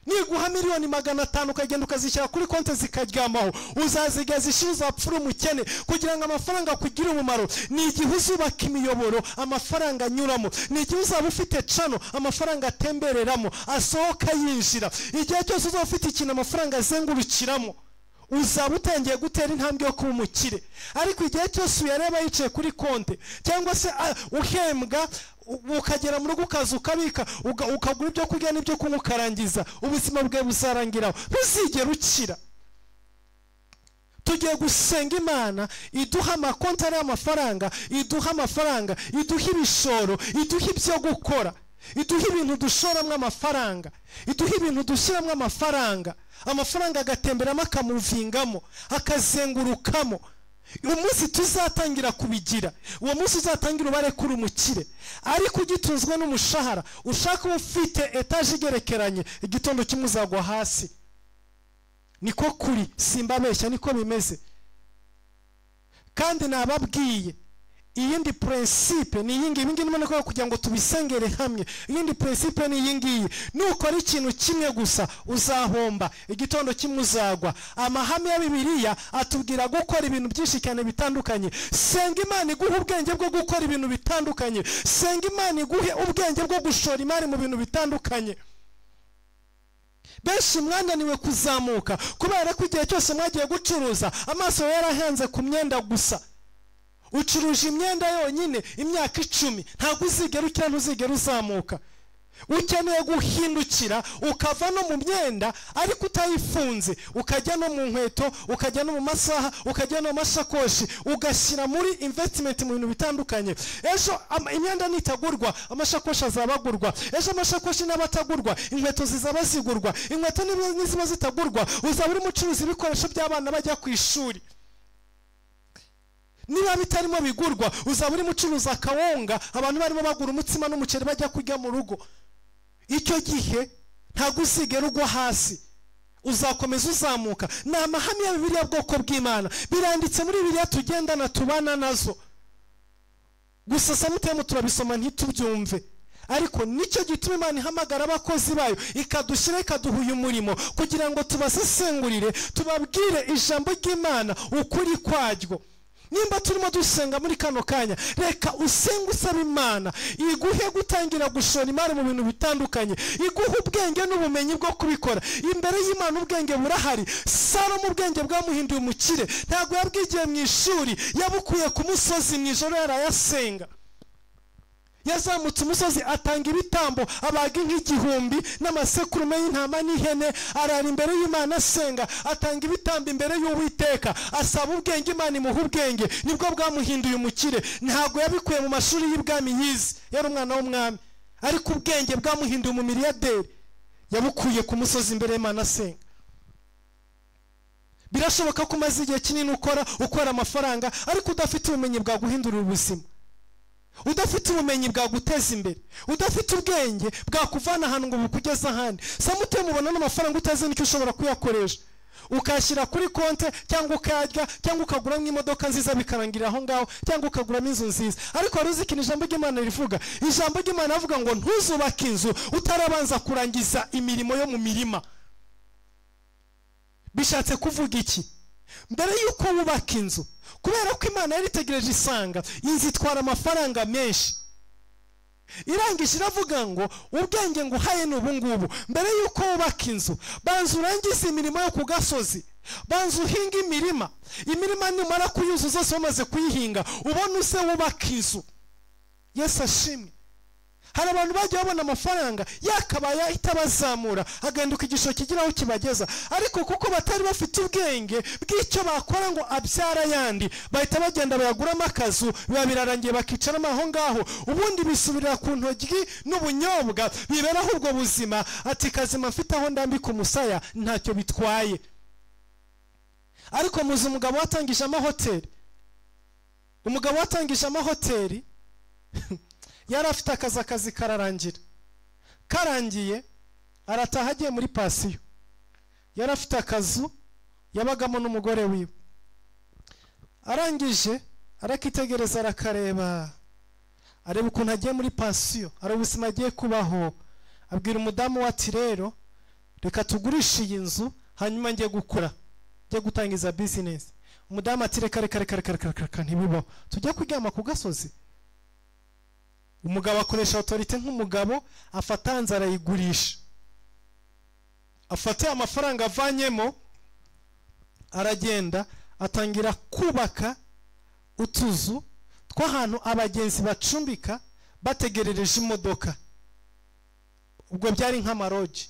Niguha 500,000,000 ukagenda ukazishyira kuri konti zikaryamaho, uzaziga zishira, uzapfura umukene. Kugira ngo amafaranga akugire umumaro, ni igihe uzubaka imiyoboro amafaranga anyuramo, ni igihe uzaba ufite channel amafaranga atembereramo, asohoka yinjira. Igihe cyose uzaba ufite ikintu amafaranga azengurukiramo, uzaba utangiye gutera intambwe yo kuba umukire. Ariko igihe cyose uyareba yicaye kuri konti, cyangwa se uhembwa ukagera mu rugo ukaza ukabika, ukagura ibyo kurya n'ibyo kunywa ukarangiza, ubuzima bwawe buzarangiraho, ntuzigera ukira. Tugiye gusenga Imana iduha amakonti y'amafaranga, iduha amafaranga, iduha ibishoro, iduha ibyo gukora, iduha ibintu dushoramo amafaranga, iduha ibintu dushyiramo amafaranga, amafaranga agatemberamo, akamuvingamo, akazengurukamo. Umunsi tuzatangira kubigira, uwo munsi uzatangira ubare kuri umukire. Ariko ugitunzwe n'umushahara, ushaka ufite etaje igerekeranye, igitondo kimwe uzagwa hasi. Niko kuri, simbabeshya, niko bimeze. Kandi nababwiye iyindi principe ni iyi ngiyi. Ibi ngibi niko kugira ngo tubisengere hamwe. Iyindi principe ni iyi ngiyi: nukora ikintu kimwe gusa uzahomba, igitondo kimwe uzagwa. Amahame ya Bibiliya atubwira gukora ibintu byinshi cyane bitandukanye. Senga Imana iguhe ubwenge bwo gukora ibintu bitandukanye. Senga Imana iguhe ubwenge bwo gushora imari mu bintu bitandukanye. Benshi mwananiwe kuzamuka kubera ko igihe cyose mwagiye gucuruza amaso yarahenze ku myenda gusa. Ucuruje imyenda yonyine imyaka 10, ntabwo uzigera ukira, ntuzigera uzamuka. Ukeneye guhindukira ukava no mu myenda ariko utayifunze, ukajya no mu nkweto, ukajya no mu masaha, ukajya no mu mashakoshi, ugashyira muri investment mu bintu bitandukanye. Ejo imyenda nitagurwa, amashakoshi azabagurwa. Ejo amashakoshi n'abatagurwa, inkweto zizaba zigurwa. Inkweto niziba zitagurwa, uzaba uri mucuruzi ibikoresho by'abana bajya ku ishuri. Niba bitarimo bigurwa, uzaba uri mucuruza akawunga, abantu barimo bagura umutsima n'umuceri bajya kurya mu rugo. Icyo gihe ntabwo uzigera ugwa hasi, uzakomeza uzamuka. Ni amahame ya Bibiliya, bwoko bw'Imana, biranditse muri Bibiliya tugendana tubana nazo. Gusa samutemu turabisoma ntitubyumve. Ariko nicyo gituma Imana ihamagara abakozi bayo, ikadushyira, ikaduha uyu murimo kugira ngo tubasesengurire, tubabwire ijambo ry'Imana ukuri kwaryo. Nimba turimo dusenga muri kano kanya, reka usenge usaba Imana iguhe gutangira gushora imari mu bintu bitandukanye, iguhe ubwenge n'ubumenyi bwo kubikora. Imbere y'Imana ubwenge burahari. Salomo ubwenge bwamuhinduye umukire, ntabwo yabwigiye mu ishuri, yabukuye ku musozi mu ijoro yarayasenga. Yazamutse umusozi atanga ibitambo, abaga inka 1000 n'amasekurume y'intama n'ihene, arara imbere y'Imana asenga, atanga ibitambo imbere y'Uwiteka, asaba ubwenge, Imana imuha ubwenge, nibwo bwamuhinduye umukire. Ntabwo yabikuye mu mashuri y'ibwami yize, yari umwana w'umwami, ariko ubwenge bwamuhinduye umumiliyaderi, yabukuye ku musozi imbere y'Imana asenga. Birashoboka ko umaze igihe kinini ukora amafaranga, ariko udafite ubumenyi bwaguhindurira ubuzima, udafite ubumenyi bwaguteza imbere, udafite ubwenge bwakuvana ahantu ngo bukugeze ahandi. Samutemu ubona n'amafaranga utazi n'icyo ushobora kuyakoresha, ukayashyira kuri konte, cyangwa ukayarya, cyangwa ukaguramo imodoka nziza bikarangira aho ngaho, cyangwa ukaguramo inzu nziza. Ariko wari uzi ikintu ijambo ry'Imana rivuga? Ijambo ry'Imana rivuga ngo ntuzubake inzu utarabanza kurangiza imirimo yo mu mirima. Bishatse kuvuga iki? Mbere yuko wubaka inzu, kubera ko Imana yari itegereje isanga inzu itwara amafaranga menshi, Irangije iravuga ngo ubwenge nguhaye ni ubungubu, mbere y'uko wubaka inzu banza urangize imirimo yo ku gasozi, banza uhinga imirima, imirima nimara kuyuzuza zose wamaze kuyihinga ubone uze wubaka inzu. Yesu ashimwe. Hari abantu bagiye babona amafaranga yakabaye ahita bazamura agahinduka igisho kigira aho kibageza, ariko kuko batari bafite ubwenge bw'icyo bakora ngo abyara yandi, bahita bagenda bayaguramo akazu, biba birarangiye bakicaramo aho ngaho, ubundi bisubirira ku ntoryi n'ubunyobwa, biberaho ubwo buzima. Ati kazima mfite aho ndambika umusaya ntacyo bitwaye. Ariko muzi umugabo watangije amahoteli, umugabo watangije amahoteli yari afite akazi kararangira, karangiye arataha agiye muri pasiyo. Yari afite akazu yabagamo n'umugore wiwe, arangije arakitegereza arakareba, areba ukuntu agiye muri pasiyo, areba ubuzima agiye kubaho. Abwira umudamu we ati rero reka tugurishe iyi nzu hanyuma njye gukora, njye gutangiza bizinesi. Umudamu ati reka reka reka reka reka reka ntibibaho, tujya kuryama ku gasozi. Umugabo akoresha autorité nk'umugabo, afatanze arayigurisha, afate amafaranga avanyemo aragenda atangira kubaka utuzu tw'ahantu abagenzi bacumbika bategerereje imodoka. Ubwo byari nk'amaroji.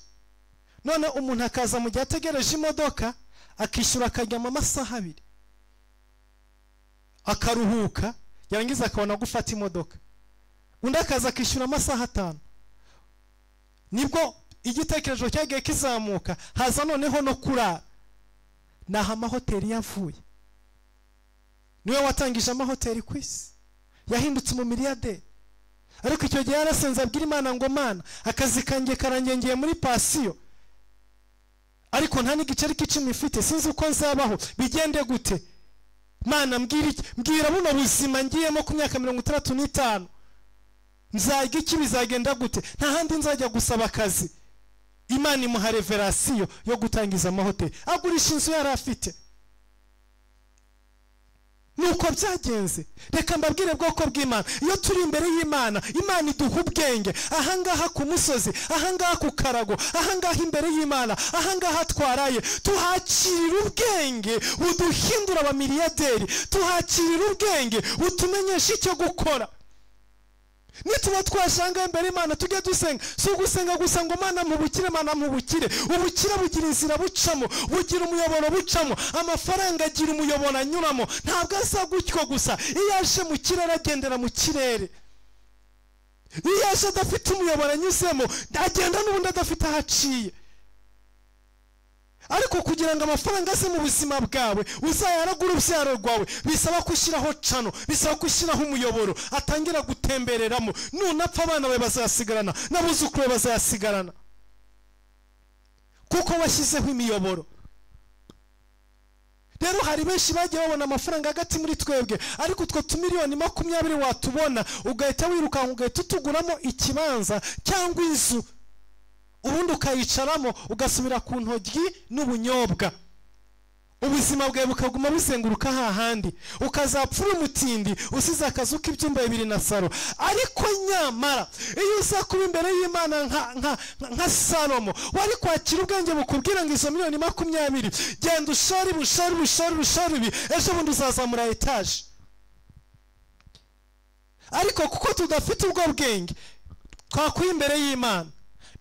None umuntu akaza mu gihe ategereje imodoka akishyura akaryama amasaha abiri akaruhuka, yarangiza akabona gufata imodoka. Undi akaza akishyura amasaha 5. Nibwo igitekerezo cyagiye kizamuka, haza noneho no kurara. Naho amahoteli yavuye, niwe watangije amahoteli ku isi, yahindutse umumiliyaderi. Ariko icyo gihe yarasenze abwira Imana ngo Mana, akazi kanjye karangiye ngiye muri pasiyo, ariko nta n'igiceri k'icumi mfite, sinzi uko nzabaho, bigende gute? Mana mbwira iki, mbwira buno buzima ngiyemo ku myaka 65 nzajya iki, bizagenda gute? Nta handi nzajya gusaba akazi. Imana imuha revelation yo gutangiza amahoteli, agurisha inzu yari afite. Nuko byagenze. Reka mbabwire bwoko bw'Imana, iyo turi imbere y'Imana, Imana iduha ubwenge. Ahangaha ku musozi, ahangaha ku karago, ahangaha imbere y'Imana, ahangaha twaraye, tuhakirira ubwenge buduhindura abamiliyaderi, tuhakirira ubwenge butumenyesha icyo gukora. Nituba twashanga imbere y'Imana tujye dusenga, si ugusenga gusa ngo Mana mubukire, Mana mubukire. Ubukire bugira inzira bucamo, bugira umuyoboro bucamo, amafaranga agira umuyoboro anyuramo. Ntabwo aza gutyo gusa, iyo aje mu kirere agendera mu kirere. Iyo aje adafite umuyoboro anyuzemo, agenda n'ubundi adafite aho aciye. Ariko kugira ngo amafaranga aze mu buzima bwawe, uzayaragura urubyaro rwawe, bisaba gushyiraho cano, bisaba gushyiraho umuyoboro atangira gutembereramo. Nunapfa abana bawe bazayasigarana, n'abuzukuru bawe bazayasigarana, kuko washyizeho imiyoboro. Rero hari benshi bagiye babona amafaranga hagati muri twebwe, ariko utwo tumiliyoni 20 watubona ugahita wirukanka ugahita utuguramo ikibanza cyangwa inzu, ubundi ukayicaramo ugasubira ku ntoryi n'ubunyobwa, ubuzima bwawe bukaguma buzenguruka hahandi, ukazapfura umutindi usize akazu k'ibyumba 2 na saro. Ariko nyamara iyo uza kuba imbere y'Imana nka Salomo, wari kwakira ubwenge bukubwira ngo izo miliyoni 20 genda ushore ushore ushore ushore ibi, ejo bundi uzazamura etaje. Ariko kuko tudafite ubwo bwenge twakuye imbere y'Imana,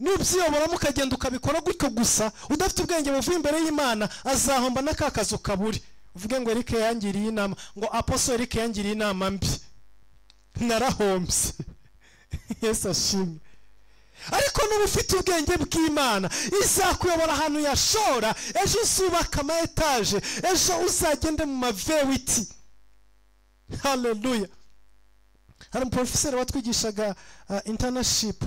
nubyiyoboramo ukagenda ukabikora gutyo gusa udafite ubwenge buvuye imbere y'Imana, azahomba n'akakazu kaburi. Uvuge ngo Eric yangiriye inama, ngo Apostle Eric yangiriye inama mbi, narahombye. Yesu ashimwe. Ariko nuba ufite ubwenge bw'Imana, izakuyobora ahantu yashora, ejo uzubaka ama etaje, ejo uzagende mu mavewiti. Haleluya. Hari umuprofeseri watwigishaga internship,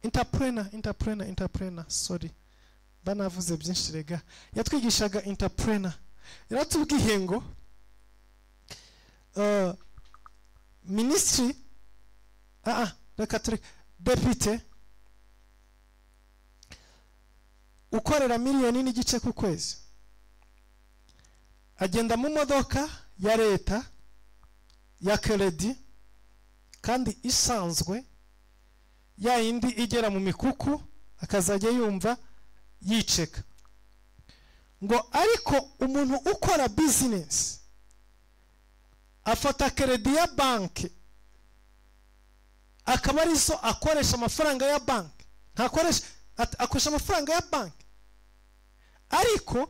entrepreneur, sorry, banavuze byinshi rega. Yatwigishaga entrepreneur, yaratubwiye ngo ministry reka tureke, depite ukorera 1.5 miliyoni ku kwezi, agenda mu modoka ya leta ya kredi, kandi isanzwe, ya yindi igera mu mikuku akazajya yumva yiceka. Ngo ariko umuntu ukora business afata credit ya banki, akaba arizo akoresha amafaranga ya banki, ntakoresha, akoresha amafaranga ya banki, ariko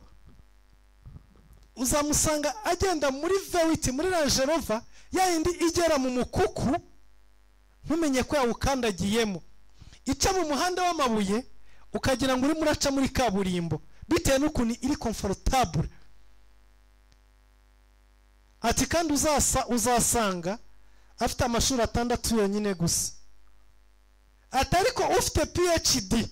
uzamusanga agenda muri V8, muri Range Rover, ya yindi igera mu mukuku ntumenye ko yawukandagiyemo, ica mu muhanda w'amabuye ukagira ngo urimo uraca muri kaburimbo bitewe n'ukuntu iri comfortable. Ati kandi uzasanga afite amashuri 6 yonyine gusa. Ati ariko ufite PhD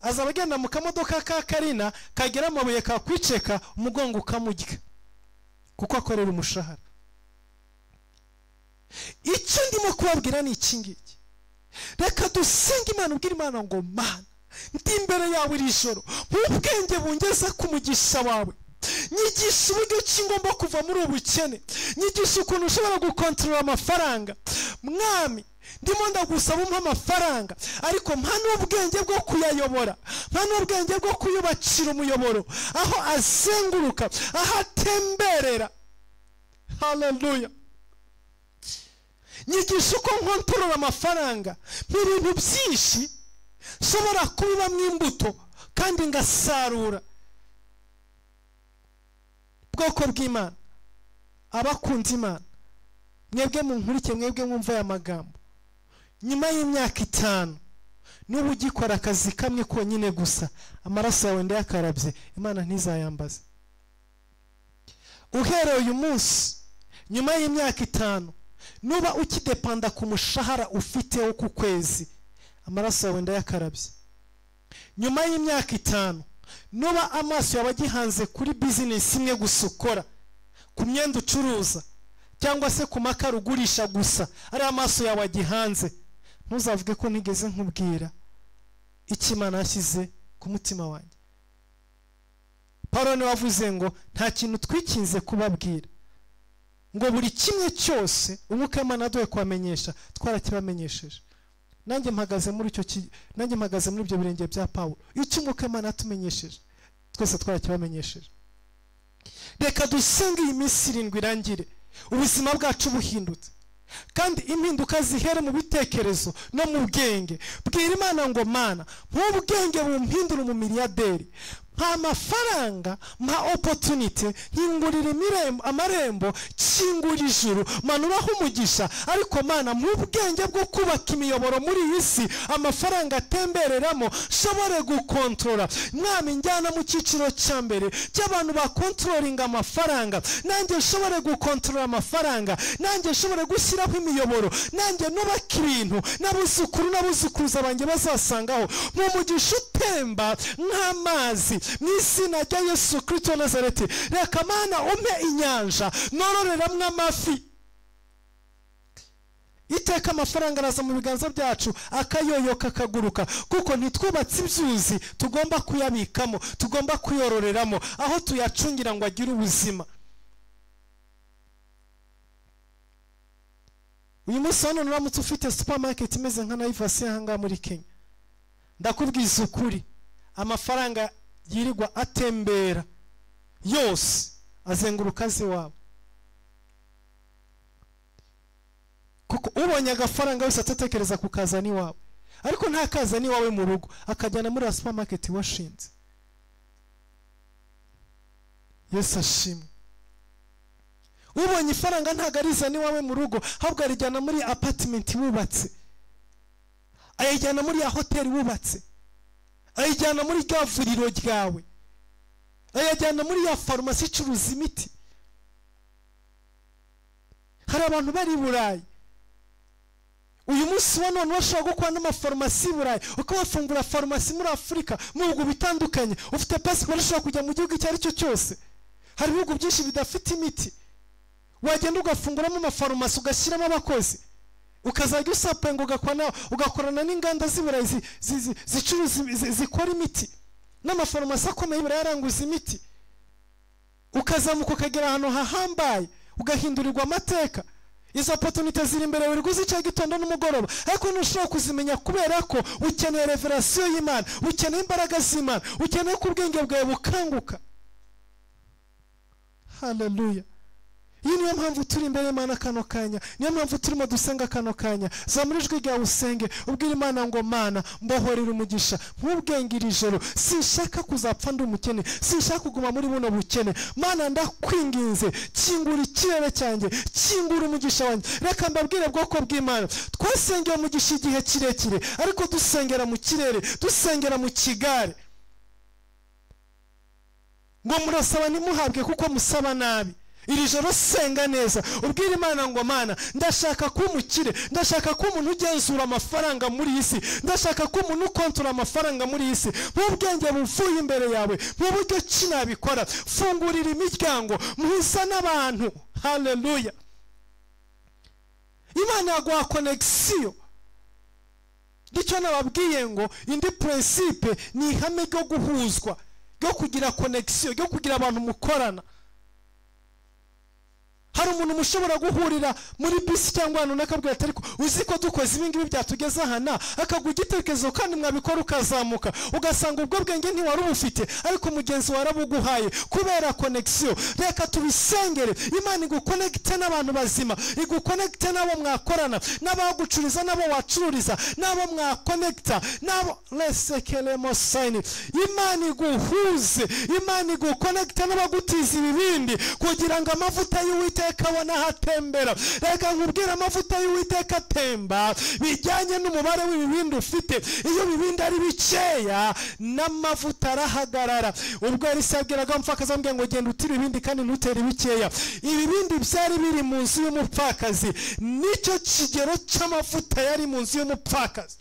azaba agenda mu kamodoka ka Karina kagera amabuye kakwiceka umugongo ukamurya, kuko akorera umushahara. Icyo ndimo kubabwira ni iki ngiki: reka dusenge Imana, ubwire Imana ngo Mana, ndi imbere yawe iri joro, ubwenge bungeza ku mugisha wawe, nyigisha uburyo ki ngomba kuva muri ubu bukene, nyigisha ukuntu ushobora gukontorora amafaranga. Mwami, ndimo ndagusaba umpa amafaranga, ariko mpa n'ubwenge bwo kuyayobora, mpa n'ubwenge bwo kuyubakira umuyoboro aho azenguruka, aho atemberera. Haleluya. Nyigisha uko nkontorora amafaranga, ibintu byinshi nshobora kubibamo imbuto kandi ngasarura. Bwoko bw'Imana, abakunze Imana, mwebwe munkurike, mwebwe mwumva aya magambo, nyuma y'imyaka 5 n'ubu ugikora akazi kamwe konyine gusa, amaraso yawe ndayakarabye, Imana ntizayambaze. Uhereye uyu munsi, nyuma y'imyaka 5, nuba ukidepanda ku mushahara ufite wo ku kwezi, amaraso yawe ndayakarabye. Nyuma y'imyaka 5, nuba amaso yawe agihanze kuri business imwe gusa ukora, ku myenda ucuruza cyangwa se ku makara ugurisha gusa, ari amaso yawe agihanze, ntuzavuge ko ntigeze nkubwira icyo Imana yashyize ku mutima wanjye. Paulo niwe wavuze ngo nta kintu twikinze kubabwira, ngo buri kimwe cyose umwuka w'Imana aduhe kubamenyesha twarakibamenyesheje. Nanjye mpagaze muri icyo, nanjye mpagaze muri ibyo birenge bya Paulo. Icyo umwuka w'Imana atumenyesheje twese twarakibamenyesheje. Reka dusenge iyi minsi 7 irangire ubuzima bwacu buhindutse, kandi impinduka zihere mu bitekerezo no mu bwenge. Bwira Imana ngo Mana, nk'ubwenge bumpindura umumiliyaderi, mpa amafaranga, mpa opportunity, nkingurira amarembo, kingura ijuru, manuraho umugisha, ariko Mana mu bwenge bwo kubaka imiyoboro muri iyi si amafaranga atembereramo nshobore gukontorora. Mwami, njyana mu cyiciro cya mbere cy'abantu bakontrolinga amafaranga, nanjye nshobore gukontorora amafaranga, nanjye nshobore gushyiraho imiyoboro, nanjye nubaka ibintu n'abuzukuru n'abuzukuruza banjye bazasangaho, mu mugisha utemba nk'amazi, mu izina rya Yesu Kristo wa Nazareti. Reka Mana umpe inyanja nororeramo amafi. Iteka amafaranga araza mu biganza byacu akayoyoka akaguruka, kuko ntitwubatse ibyuzi tugomba kuyabikamo, tugomba kuyororeramo, aho tuyacungira ngo agire ubuzima. Uyu munsi hano uramutse ufite supermarket imeze nka Naivas aha muri Kenya, ndakubwiza ukuri, amafaranga yirirwa atembera yose azenguruka azi iwawe, kuko ubonye agafaranga wese atatekereza kukazana iwawe, ariko ntakazana iwawe mu rugo, akajyana muri supermarket washinze. Yesu ashimwe. Ubonye ifaranga ntago arizana iwawe mu rugo, ahubwo arijyana muri apartment wubatse, ayijyana muri ya hoteli wubatse, ayijyana muri rya vuriro ryawe, ayajyana muri ya farumasi icuruza imiti. Hari abantu bari i Burayi uyu munsi wa none bashobora gukora n'amafarumasi i Burayi, uko bafungura farumasi muri Afurika mu bihugu bitandukanye. Ufite pasiporo ushobora kujya mu gihugu icyo ari cyo cyose. Hari ibihugu byinshi bidafite imiti, wagenda ugafunguramo amafarumasi ugashyiramo abakozi, ukazajya usapenga ugakorana n'inganda z'i Burayi zicuruza zikora imiti, n'amafarumasi akomeye i Burayi aranguza imiti, ukazamuka ukagera ahantu hahambaye ugahindurirwa amateka. Izo opportunity ziri imbere buri guzica gitondo n'umugoroba, ariko ntushobora kuzimenya kubera ko ukeneye revelation y'Imana, ukeneye imbaraga z'Imana, ukeneye ko ubwenge bwawe bukanguka. Haleluya. Iyi niyo mpamvu turi imbere y'Imana kano kanya, niyo mpamvu turimo dusenga kano kanya. Zamura ijwi ryawe usenge, ubwire Imana ngo Mana mbohorera umugisha, nk'ubwenge iri joro, sinshaka kuzapfa ndi umukene, sinshaka kuguma muri buno bukene. Mana ndakwinginze, kingura ikirere cyanjye, kingura umugisha wanjye. Reka mbabwire bwoko bw'Imana, twasengeye umugisha igihe kirekire, ariko dusengera mu kirere, dusengera mu kigare. Ngo murasaba ntimuhabwe kuko musaba nabi. Iri joro senga neza, ubwire Imana ngo Mana ndashaka kuba umukire, ndashaka kuba umuntu ugenzura amafaranga muri iyi si, ndashaka kuba umuntu ukontora amafaranga muri iyi si. Nk'ubwenge buvuye imbere yawe, nk'uburyo ki nabikora, fungurira imiryango, muhuza n'abantu. Haleluya. Imana yaguha connection. Nicyo nababwiye ngo indi principe ni ihame ryo guhuzwa, ryo kugira connection, ryo kugira abantu mukorana. Hari umuntu mushobora guhurira muri bisi cyangwa ahantu nakabwira ati ariko uzi ko dukoze ibi ngibi byatugeza hana, akaguha igitekerezo kandi mwabikora ukazamuka, ugasanga ubwo bwenge ntiwari ubufite ariko mugenzi warabuguhaye kubera connection. Reka tubisengere, Imana iguconnecte n'abantu bazima, iguconnecte n'abo mwakorana, n'abagucuriza, n'abo wacururiza, n'abo mwakonecta, n'abo lesekelemo sayini. Imana iguhuze, Imana iguconnecte n'abagutiza ibibindi kugira ngo amavuta y'Uwiteka kabona hatembera. Reka nkubwire, amavuta y'Uwiteka atemba bijyanye n'umubare w'ibibindi ufite. Iyo ibibindi ari bikeya n'amavuta arahagarara. Ubwo Elisa yabwiraga umupfakazi amubwira ngo genda utire ibindi kandi ntutere bikeya. Ibibindi byari biri mu nzu y'umupfakazi, nicyo kigero cy'amavuta yari mu nzu y'umupfakazi.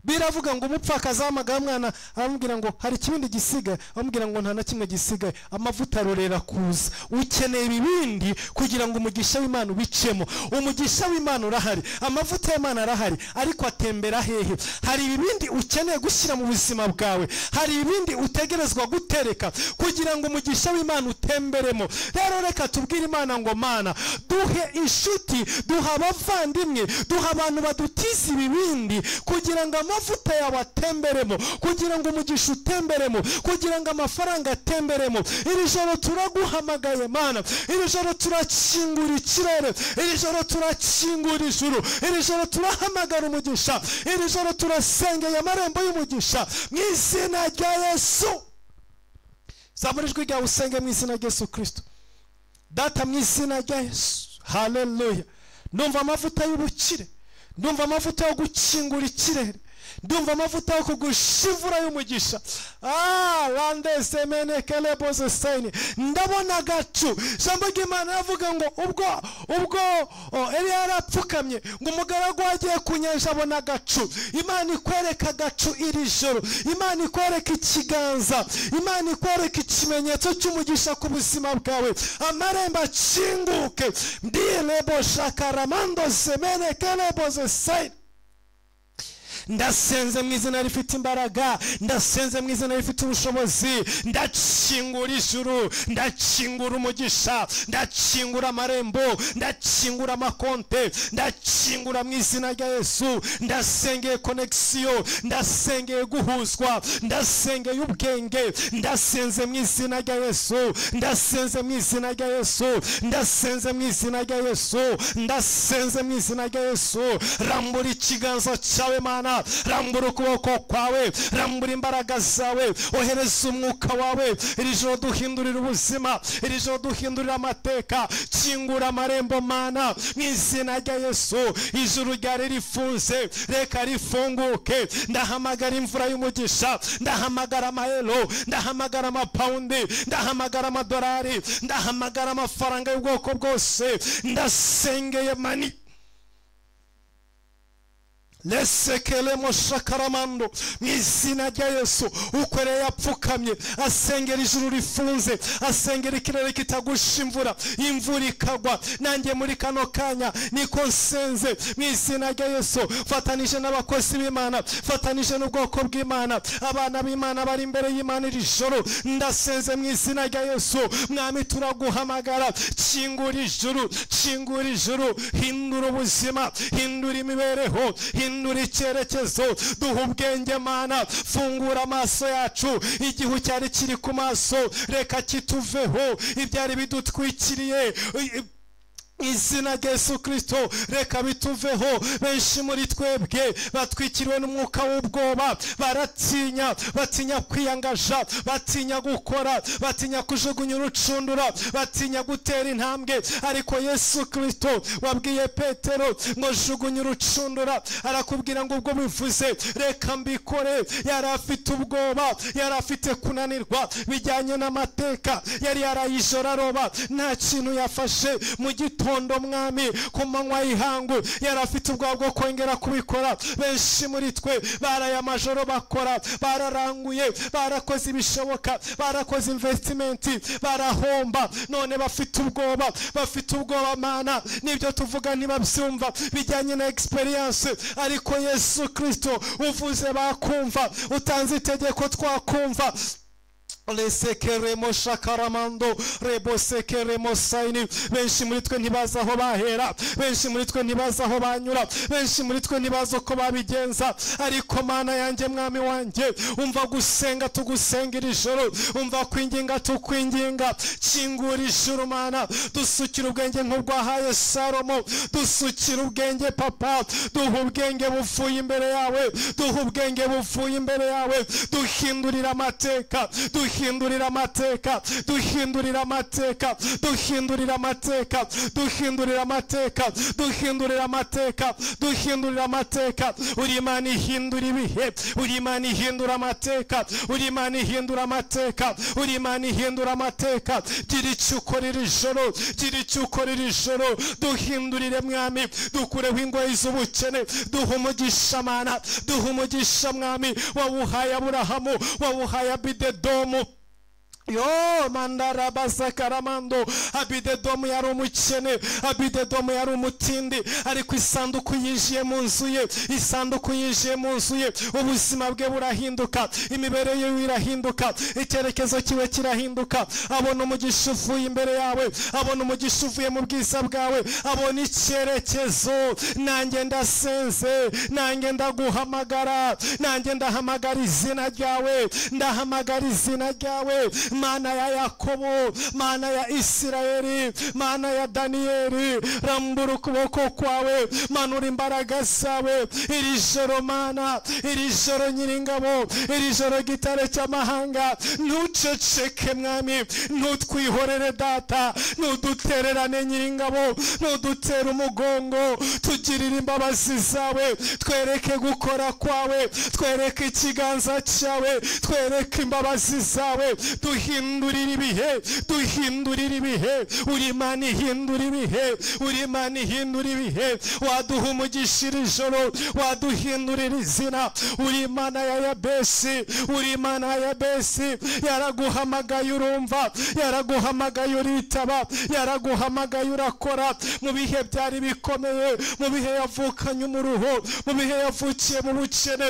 Biravuga ngo umupfakazi ahamagara umwana aramubwira ngo hari ikibindi gisigaye, aramubwira ngo nta na kimwe gisigaye, amavuta arorera kuza. Ukeneye ibibindi kugira ngo umugisha w'Imana ubicemo. Umugisha w'Imana urahari, amavuta y'Imana arahari, ariko atembera hehe? Hari ibibindi ukeneye gushyira mu buzima bwawe, hari ibindi utegerezwa gutereka kugira ngo umugisha w'Imana utemberemo. Rero reka tubwire Imana ngo Mana duhe inshuti, duha abavandimwe, duha abantu badutiza ibibindi kugira ngo amavuta yawe atemberemo, kugira ngo umugisha utemberemo, kugira ngo amafaranga atemberemo. Iri joro turaguhamagaye Mana, iri joro turakingura ikirere, iri joro turakingura ijuru, iri joro turahamagara umugisha, iri joro turasengeye amarembo y'umugisha mu izina rya Yesu. Zamura ijwi ryawe usenge mu izina rya Yesu Kristo. Data, mu izina rya Yesu. Haleluya. Ndumva amavuta y'ubukire, ndumva amavuta yo gukingura ikirere, ndumva amavuta yo kugusha imvura y'umugisha. Landese menekeleboze sayini. Ndabona agacu. Ijambo ry'Imana ravuga ngo ubwo Eliya yarapfukamye ngo umugaragu agiye ku nyanja abona agacu. Imana ikwereka agacu iri joro, Imana ikwereka ikiganza, Imana ikwereka ikimenyetso cy'umugisha ku buzima bwawe. Amarembo akinguke. Ndirebo shakaramando semenekeleboze sayini. Ndasenze mu izina rifite imbaraga, ndasenze mu izina rifite ubushobozi, ndakingura ijuru, ndakingura umugisha, ndakingura amarembo, ndakingura amakonte, ndakingura mu izina rya Yesu. Ndasengeye connection, ndasengeye guhuzwa, ndasengeye ubwenge, ndasenze mu izina rya Yesu, ndasenze mu izina rya Yesu, ndasenze mu izina rya Yesu, ndasenze mu izina rya Yesu. Rambura ikiganza cyawe Mana, rambura ukuboko kwawe, rambura imbaraga zawe, ohereza umwuka wawe. Iri joro duhindurira ubuzima, iri joro duhindurira amateka. Kingura amarembo Mana mu izina rya Yesu. Ijuru ryari rifunze, reka rifunguke. Ndahamagara imvura y'umugisha, ndahamagara amayero, ndahamagara amapawundi, ndahamagara amadolari, ndahamagara amafaranga y'ubwoko bwose. Ndasengeye mani Lesekelemo shakaramando, mu izina rya Yesu. Ukoreye yapfukamye asengera ijuru rifunze, asengera ikirere kitagusha imvura, imvura ikagwa. Nanjye muri kano kanya niko nsenze mu izina rya Yesu, fatanije n'abakozi b'Imana, fatanije n'ubwoko bw'Imana, abana b'Imana bari imbere y'Imana iri joro. Ndasenze mu izina rya Yesu. Mwami, turaguhamagara, kingura ijuru, kingura ijuru, hindura ubuzima, hindura imibereho, hindura icyerekezo, duha ubwenge Mana, fungura amaso yacu. Igihu cyari kiri ku maso reka kituveho, ibyari bidutwikiriye izina rya Yesu Kristo reka bituveho. Benshi muri twebwe batwikiriwe n'umwuka w'ubwoba, baratinya, batinya kwiyangaja, batinya gukora, batinya kujugunya urucundura, batinya gutera intambwe. Ariko Yesu Kristo wabwiye Petero ngo jugunya urucundura, arakubwira ngo ubwo bivuze reka mbikore. Yari afite ubwoba, yari afite kunanirwa bijyanye n'amateka, yari yarayijora aroba, nta kintu yafashe mu gitondo mwami ku manywa y'ihangu, yari afite ubwoba bwo kongera kubikora. Benshi muri twe baraye amajoro bakora, bararanguye, barakoze ibishoboka, barakoze investimenti, barahomba, none bafite ubwoba, bafite ubwoba Mana, nibyo tuvuga ntibabyumva bijyanye na experience. Ariko Yesu Kristo uvuze bakumva, utanze itegeko twakumva. Lesekeremo shakaramando, rebosekeremo saini. Benshi muri twe ntibazi aho bahera, benshi muri twe ntibazi aho banyura, benshi muri twe ntibazi uko babigenza. Ariko Mana yanjye, mwami wanjye, umva gusenga tugusenga iri joro, umva kwinginga tukwinginga. Kingura ijuru Mana, dusukira ubwenge nk'ubwahaye Salomo, dusukira ubwenge papa, duha ubwenge buvuye imbere yawe, duha ubwenge buvuye imbere yawe, duhindurira amateka, duhindurira amateka, duhindurira amateka, duhindurira amateka, duhindurira amateka, duhindurira amateka, duhindurira amateka. Uri Imana ihindura ibihe, uri Imana ihindura amateka, uri Imana ihindura amateka, uri Imana ihindura amateka. Gira icyo ukora iri joro, gira icyo ukora iri joro, duhindurire mwami, dukureho ingoyi z'ubukene, duha umugisha Mana, duha umugisha mwami wawuhaye Aburahamu, wawuhaye Abidedomu. Yo mandarabasakaramando, Abidedomu yari umukene, Abidedomu yari umutindi, ariko isanduku yinjiye mu nzu ye, isanduku yinjiye mu nzu ye, ubuzima bwe burahinduka, imibereho ye irahinduka, icyerekezo kiwe kirahinduka. Abona umugisha uvuye imbere yawe, abona umugisha uvuye mu bwiza bwawe, abona icyerekezo. Nanjye ndasenze, nanjye ndaguhamagara, nanjye ndahamagara izina ryawe, ndahamagara izina ryawe. Mana ya Yakobo, Mana ya Isirayeli, Mana ya Daniyeli, rambura ukuboko kwawe, manura imbaraga zawe iri joro Mana, iri joro Nyiringabo, iri joro gitare cy'amahanga. Ntuceceke mwami, ntutwihorere data, ntudutererane Nyiringabo, ntudutere umugongo, tugirire imbabazi zawe, twereke gukora kwawe, twereke ikiganza cyawe, twereke imbabazi zawe, duhindurira ibihe, duhindurira ibihe. Uri Imana ihindura ibihe, uri Imana ihindura ibihe. Waduha umugisha iri joro, waduhindurira izina. Uri Imana ya Yabesi, uri Imana ya Yabesi. Yaraguhamagaye urumva, yaraguhamagaye uritaba, yaraguhamagaye urakora. Mu bihe byari bikomeye, mu bihe yavukanye umuruho, mu bihe yavukiye mu bukene,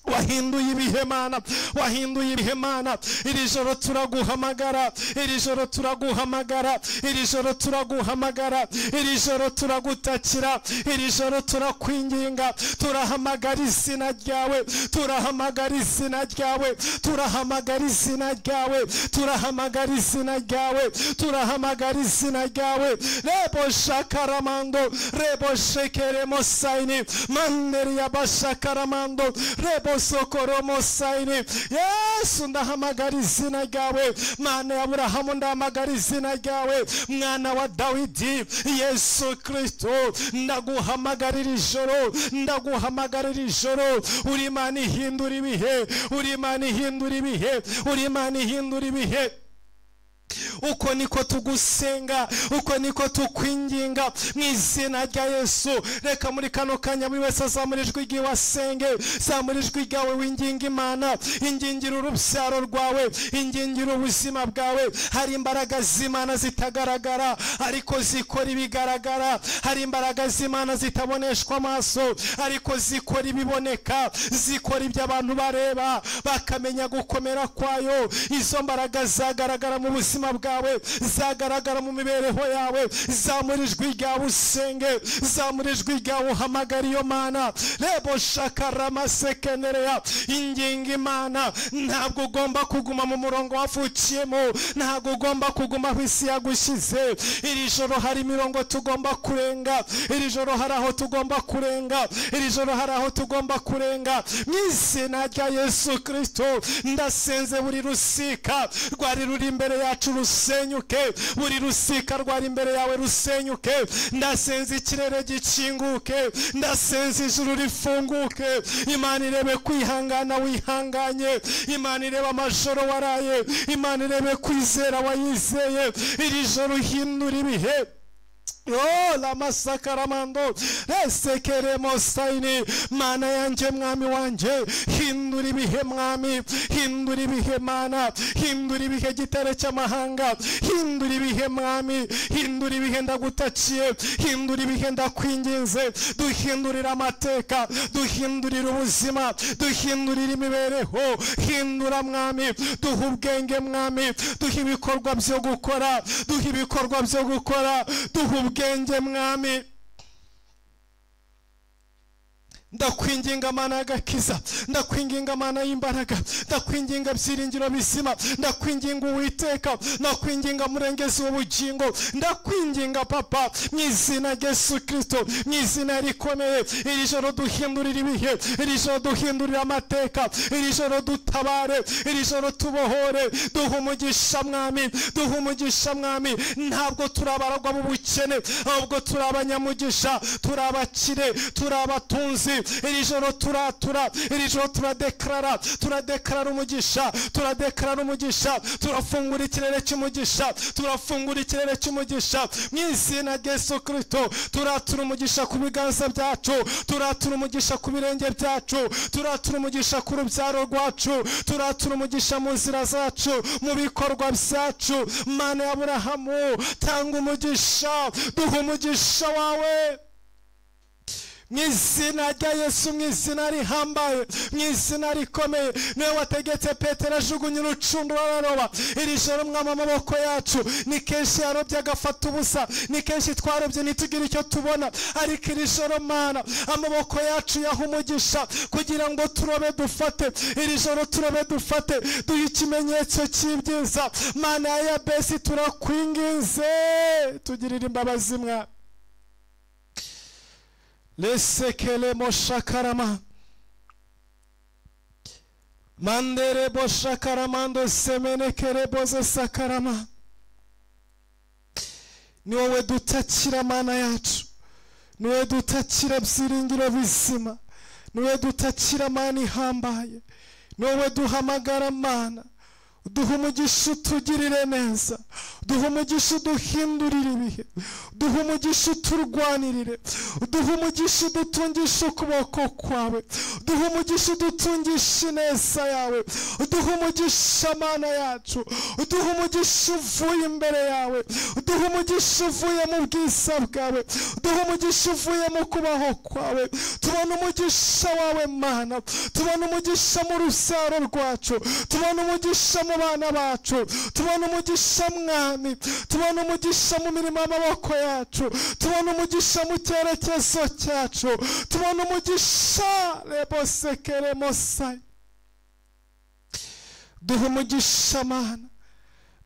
wahinduye ibihe Mana, wahinduye ibihe Mana. Iri joro turaguhamagara, iri joro turaguhamagara, iri joro turaguhamagara, iri joro turagutakira, iri joro turakwinginga. Turahamagara izina ryawe, turahamagara izina ryawe, turahamagara izina ryawe, turahamagara izina ryawe, turahamagara izina ryawe. Rebo shakaramando, rebo shekeremo saini, manderi yabashakaramando, rebo sokoromo saini. Yesu, ndahamagara izina ryawe. Mana ya Aburahamu, ndahamagara izina ryawe. Mwana wa Dawidi, Yesu Kristo, ndaguhamagarira ijoro, ndaguhamagarira ijoro. Uri Imana ihindura ibihe, uri Imana ihindura ibihe, uri Imana ihindura ibihe. Uko niko tugusenga, uko niko tukwinginga mu izina rya Yesu. Reka muri kano kanya buri wese azamura ijwi ryiwe asenge, zamura ijwi ryawe winginga Imana, ingingira urubyaro rwawe, ingingira ubuzima bwawe. Hari imbaraga z'Imana zitagaragara ariko zikora ibigaragara, hari imbaraga z'Imana zitaboneshwa amaso ariko zikora ibiboneka, zikora ibyo abantu bareba bakamenya gukomera kwayo. Izo mbaraga zagaragara mu buzima bwawe, zagaragara mu mibereho yawe. Zamura ijwi ryawe usenge, zamura ijwi ryawe uhamagara iyo Mana. Rebo shakaramasekenereya, inginga Imana. Ntabwo ugomba kuguma mu murongo wavukiyemo, ntabwo ugomba kuguma aho isi yagushyize. Iri joro hari imirongo tugomba kurenga, iri joro hari aho tugomba kurenga, iri joro hari aho tugomba kurenga. Mu izina rya Yesu Kristo ndasenze buri rusika rwari ruri imbere yacu rusenyuke, buri rusika rwari imbere yawe rusenyuke. Ndasenze ikirere gikinguke, ndasenze ijuru rifunguke. Imana irebe kwihangana wihanganye, Imana irebe amajoro waraye, Imana irebe kwizera wayizeye. Iri joro hindura ibihe. Oh, la masakaramando resekeremo sayini. Mana yanjye, mwami wanjye, hindura ibihe mwami, hindura ibihe Mana, hindura ibihe gitare cy'amahanga, hindura ibihe mwami, hindura ibihe ndagutakiye, hindura ibihe ndakwinginze. Duhindurira amateka, duhindurira ubuzima, duhindurira imibereho. Hindura mwami, duha ubwenge mwami, duha ibikorwa byo gukora, duha ibikorwa byo gukora, duha ubwenge mwami. Ndakwinginga Mana y'agakiza, ndakwinginga Mana y'imbaraga, ndakwinginga byiringiro bizima, ndakwinginga Uwiteka, ndakwinginga murengezi w'ubugingo, ndakwinginga Papa mu izina rya Yesu Kristo, mu izina rikomeye. Iri joro duhindurira ibihe, iri joro duhindurira amateka, iri joro dutabare, iri joro tubohore. Duha umugisha mwami, duha umugisha mwami. Ntabwo turabaragwa mu bukene, ahubwo turi abanyamugisha, turi abakire, turi abatunzi. Iri joro turatura, iri joro turadeklarara, turadeklarara umugisha, turadeklarara umugisha, turafungura ikirere cy'umugisha, turafungura ikirere cy'umugisha mu izina rya Yesu Kristo. Turatura umugisha ku biganza byacu, turatura umugisha ku birenge byacu, turatura umugisha ku rubyaro rwacu, turatura umugisha mu nzira zacu, mu bikorwa byacu. Mana ya Aburahamu, tanga umugisha, duha umugisha wawe mu izina rya Yesu, mu izina rihambaye, mu izina rikomeye. Niwe wategetse Petero ajugunya urucundura araroba. Iri joro mwama amaboko yacu, ni kenshi yarobye agafata ubusa, ni kenshi twarobye ntitugire icyo tubona, ariko iri joro Mana amaboko yacu yaha umugisha kugira ngo turobe dufate. Iri joro turobe dufate, duhe ikimenyetso cy'ibyiza. Mana ya Yabesi, turakwinginze, tugirire imbabazi mwa. Lesekele moshakarama mandere boshakaramando semenekere boze sakarama. Ni wowe dutakira Mana yacu, ni wowe dutakira byiringiro bizima, ni wowe dutakira Mana ihambaye, ni wowe duhamagara Mana. Duha umugisha utugirire neza, duha umugisha uduhindurire ibihe, duha umugisha uturwanirire, duha umugisha udutungishe ukuboko kwawe, duha umugisha udutungishe ineza yawe, duha umugisha Mana yacu, duha umugisha uvuye imbere yawe, duha umugisha uvuye mu bwiza bwawe, duha umugisha uvuye mu kubaho kwawe. Tubona umugisha wawe Mana, tubona umugisha mu rubyaro rwacu, tubona umugisha mu bana bacu, tubona umugisha mwami, tubona umugisha mu mirimo y'amaboko yacu, tubona umugisha mu cyerekezo cyacu, tubona umugisha rebosekeremosai. Duha umugisha Mana,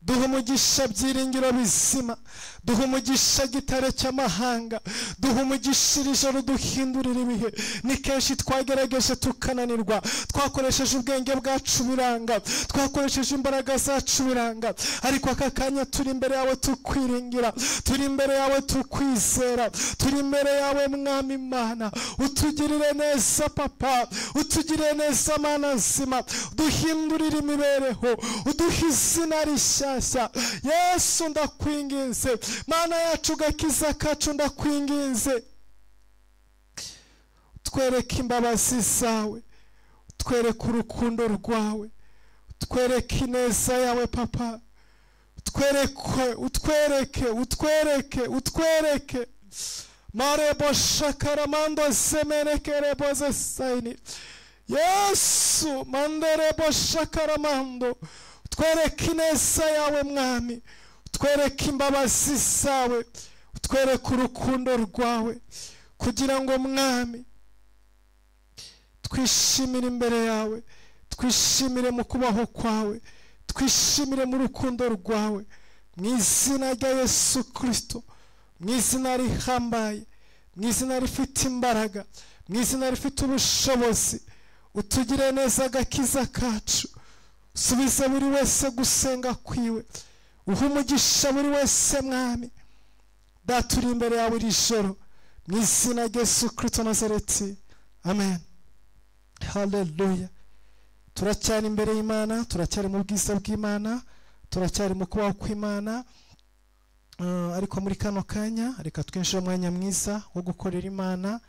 duha umugisha byiringiro bizima, duha umugisha gitare cy'amahanga, duha umugisha iri joro duhindurira ibihe. Ni kenshi twagerageje tukananirwa, twakoresheje ubwenge bwacu biranga, twakoresheje imbaraga zacu biranga, ariko aka kanya turi imbere yawe tukwiringira, turi imbere yawe tukwizera, turi imbere yawe mwami Mana. Utugirire neza Papa, utugirire neza Mana nzima, duhindurire imibereho, uduhe izina rishyashya. bushyashya. Yesu ndakwinginze, Mana yacu gakiza kacu ndakwinginze, twereke imbabazi zawe, twereke urukundo rwawe, twereke ineza yawe papa, utwereke, utwereke, utwereke, utwereke. Marebo shakaramando semerekerebo zesaini. Yesu manderebo shakaramando, twereke ineza yawe mwami, twereke imbabazi zawe, twereke urukundo rwawe, kugira ngo mwami twishimire imbere yawe, twishimire mu kubaho kwawe, twishimire mu rukundo rwawe, mu izina rya Yesu Kristo, mu izina rihambaye, mu izina rifite imbaraga, mu izina rifite ubushobozi. Utugire neza agakiza kacu, subize buri wese gusenga kwiwe, uhe umugisha buri wese mwami. Data uri imbere yawe iri joro, mu izina rya Yesu Kristo Nazareti, amen. Haleluya. Turacyari imbere y'Imana, turacyari mu bwiza bw'Imana, turacyari mu kubaho kw'Imana. Ariko muri kano kanya reka twinjire umwanya mwiza wo gukorera Imana.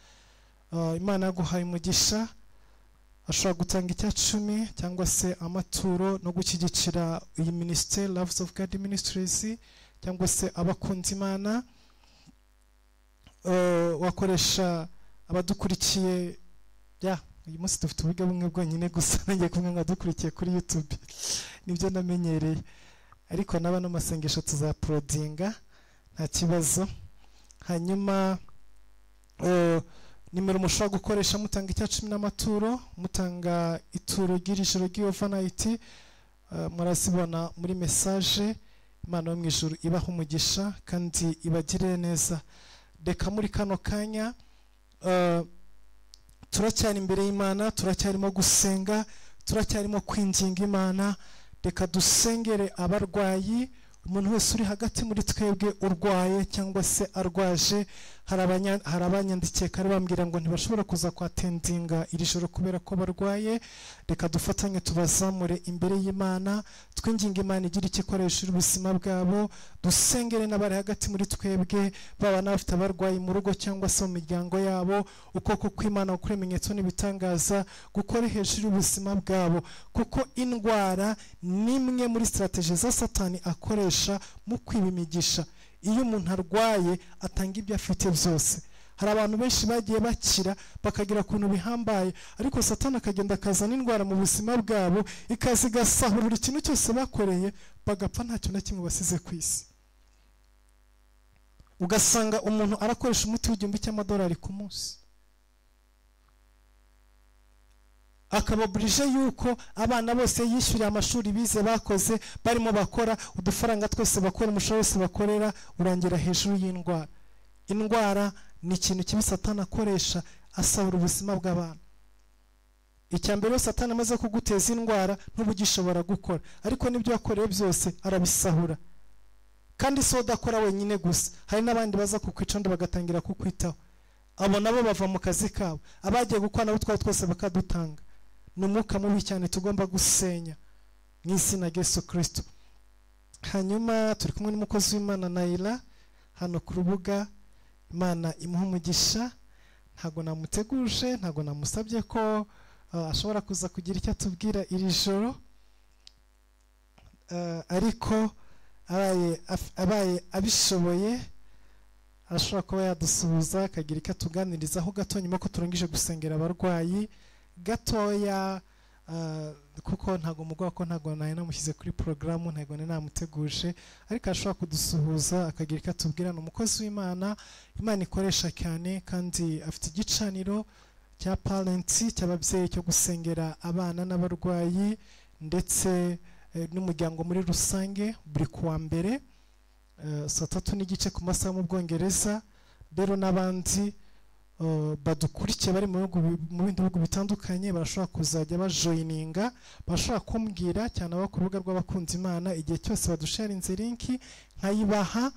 Imana yaguhaye umugisha, ashobora gutanga 10 cyangwa se amaturo no gushyigikira iyi ministry Loves of God Ministries, cyangwa se abakunzi Imana. Wakoresha abadukurikiye ya uyu munsi dufite uburyo bumwe bwonyine gusa, nanjye kumwe nkadukurikiye kuri YouTube nibyo namenyereye, ariko naba no masengesho tuzaprodinga nta kibazo. Hanyuma nimero mushobora gukoresha mutanga 10 n'amaturo, mutanga ituro ry'ijoro ry'overnight, murazibona muri message. Imana yo mu ijuru ibaha umugisha kandi ibagirire neza. Reka muri kano kanya turacyari imbere y'Imana, turacyarimo gusenga, turacyarimo kwinginga Imana. Reka dusengere abarwayi, umuntu wese uri hagati muri twebwe urwaye cyangwa se arwaje. Hari abanyandikiye kare bambwira ngo ntibashobora kuza kwatendinga iri joro kubera ko barwaye. Reka dufatanye tubazamure imbere y'Imana, twinginga Imana igira icyo ikoresha ubuzima bwabo. Dusengere n'abari hagati muri twebwe, baba n'abafite abarwayi mu rugo cyangwa se mu miryango yabo, ukuboko kw'Imana gukora ibimenyetso n'ibitangaza gukore hejuru y'ubuzima bwabo, kuko indwara ni imwe muri strategy za Satani akoresha mu kwiba imigisha. Iyo umuntu arwaye atanga ibyo afite byose. Hari abantu benshi bagiye bakira bakagira kuntu bihambaye, ariko Satani akagenda akazana indwara mu buzima bwabo, ikaza igasahura buri kintu cyose bakoreye, bagapfa ntacyo na kimwe basize ku isi. Ugasanga umuntu arakoresha umuti w'igihumbi cy'amadolari ku munsi, akababurije yuko abana bose yishyuriye amashuri bize bakoze barimo bakora, udufaranga twose bakora, umushahara wose bakorera urangira hejuru y'indwara. Indwara ni ikintu kibi Satani akoresha asahura ubuzima bw'abantu. Icya mbere, Satani amaze kuguteza indwara ntubugishobora gukora, ariko n'ibyo wakoreye byose arabisahura. Kandi si udakora wenyine gusa, hari n'abandi baza kukwica bagatangira kukwitaho. Abo nabo bava mu kazi kabo, abagiye gukora nabo twaba twose bakadutanga. Ni umwuka mubi cyane tugomba gusenya mu izina rya Yesu Kristo. Hanyuma turi kumwe n'umukozi w'Imana Naila hano ku rubuga. Imana imuha umugisha. Ntago namuteguje, ntago namusabye ko ashobora kuza kugira icyo atubwira iri joro, ariko abaye abishoboye ashobora kuba yadusuhuza akagira icyo atuganirizaho gato nyuma ko turangije gusengera abarwayi gatoya, kuko ntago mugwa ko ntago naye namushyize kuri programu, ntago namuteguje, ariko ashobora kudusuhuza akagira icyo atubwira. Ni umukozi w'Imana, Imana ikoresha cyane, kandi afite igicaniro cya parents cy'ababyeyi cyo gusengera abana n'abarwayi ndetse n'umuryango muri rusange buri kuwa mbere saa 3:30 ku masaha mu Bwongereza. Rero n'abandi badukurikiye bari mu bindi bihugu bitandukanye barashobora kuzajya bajoyininga, bashobora kumbwira cyane abo ku rubuga rw'abakunzi Imana igihe cyose badusharinze linki nkayibaha,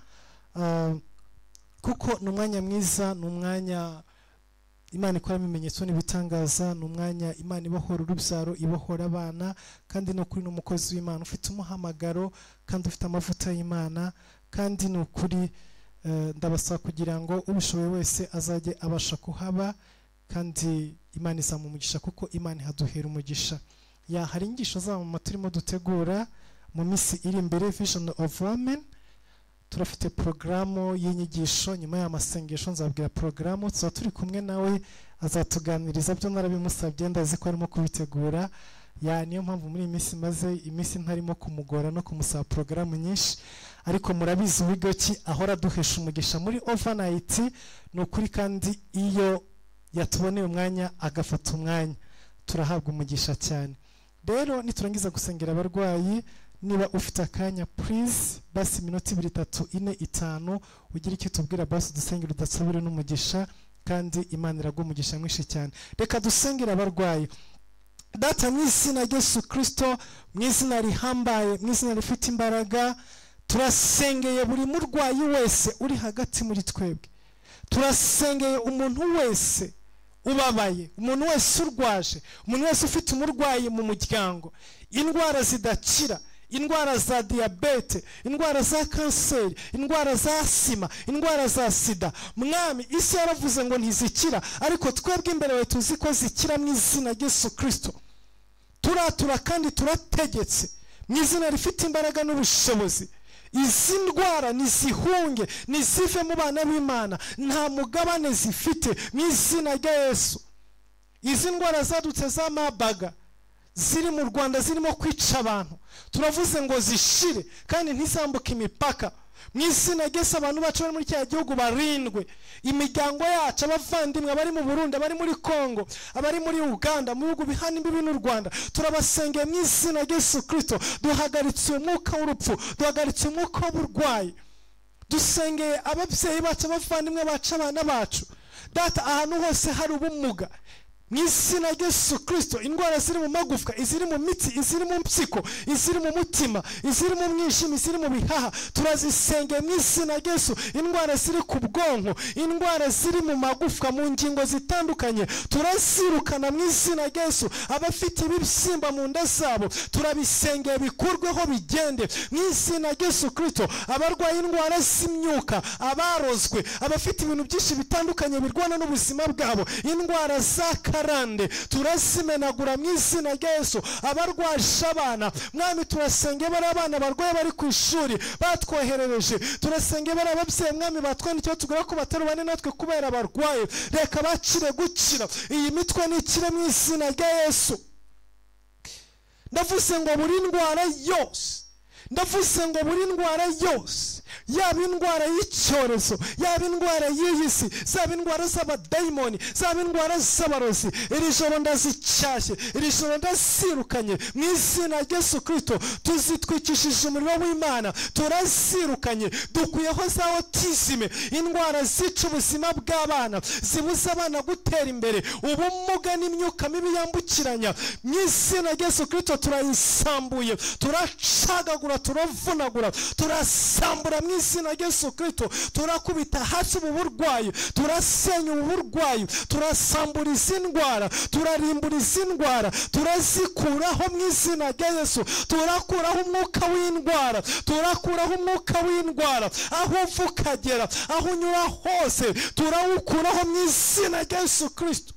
kuko ni umwanya mwiza, ni umwanya Imana ikoramo ibimenyetso n'ibitangaza, ni umwanya Imana ibohora urubyaro, ibohora abana, kandi ni ukuri n'umukozi w'Imana ufite umuhamagaro kandi ufite amavuta y'Imana, kandi ni ukuri ndabasaba kugira ngo ubishoboye wese azajye abasha kuhaba, kandi Imana izamuha kuko Imana ihaduhera umugisha. Ya hari inyigisho z'abamama turimo dutegura mu minsi iri imbere, Vision of Women. Turafite porogaramu y'inyigisho nyuma y'amasengesho nzabwira porogaramu, tuzaba turi kumwe nawe azatuganiriza, byo narabimusabye ndazi ko arimo kubitegura. Ya niyo mpamvu muri iyi minsi maze iminsi ntarimo kumugora no kumusaba porogaramu nyinshi, ariko murabizi uburyo ki ahora duhesha umugisha muri overnight, ni ukuri, kandi iyo yatuboneye umwanya agafata umwanya turahabwa umugisha cyane. Rero niturangiza gusengera abarwayi, niba ufite akanya please basi iminota 2 3 4 5 ugira icyo tubwira, basi dusengere udasabire n'umugisha, kandi Imana iraguha umugisha mwinshi cyane. Reka dusengere abarwayi. Data, mu izina rya Yesu Kristo, mu izina rihambaye, mu izina rifite imbaraga, turasengeye buri murwayi wese uri hagati muri twebwe. Turasengeye umuntu wese ubabaye, umuntu wese urwaje, umuntu wese ufite umurwayi mu muryango, indwara zidakira, indwara za diyabete, indwara za kanseri, indwara za sima, indwara za sida. Mwami, isi yaravuze ngo ntizikira, ariko twebwe imbere yawe tuzi ko zikira mu izina rya Yesu Kristo. Turatura kandi turategetse mu izina rifite imbaraga n'ubushobozi, izi ndwara nizihunge, nizive mu bana b'Imana, nta mugabane zifite mu izina rya Yesu. Izi ndwara zadutse za mabaga ziri mu Rwanda zirimo kwica abantu, turavuze ngo zishire kandi ntizambuke imipaka mu izina rya Yesu. Abantu bacu bari muri cya gihugu barindwe, imiryango yacu, abavandimwe abari mu Burundi, abari muri Kongo, abari muri Uganda, mu bihugu bihana imbibi n'u Rwanda, turabasengeye mu izina rya Yesu Kristo. Duhagaritse umwuka w'urupfu, duhagaritse umwuka w'uburwayi, dusengeye ababyeyi bacu, abavandimwe bacu, abana bacu. Data, ahantu hose hari ubumuga mu izina rya Yesu Kristo, indwara ziri mu magufwa, iziri mu mitsi, iziri mu mpyiko, iziri mu mutima, iziri mu mwijima, iziri mu bihaha, turazisengeye mu izina rya Yesu. Indwara ziri ku bwonko, indwara ziri mu magufwa, mu ngingo zitandukanye, turazirukana mu izina rya Yesu. Abafite ibibyimba mu nda zabo turabisengeye bikurweho bigende mu izina rya Yesu Kristo. Abarwaye indwara z'imyuka, abarozwe, abafite ibintu byinshi bitandukanye birwana n'ubuzima bwabo, indwara za karande turazimenagura mu izina rya Yesu. Abarwaje abana, Mwami, turasenge bari abana barwaye bari ku ishuri batwoherereje, turasenge bari ababyeyi, Mwami, batwandikiye tugura ko batarubane natwe kubera barwaye, reka bakire gukira, iyi mitwe nikire mu izina rya Yesu. Ndavuze ngo buri ndwara yose, ndavuze ngo buri ndwara yose, yaba indwara y'icyorezo, yaba indwara y'iyi si, zaba indwara z'abadayimoni, zaba indwara z'abarozi, iri joro ndazicyashye, iri joro ndazirukanye mu izina rya Yesu Kristo. Tuzitwikishije umuriro w'Imana, turazirukanye, dukuyeho za otizime, indwara zica ubuzima bw'abana, zibuza abana gutera imbere, ubumuga n'imyuka mibi yambukiranya, mu izina rya Yesu Kristo turayisambuye, turacagagura, turavunagura, turasambura mu izina rya Yesu Kristo. Turakubita hasi ubu burwayi, turasenya ubu burwayi, turasambura izi ndwara, turarimbura izi ndwara, turazikuraho mu izina rya Yesu. Turakuraho umwuka w'indwara, turakuraho umwuka w'indwara, aho uva ukagera, aho unyura hose, turawukuraho mu izina rya Yesu Kristo.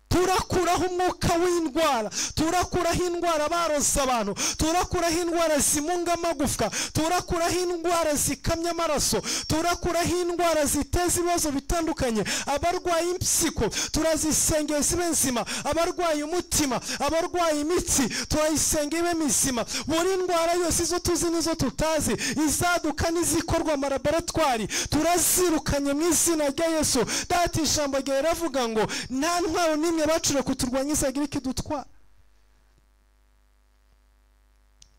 Turakuraho umwuka w'indwara, turakuraho indwara baroza abantu, turakuraho indwara zimunga amagufwa, turakuraho indwara zikamya amaraso, turakuraho indwara ziteza ibibazo bitandukanye. Abarwaye impyiko turazisengeye zibe nzima, abarwaye umutima, abarwaye imitsi turayisengeye ibe mizima. Buri ndwara yose, izo tuzi n'izo tutazi, izaduka n'izikorwa mu laboratwari, turazirukanye mu izina rya Yesu. Data, ijambo ryawe riravuga ngo nta ntwaro n'imwe bacure kuturwanya izagira ikidutwara.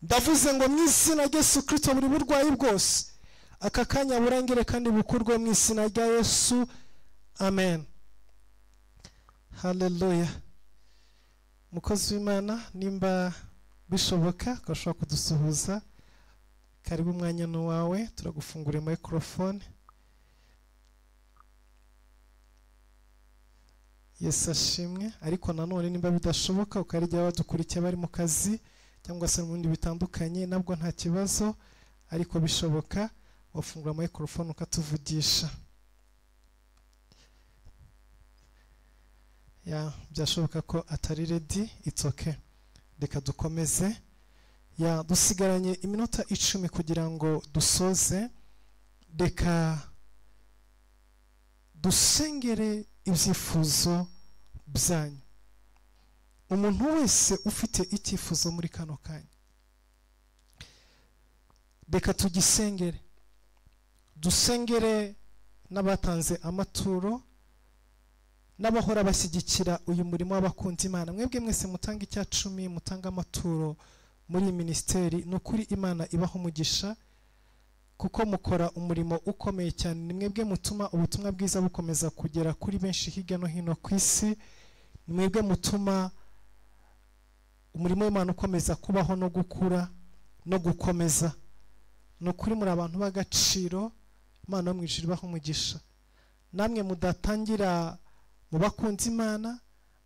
Ndavuze ngo mu izina rya Yesu Kristo buri burwayi bwose aka kanya burangire kandi bukurwe mu izina rya Yesu. Amen. Haleluya. Mukozi w'Imana, nimba bishoboka ukashobora kudusuhuza, karibu, umwanya ni uwawe, turagufungurira microphone. Yesu ashimwe. Ariko nanone nimba bidashoboka ukarya badukurikiye bari mu kazi cyangwa se mu bindi bitandukanye, nabwo nta kibazo, ariko bishoboka wafungura microphone ukatuvugisha. Ya byashoboka ko atari ready, it's okay, reka dukomeze. Ya dusigaranye iminota 10 kugira ngo dusoze. Reka dusengere ibyifuzo byanyu. Umuntu wese ufite icyifuzo muri kano kanya, reka tugisengere. Dusengere n'abatanze amaturo n'abahora bashyigikira uyu murimo w'abakunzi Imana. Mwebwe mwese mutanga icya 10, mutanga amaturo muri ministeri, ni ukuri Imana ibaho umugisha, kuko mukora umurimo ukomeye cyane. Ni mwebwe mutuma ubutumwa bwiza bukomeza kugera kuri benshi hirya no hino ku isi. Ni mwebwe mutuma umurimo w'Imana ukomeza kubaho no gukura no gukomeza. Ni ukuri muri abantu b'agaciro, Imana yo mu ijuru ibaha umugisha. Namwe mudatangira mu bakunzi Imana,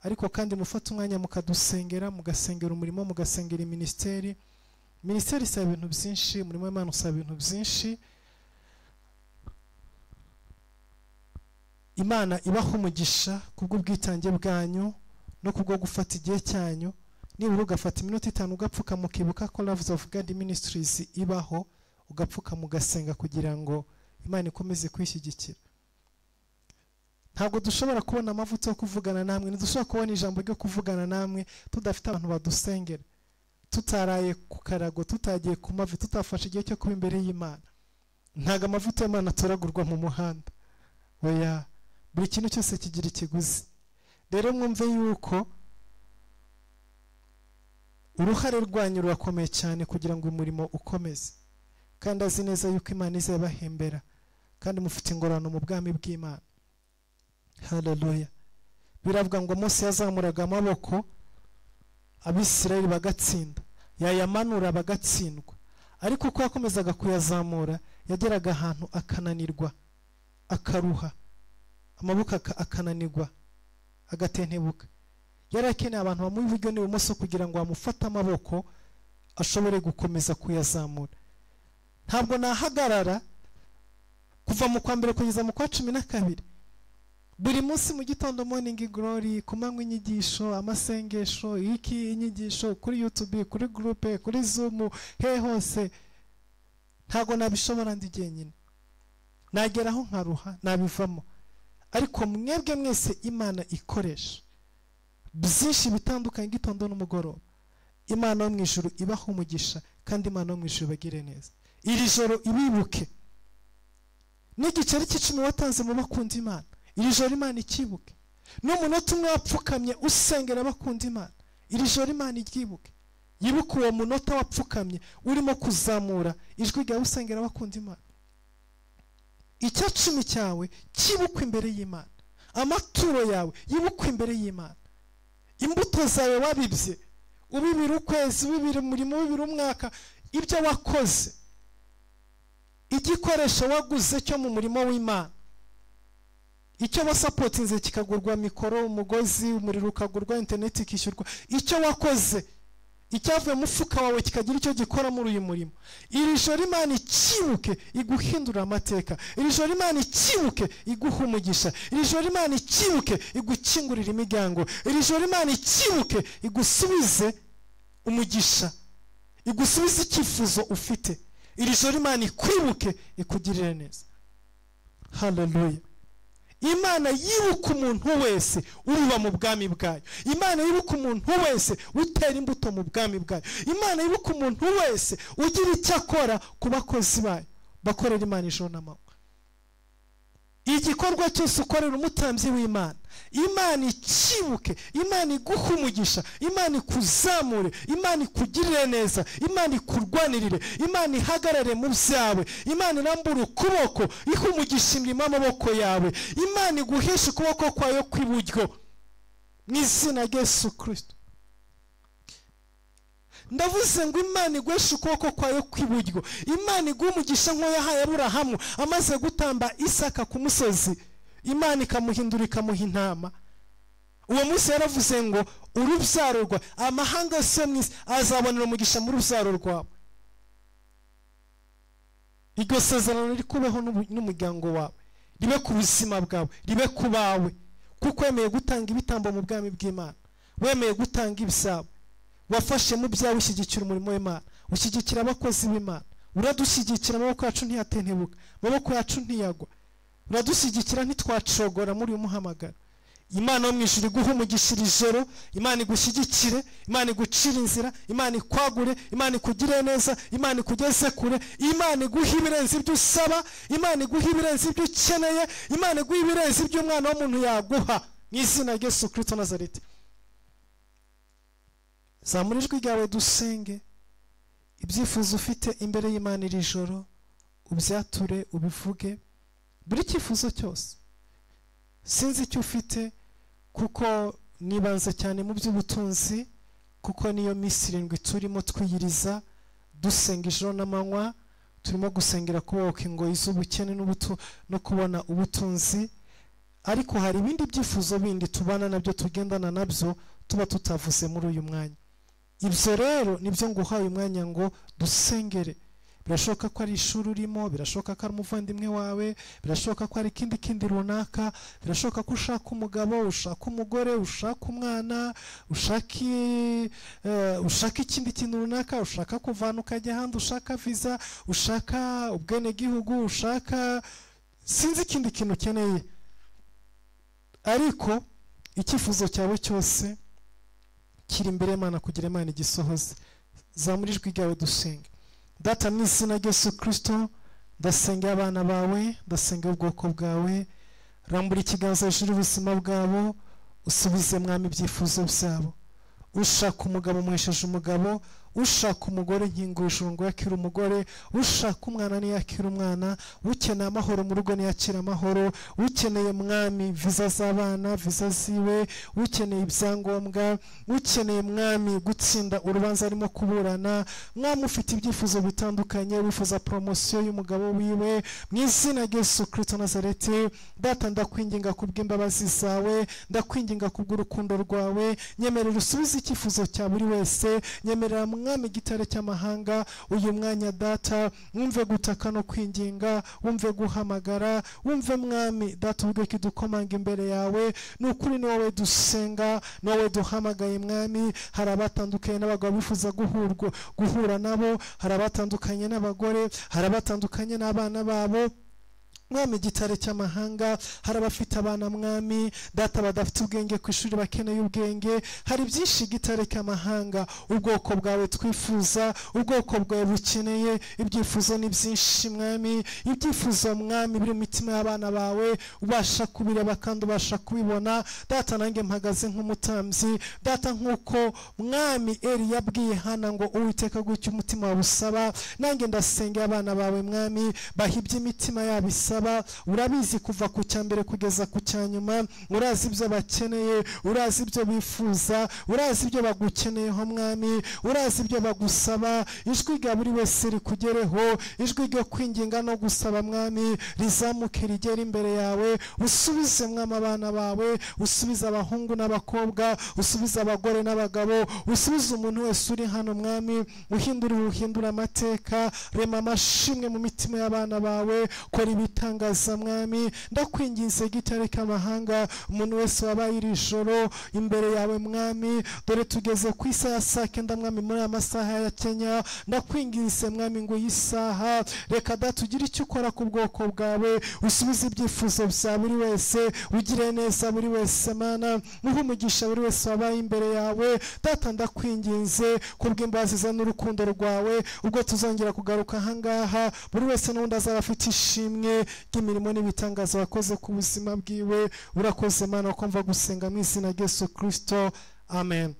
ariko kandi mufata umwanya mukadusengera, mugasengera umurimo, mugasengera ministeri. Ministeri isaba ibintu byinshi, umurimo w'Imana usaba ibintu byinshi. Imana ibaha umugisha kubw'ubwitange bwanyu no kubwo gufata igihe cyanyu. Nibura ugafata iminota 5 ugapfuka mukibuka ko Loves of God Ministries ibaho, ugapfuka mugasenga kugira ngo Imana ikomeze kwishyigikira. Ntabwo dushobora kubona amavuta yo kuvugana namwe, ntidushobora kubona ijambo ryo kuvugana namwe tudafite abantu badusengera, tutaraye ku karago, tutagiye ku mavi, tutafashe igihe cyo kuba imbere y'Imana. Ntabwo amavuta y'Imana atoragurwa mu muhanda, oya, buri kintu cyose kigira ikiguzi. Rero mwumve yuko uruhare rwanyu rurakomeye cyane kugira ngo umurimo ukomeze, kandi azi neza yuko Imana izabahembera, kandi mufite ingororano mu bwami bw'Imana. Haleluya. Biravuga ngo Mose yazamuraga amaboko Abisirayeli bagatsinda, yayamanura bagatsindwa. Ariko uko yakomezaga kuyazamura yageraga ahantu akananirwa, akaruha, amaboko akananirwa, agatentebuka. Yari akeneye abantu bamuha iburyo n'ibumoso kugira ngo bamufate amaboko ashobore gukomeza kuyazamura. Ntabwo nahagarara kuva mu kwa mbere kugeza mu kwa 12. Buri munsi mu gitondo morning glory, ku manywa inyigisho, amasengesho, iki inyigisho kuri YouTube, kuri groupe, kuri Zoom, he hose. Ntabwo nabishobora ndi jyenyine, nageraho nkaruha, nabivamo. Ariko mwebwe mwese Imana ikoresha byinshi bitandukanye gitondo n'umugoroba. Imana yo mu ijuru ibaha umugisha, kandi Imana yo mu ijuru ibagire neza. Iri joro ibibuke n'igiceri cy'icumi watanze mu bakunda Imana, iri joro Imana ikibuke. N'umunota umwe wapfukamye usengera abakunda Imana, iri joro Imana iryibuke. Yibuke uwo munota wapfukamye urimo kuzamura ijwi ryawe usengera abakunda Imana. Icya 10 cyawe kibukwe imbere y'Imana, amaturo yawe yibukwe imbere y'Imana, imbuto zawe wabibye, ubibira ukwezi, ubibira umurimo, ubibira umwaka, ibyo wakoze, igikoresho waguze cyo mu murimo w'Imana, icyo wasapotinze kikagurwa mikoro, umugozi, umuriro ukagurwa, internet ikishyurwa, icyo wakoze, icyavuye mu mufuka wawe kikagira icyo gikora muri uyu murimo. Iri joro Imana ikibuke iguhindura amateka. Iri joro Imana ikibuke iguha umugisha. Iri joro Imana ikibuke igukingurira imiryango. Iri joro Imana ikibuke igusubize umugisha, igusubize icyifuzo ufite. Iri joro Imana ikwibuke ikugirire neza. Haleluya. Imana yibuka umuntu wese ubiba mu bwami bwayo. Imana yibuka umuntu wese utera imbuto mu bwami bwayo. Imana yibuka umuntu wese ugira icyo akora ku bakozi bayo bakorera Imana ijoro n'amanywa. Igikorwa cyose ukorera umutambyi w'Imana, Imana ikibuke, Imana iguhe umugisha, Imana ikuzamure, Imana ikugirire neza, Imana ikurwanirire, Imana ihagarare mu byawe, Imana irambure ukuboko ihe umugisha imirimo y'amaboko yawe, Imana iguheshe ukuboko kwayo kw'iburyo mu izina rya Yesu Kristo. Ndavuze ngo Imana iguheshe ukuboko kwayo kw'iburyo, Imana iguhe umugisha nk'uwo yahaye Aburahamu amaze gutamba Isaka ku musozi, Imana ikamuhindura ikamuha intama. Uwo munsi yaravuze ngo urubyaro rwawe, amahanga yose mu isi azabonera umugisha mu rubyaro rwawe. Iryo sezerano rikubeho n'umuryango wawe, ribe ku buzima bwawe, ribe ku bawe, kuko wemeye gutanga ibitambo mu bwami bw'Imana, wemeye gutanga ibyawe, wafashe mu byawe ushyigikira umurimo w'Imana, ushyigikira abakozi b'Imana, uradushyigikira, amaboko yacu ntiyatentebuka, amaboko yacu ntiyagwa, uradushyigikira ntitwacogora muri uyu muhamagaro. Imana yo mu ijuru iguhe umugisha iri joro, Imana igushyigikire, Imana igucire inzira, Imana ikwagure, Imana ikugire neza, Imana ikugeze kure, Imana iguhe ibirenze ibyo usaba, Imana iguhe ibirenze ibyo ukeneye, Imana iguhe ibirenze ibyo umwana w'umuntu yaguha, mu izina rya Yesu Kristo Nazareti. Zamura ijwi ryawe dusenge. Ibyifuzo ufite imbere y'Imana iri joro ubyature, ubivuge, buri cyifuzo cyose. Sinzi icyo ufite, kuko nibanze cyane mu by'ubutunzi, kuko niyo minsi 7 turimo twiyiriza dusenga ijoro n'amanywa, turimo gusengera kubohoka ingoyi z'ubukene no kubona ubutunzi. Ariko hari ibindi byifuzo bindi tubana nabyo, tugendana nabyo, tuba tutavuze muri uyu mwanya. Ibyo rero nibyo nguhaye umwanya ngo dusengere. Birashoboka ko ari ishuri urimo, birashoboka ko ari umuvandimwe wawe, birashoboka ko ari ikindi kindi runaka, birashoboka ko ushaka umugabo, ushaka umugore, ushaka umwana, ushaka ikindi kintu runaka, ushaka kuvana ukajya ahandi, ushaka visa, ushaka ubwenegihugu, ushaka sinzi ikindi kintu ukeneye. Ariko icyifuzo cyawe cyose kiri imbere y'Imana kugira Imana igisohoze. Zamura ijwi ryawe dusenge. Data, mu izina rya Yesu Kristo, ndasenga abana bawe, ndasenga ubwoko bwawe, rambura ikiganza hejuru y'ubuzima bwabo, usubize mwami ibyifuzo byabo. Ushaka umugabo umuhesheje umugabo, ushaka umugore nkingura ngo yakire umugore, ushaka umwana ntiyakire umwana, ukeneye amahoro mu rugo ntiyakire amahoro, ukeneye mwami viza z'abana, viza ziwe, ukeneye ibyangombwa, ukeneye mwami gutsinda urubanza arimo kuburana, mwami ufite ibyifuzo bitandukanye, wifuza promosiyo y'umugabo wiwe, mu izina rya Yesu Kristo Nazareti. Data, ndakwinginga kubw'imbabazi zawe, ndakwinginga kubw'urukundo rwawe, nyemerera usubize icyifuzo cya buri wese, nyemerera mwami igitare cy'amahanga uyu mwanya Data, wumve gutaka no kwinginga, wumve guhamagara, wumve mwami Data ubwo kidukomanga imbere yawe. Ni ukuri ni wowe dusenga, ni wowe duhamagaye mwami. Hari abatandukanye n'abagabo bifuza guhura nabo, hari abatandukanye n'abagore, hari abatandukanye n'abana babo, mwami igitare cy'amahanga. Hari abafite abana mwami Data badafite ubwenge ku ishuri bakeneye ubwenge, hari byinshi igitare cy'amahanga ubwoko bwawe twifuza, ubwoko bwawe bukeneye. Ibyifuzo ni byinshi mwami, ibyifuzo mwami biri mu mitima y'abana bawe, ubasha kubireba kandi ubasha kubibona. Data, nanjye mpagaze nk'umutambyi Data, nk'uko mwami Eli yabwiye Hana ngo Uwiteka gutya umutima wawe usaba, nanjye ndasengera abana bawe mwami, bahibye imitima yabo isaba. Urabizi kuva ku cya mbere kugeza ku cya nyuma, urazi ibyo bakeneye, urazi ibyo bifuza, urazi ibyo bagukeneyeho mwami, urazi ibyo bagusaba. Ijwi rya buri wese rikugereho, ijwi ryo kwinginga no gusaba mwami rizamuke rigere imbere yawe. Usubize mwami abana bawe, usubize abahungu n'abakobwa, usubize abagore n'abagabo, usubize umuntu wese uri hano mwami, uhindure amateka, rema amashimwe mu mitima y'abana bawe, kora ibitangaza mwami. Ndakwinginze gitare cy'amahanga, umuntu wese wabaye iri joro imbere yawe mwami, dore tugeze ku isaha ya 9 mwami, muri aya masaha ya Kenya. Ndakwinginze mwami ngo iyi saha reka Data ugire icyo ukora ku bwoko bwawe, usubize ibyifuzo bya buri wese, ugire neza buri wese Mana, uhe umugisha buri wese wabaye imbere yawe. Data, ndakwinginze kubw'imbabazi zawe n'urukundo rwawe, ubwo tuzongera kugaruka ahangaha buri wese n'undi azaba afite ishimwe ry'imirimo n'ibitangaza wakoze ku buzima bwiwe. Urakoze Mana kumva gusenga mu izina rya Yesu Kristo, amen.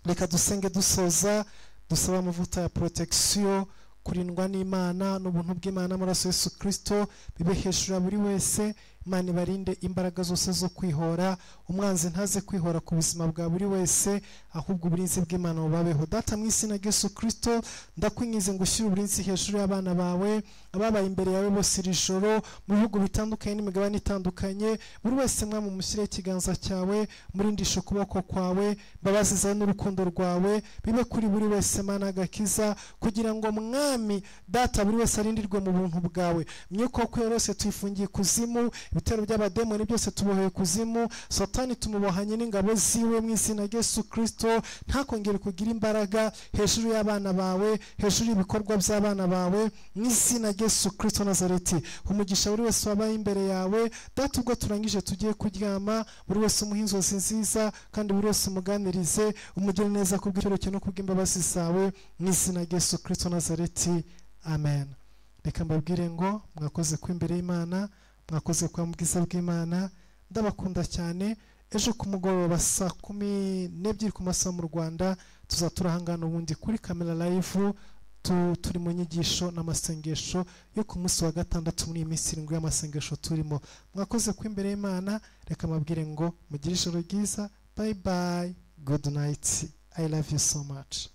Reka dusenge dusoza, dusaba amavuta ya protection, kurindwa n'Imana n'ubuntu bw'Imana n'amaraso Yesu Kristo bibe hejuru ya buri wese, Imana ibarinde imbaraga zose zo kwihora, umwanzi ntaze kwihora ku buzima bwa buri wese, ahubwo uburinzi bw'Imana bubabeho. Data mu izina rya Yesu Kristo, ndakwinginze ngo ushyire uburinzi hejuru y'abana bawe, ababaye imbere yawe bose iri joro, mu bihugu bitandukanye n'imigabane itandukanye, buri wese Mwami umushyire ikiganza cyawe, murindishe ukuboko kwawe, imbabazi zawe n'urukundo rwawe bibe kuri buri wese, Mana agakiza, kugira ngo Mwami Data buri wese arindirwe mu buntu bwawe. Imyuka yo yose tuyifungiye kuzimu, ibitero by'abademoni byose tuboheye kuzimu, Satani tumubohanye n'ingabo ziwe mu izina rya Yesu Kristo, ntakongere kugira imbaraga hejuru y'abana bawe, hejuru y'ibikorwa by'abana bawe, mu izina rya Yesu Kristo Nazareti. Umugisha buri wese wabaye imbere yawe Data, ubwo turangije tugiye kuryama, buri wese umuhe inzozi nziza, kandi buri wese umuganirize, umugire neza kubw'icyo no kubw'imbabazi zawe, mu izina rya Yesu Kristo Nazareti, amen. Reka mbabwire ngo mwakoze ku imbere y'Imana, mwakoze kwa bwiza bw'Imana, ndabakunda cyane. Ejo ku mugoroba saa 12 ku masaha mu Rwanda tuzaturahangana ubundi kuri Kamera Live, turi mu nyigisho n'amasengesho yo ku munsi wa gatandatu muri iyi minsi 7 y'amasengesho turimo. Mwakoze ku imbere y'Imana, reka mbabwire ngo mugire ijoro ryiza, bye bye, good night, I love you so much.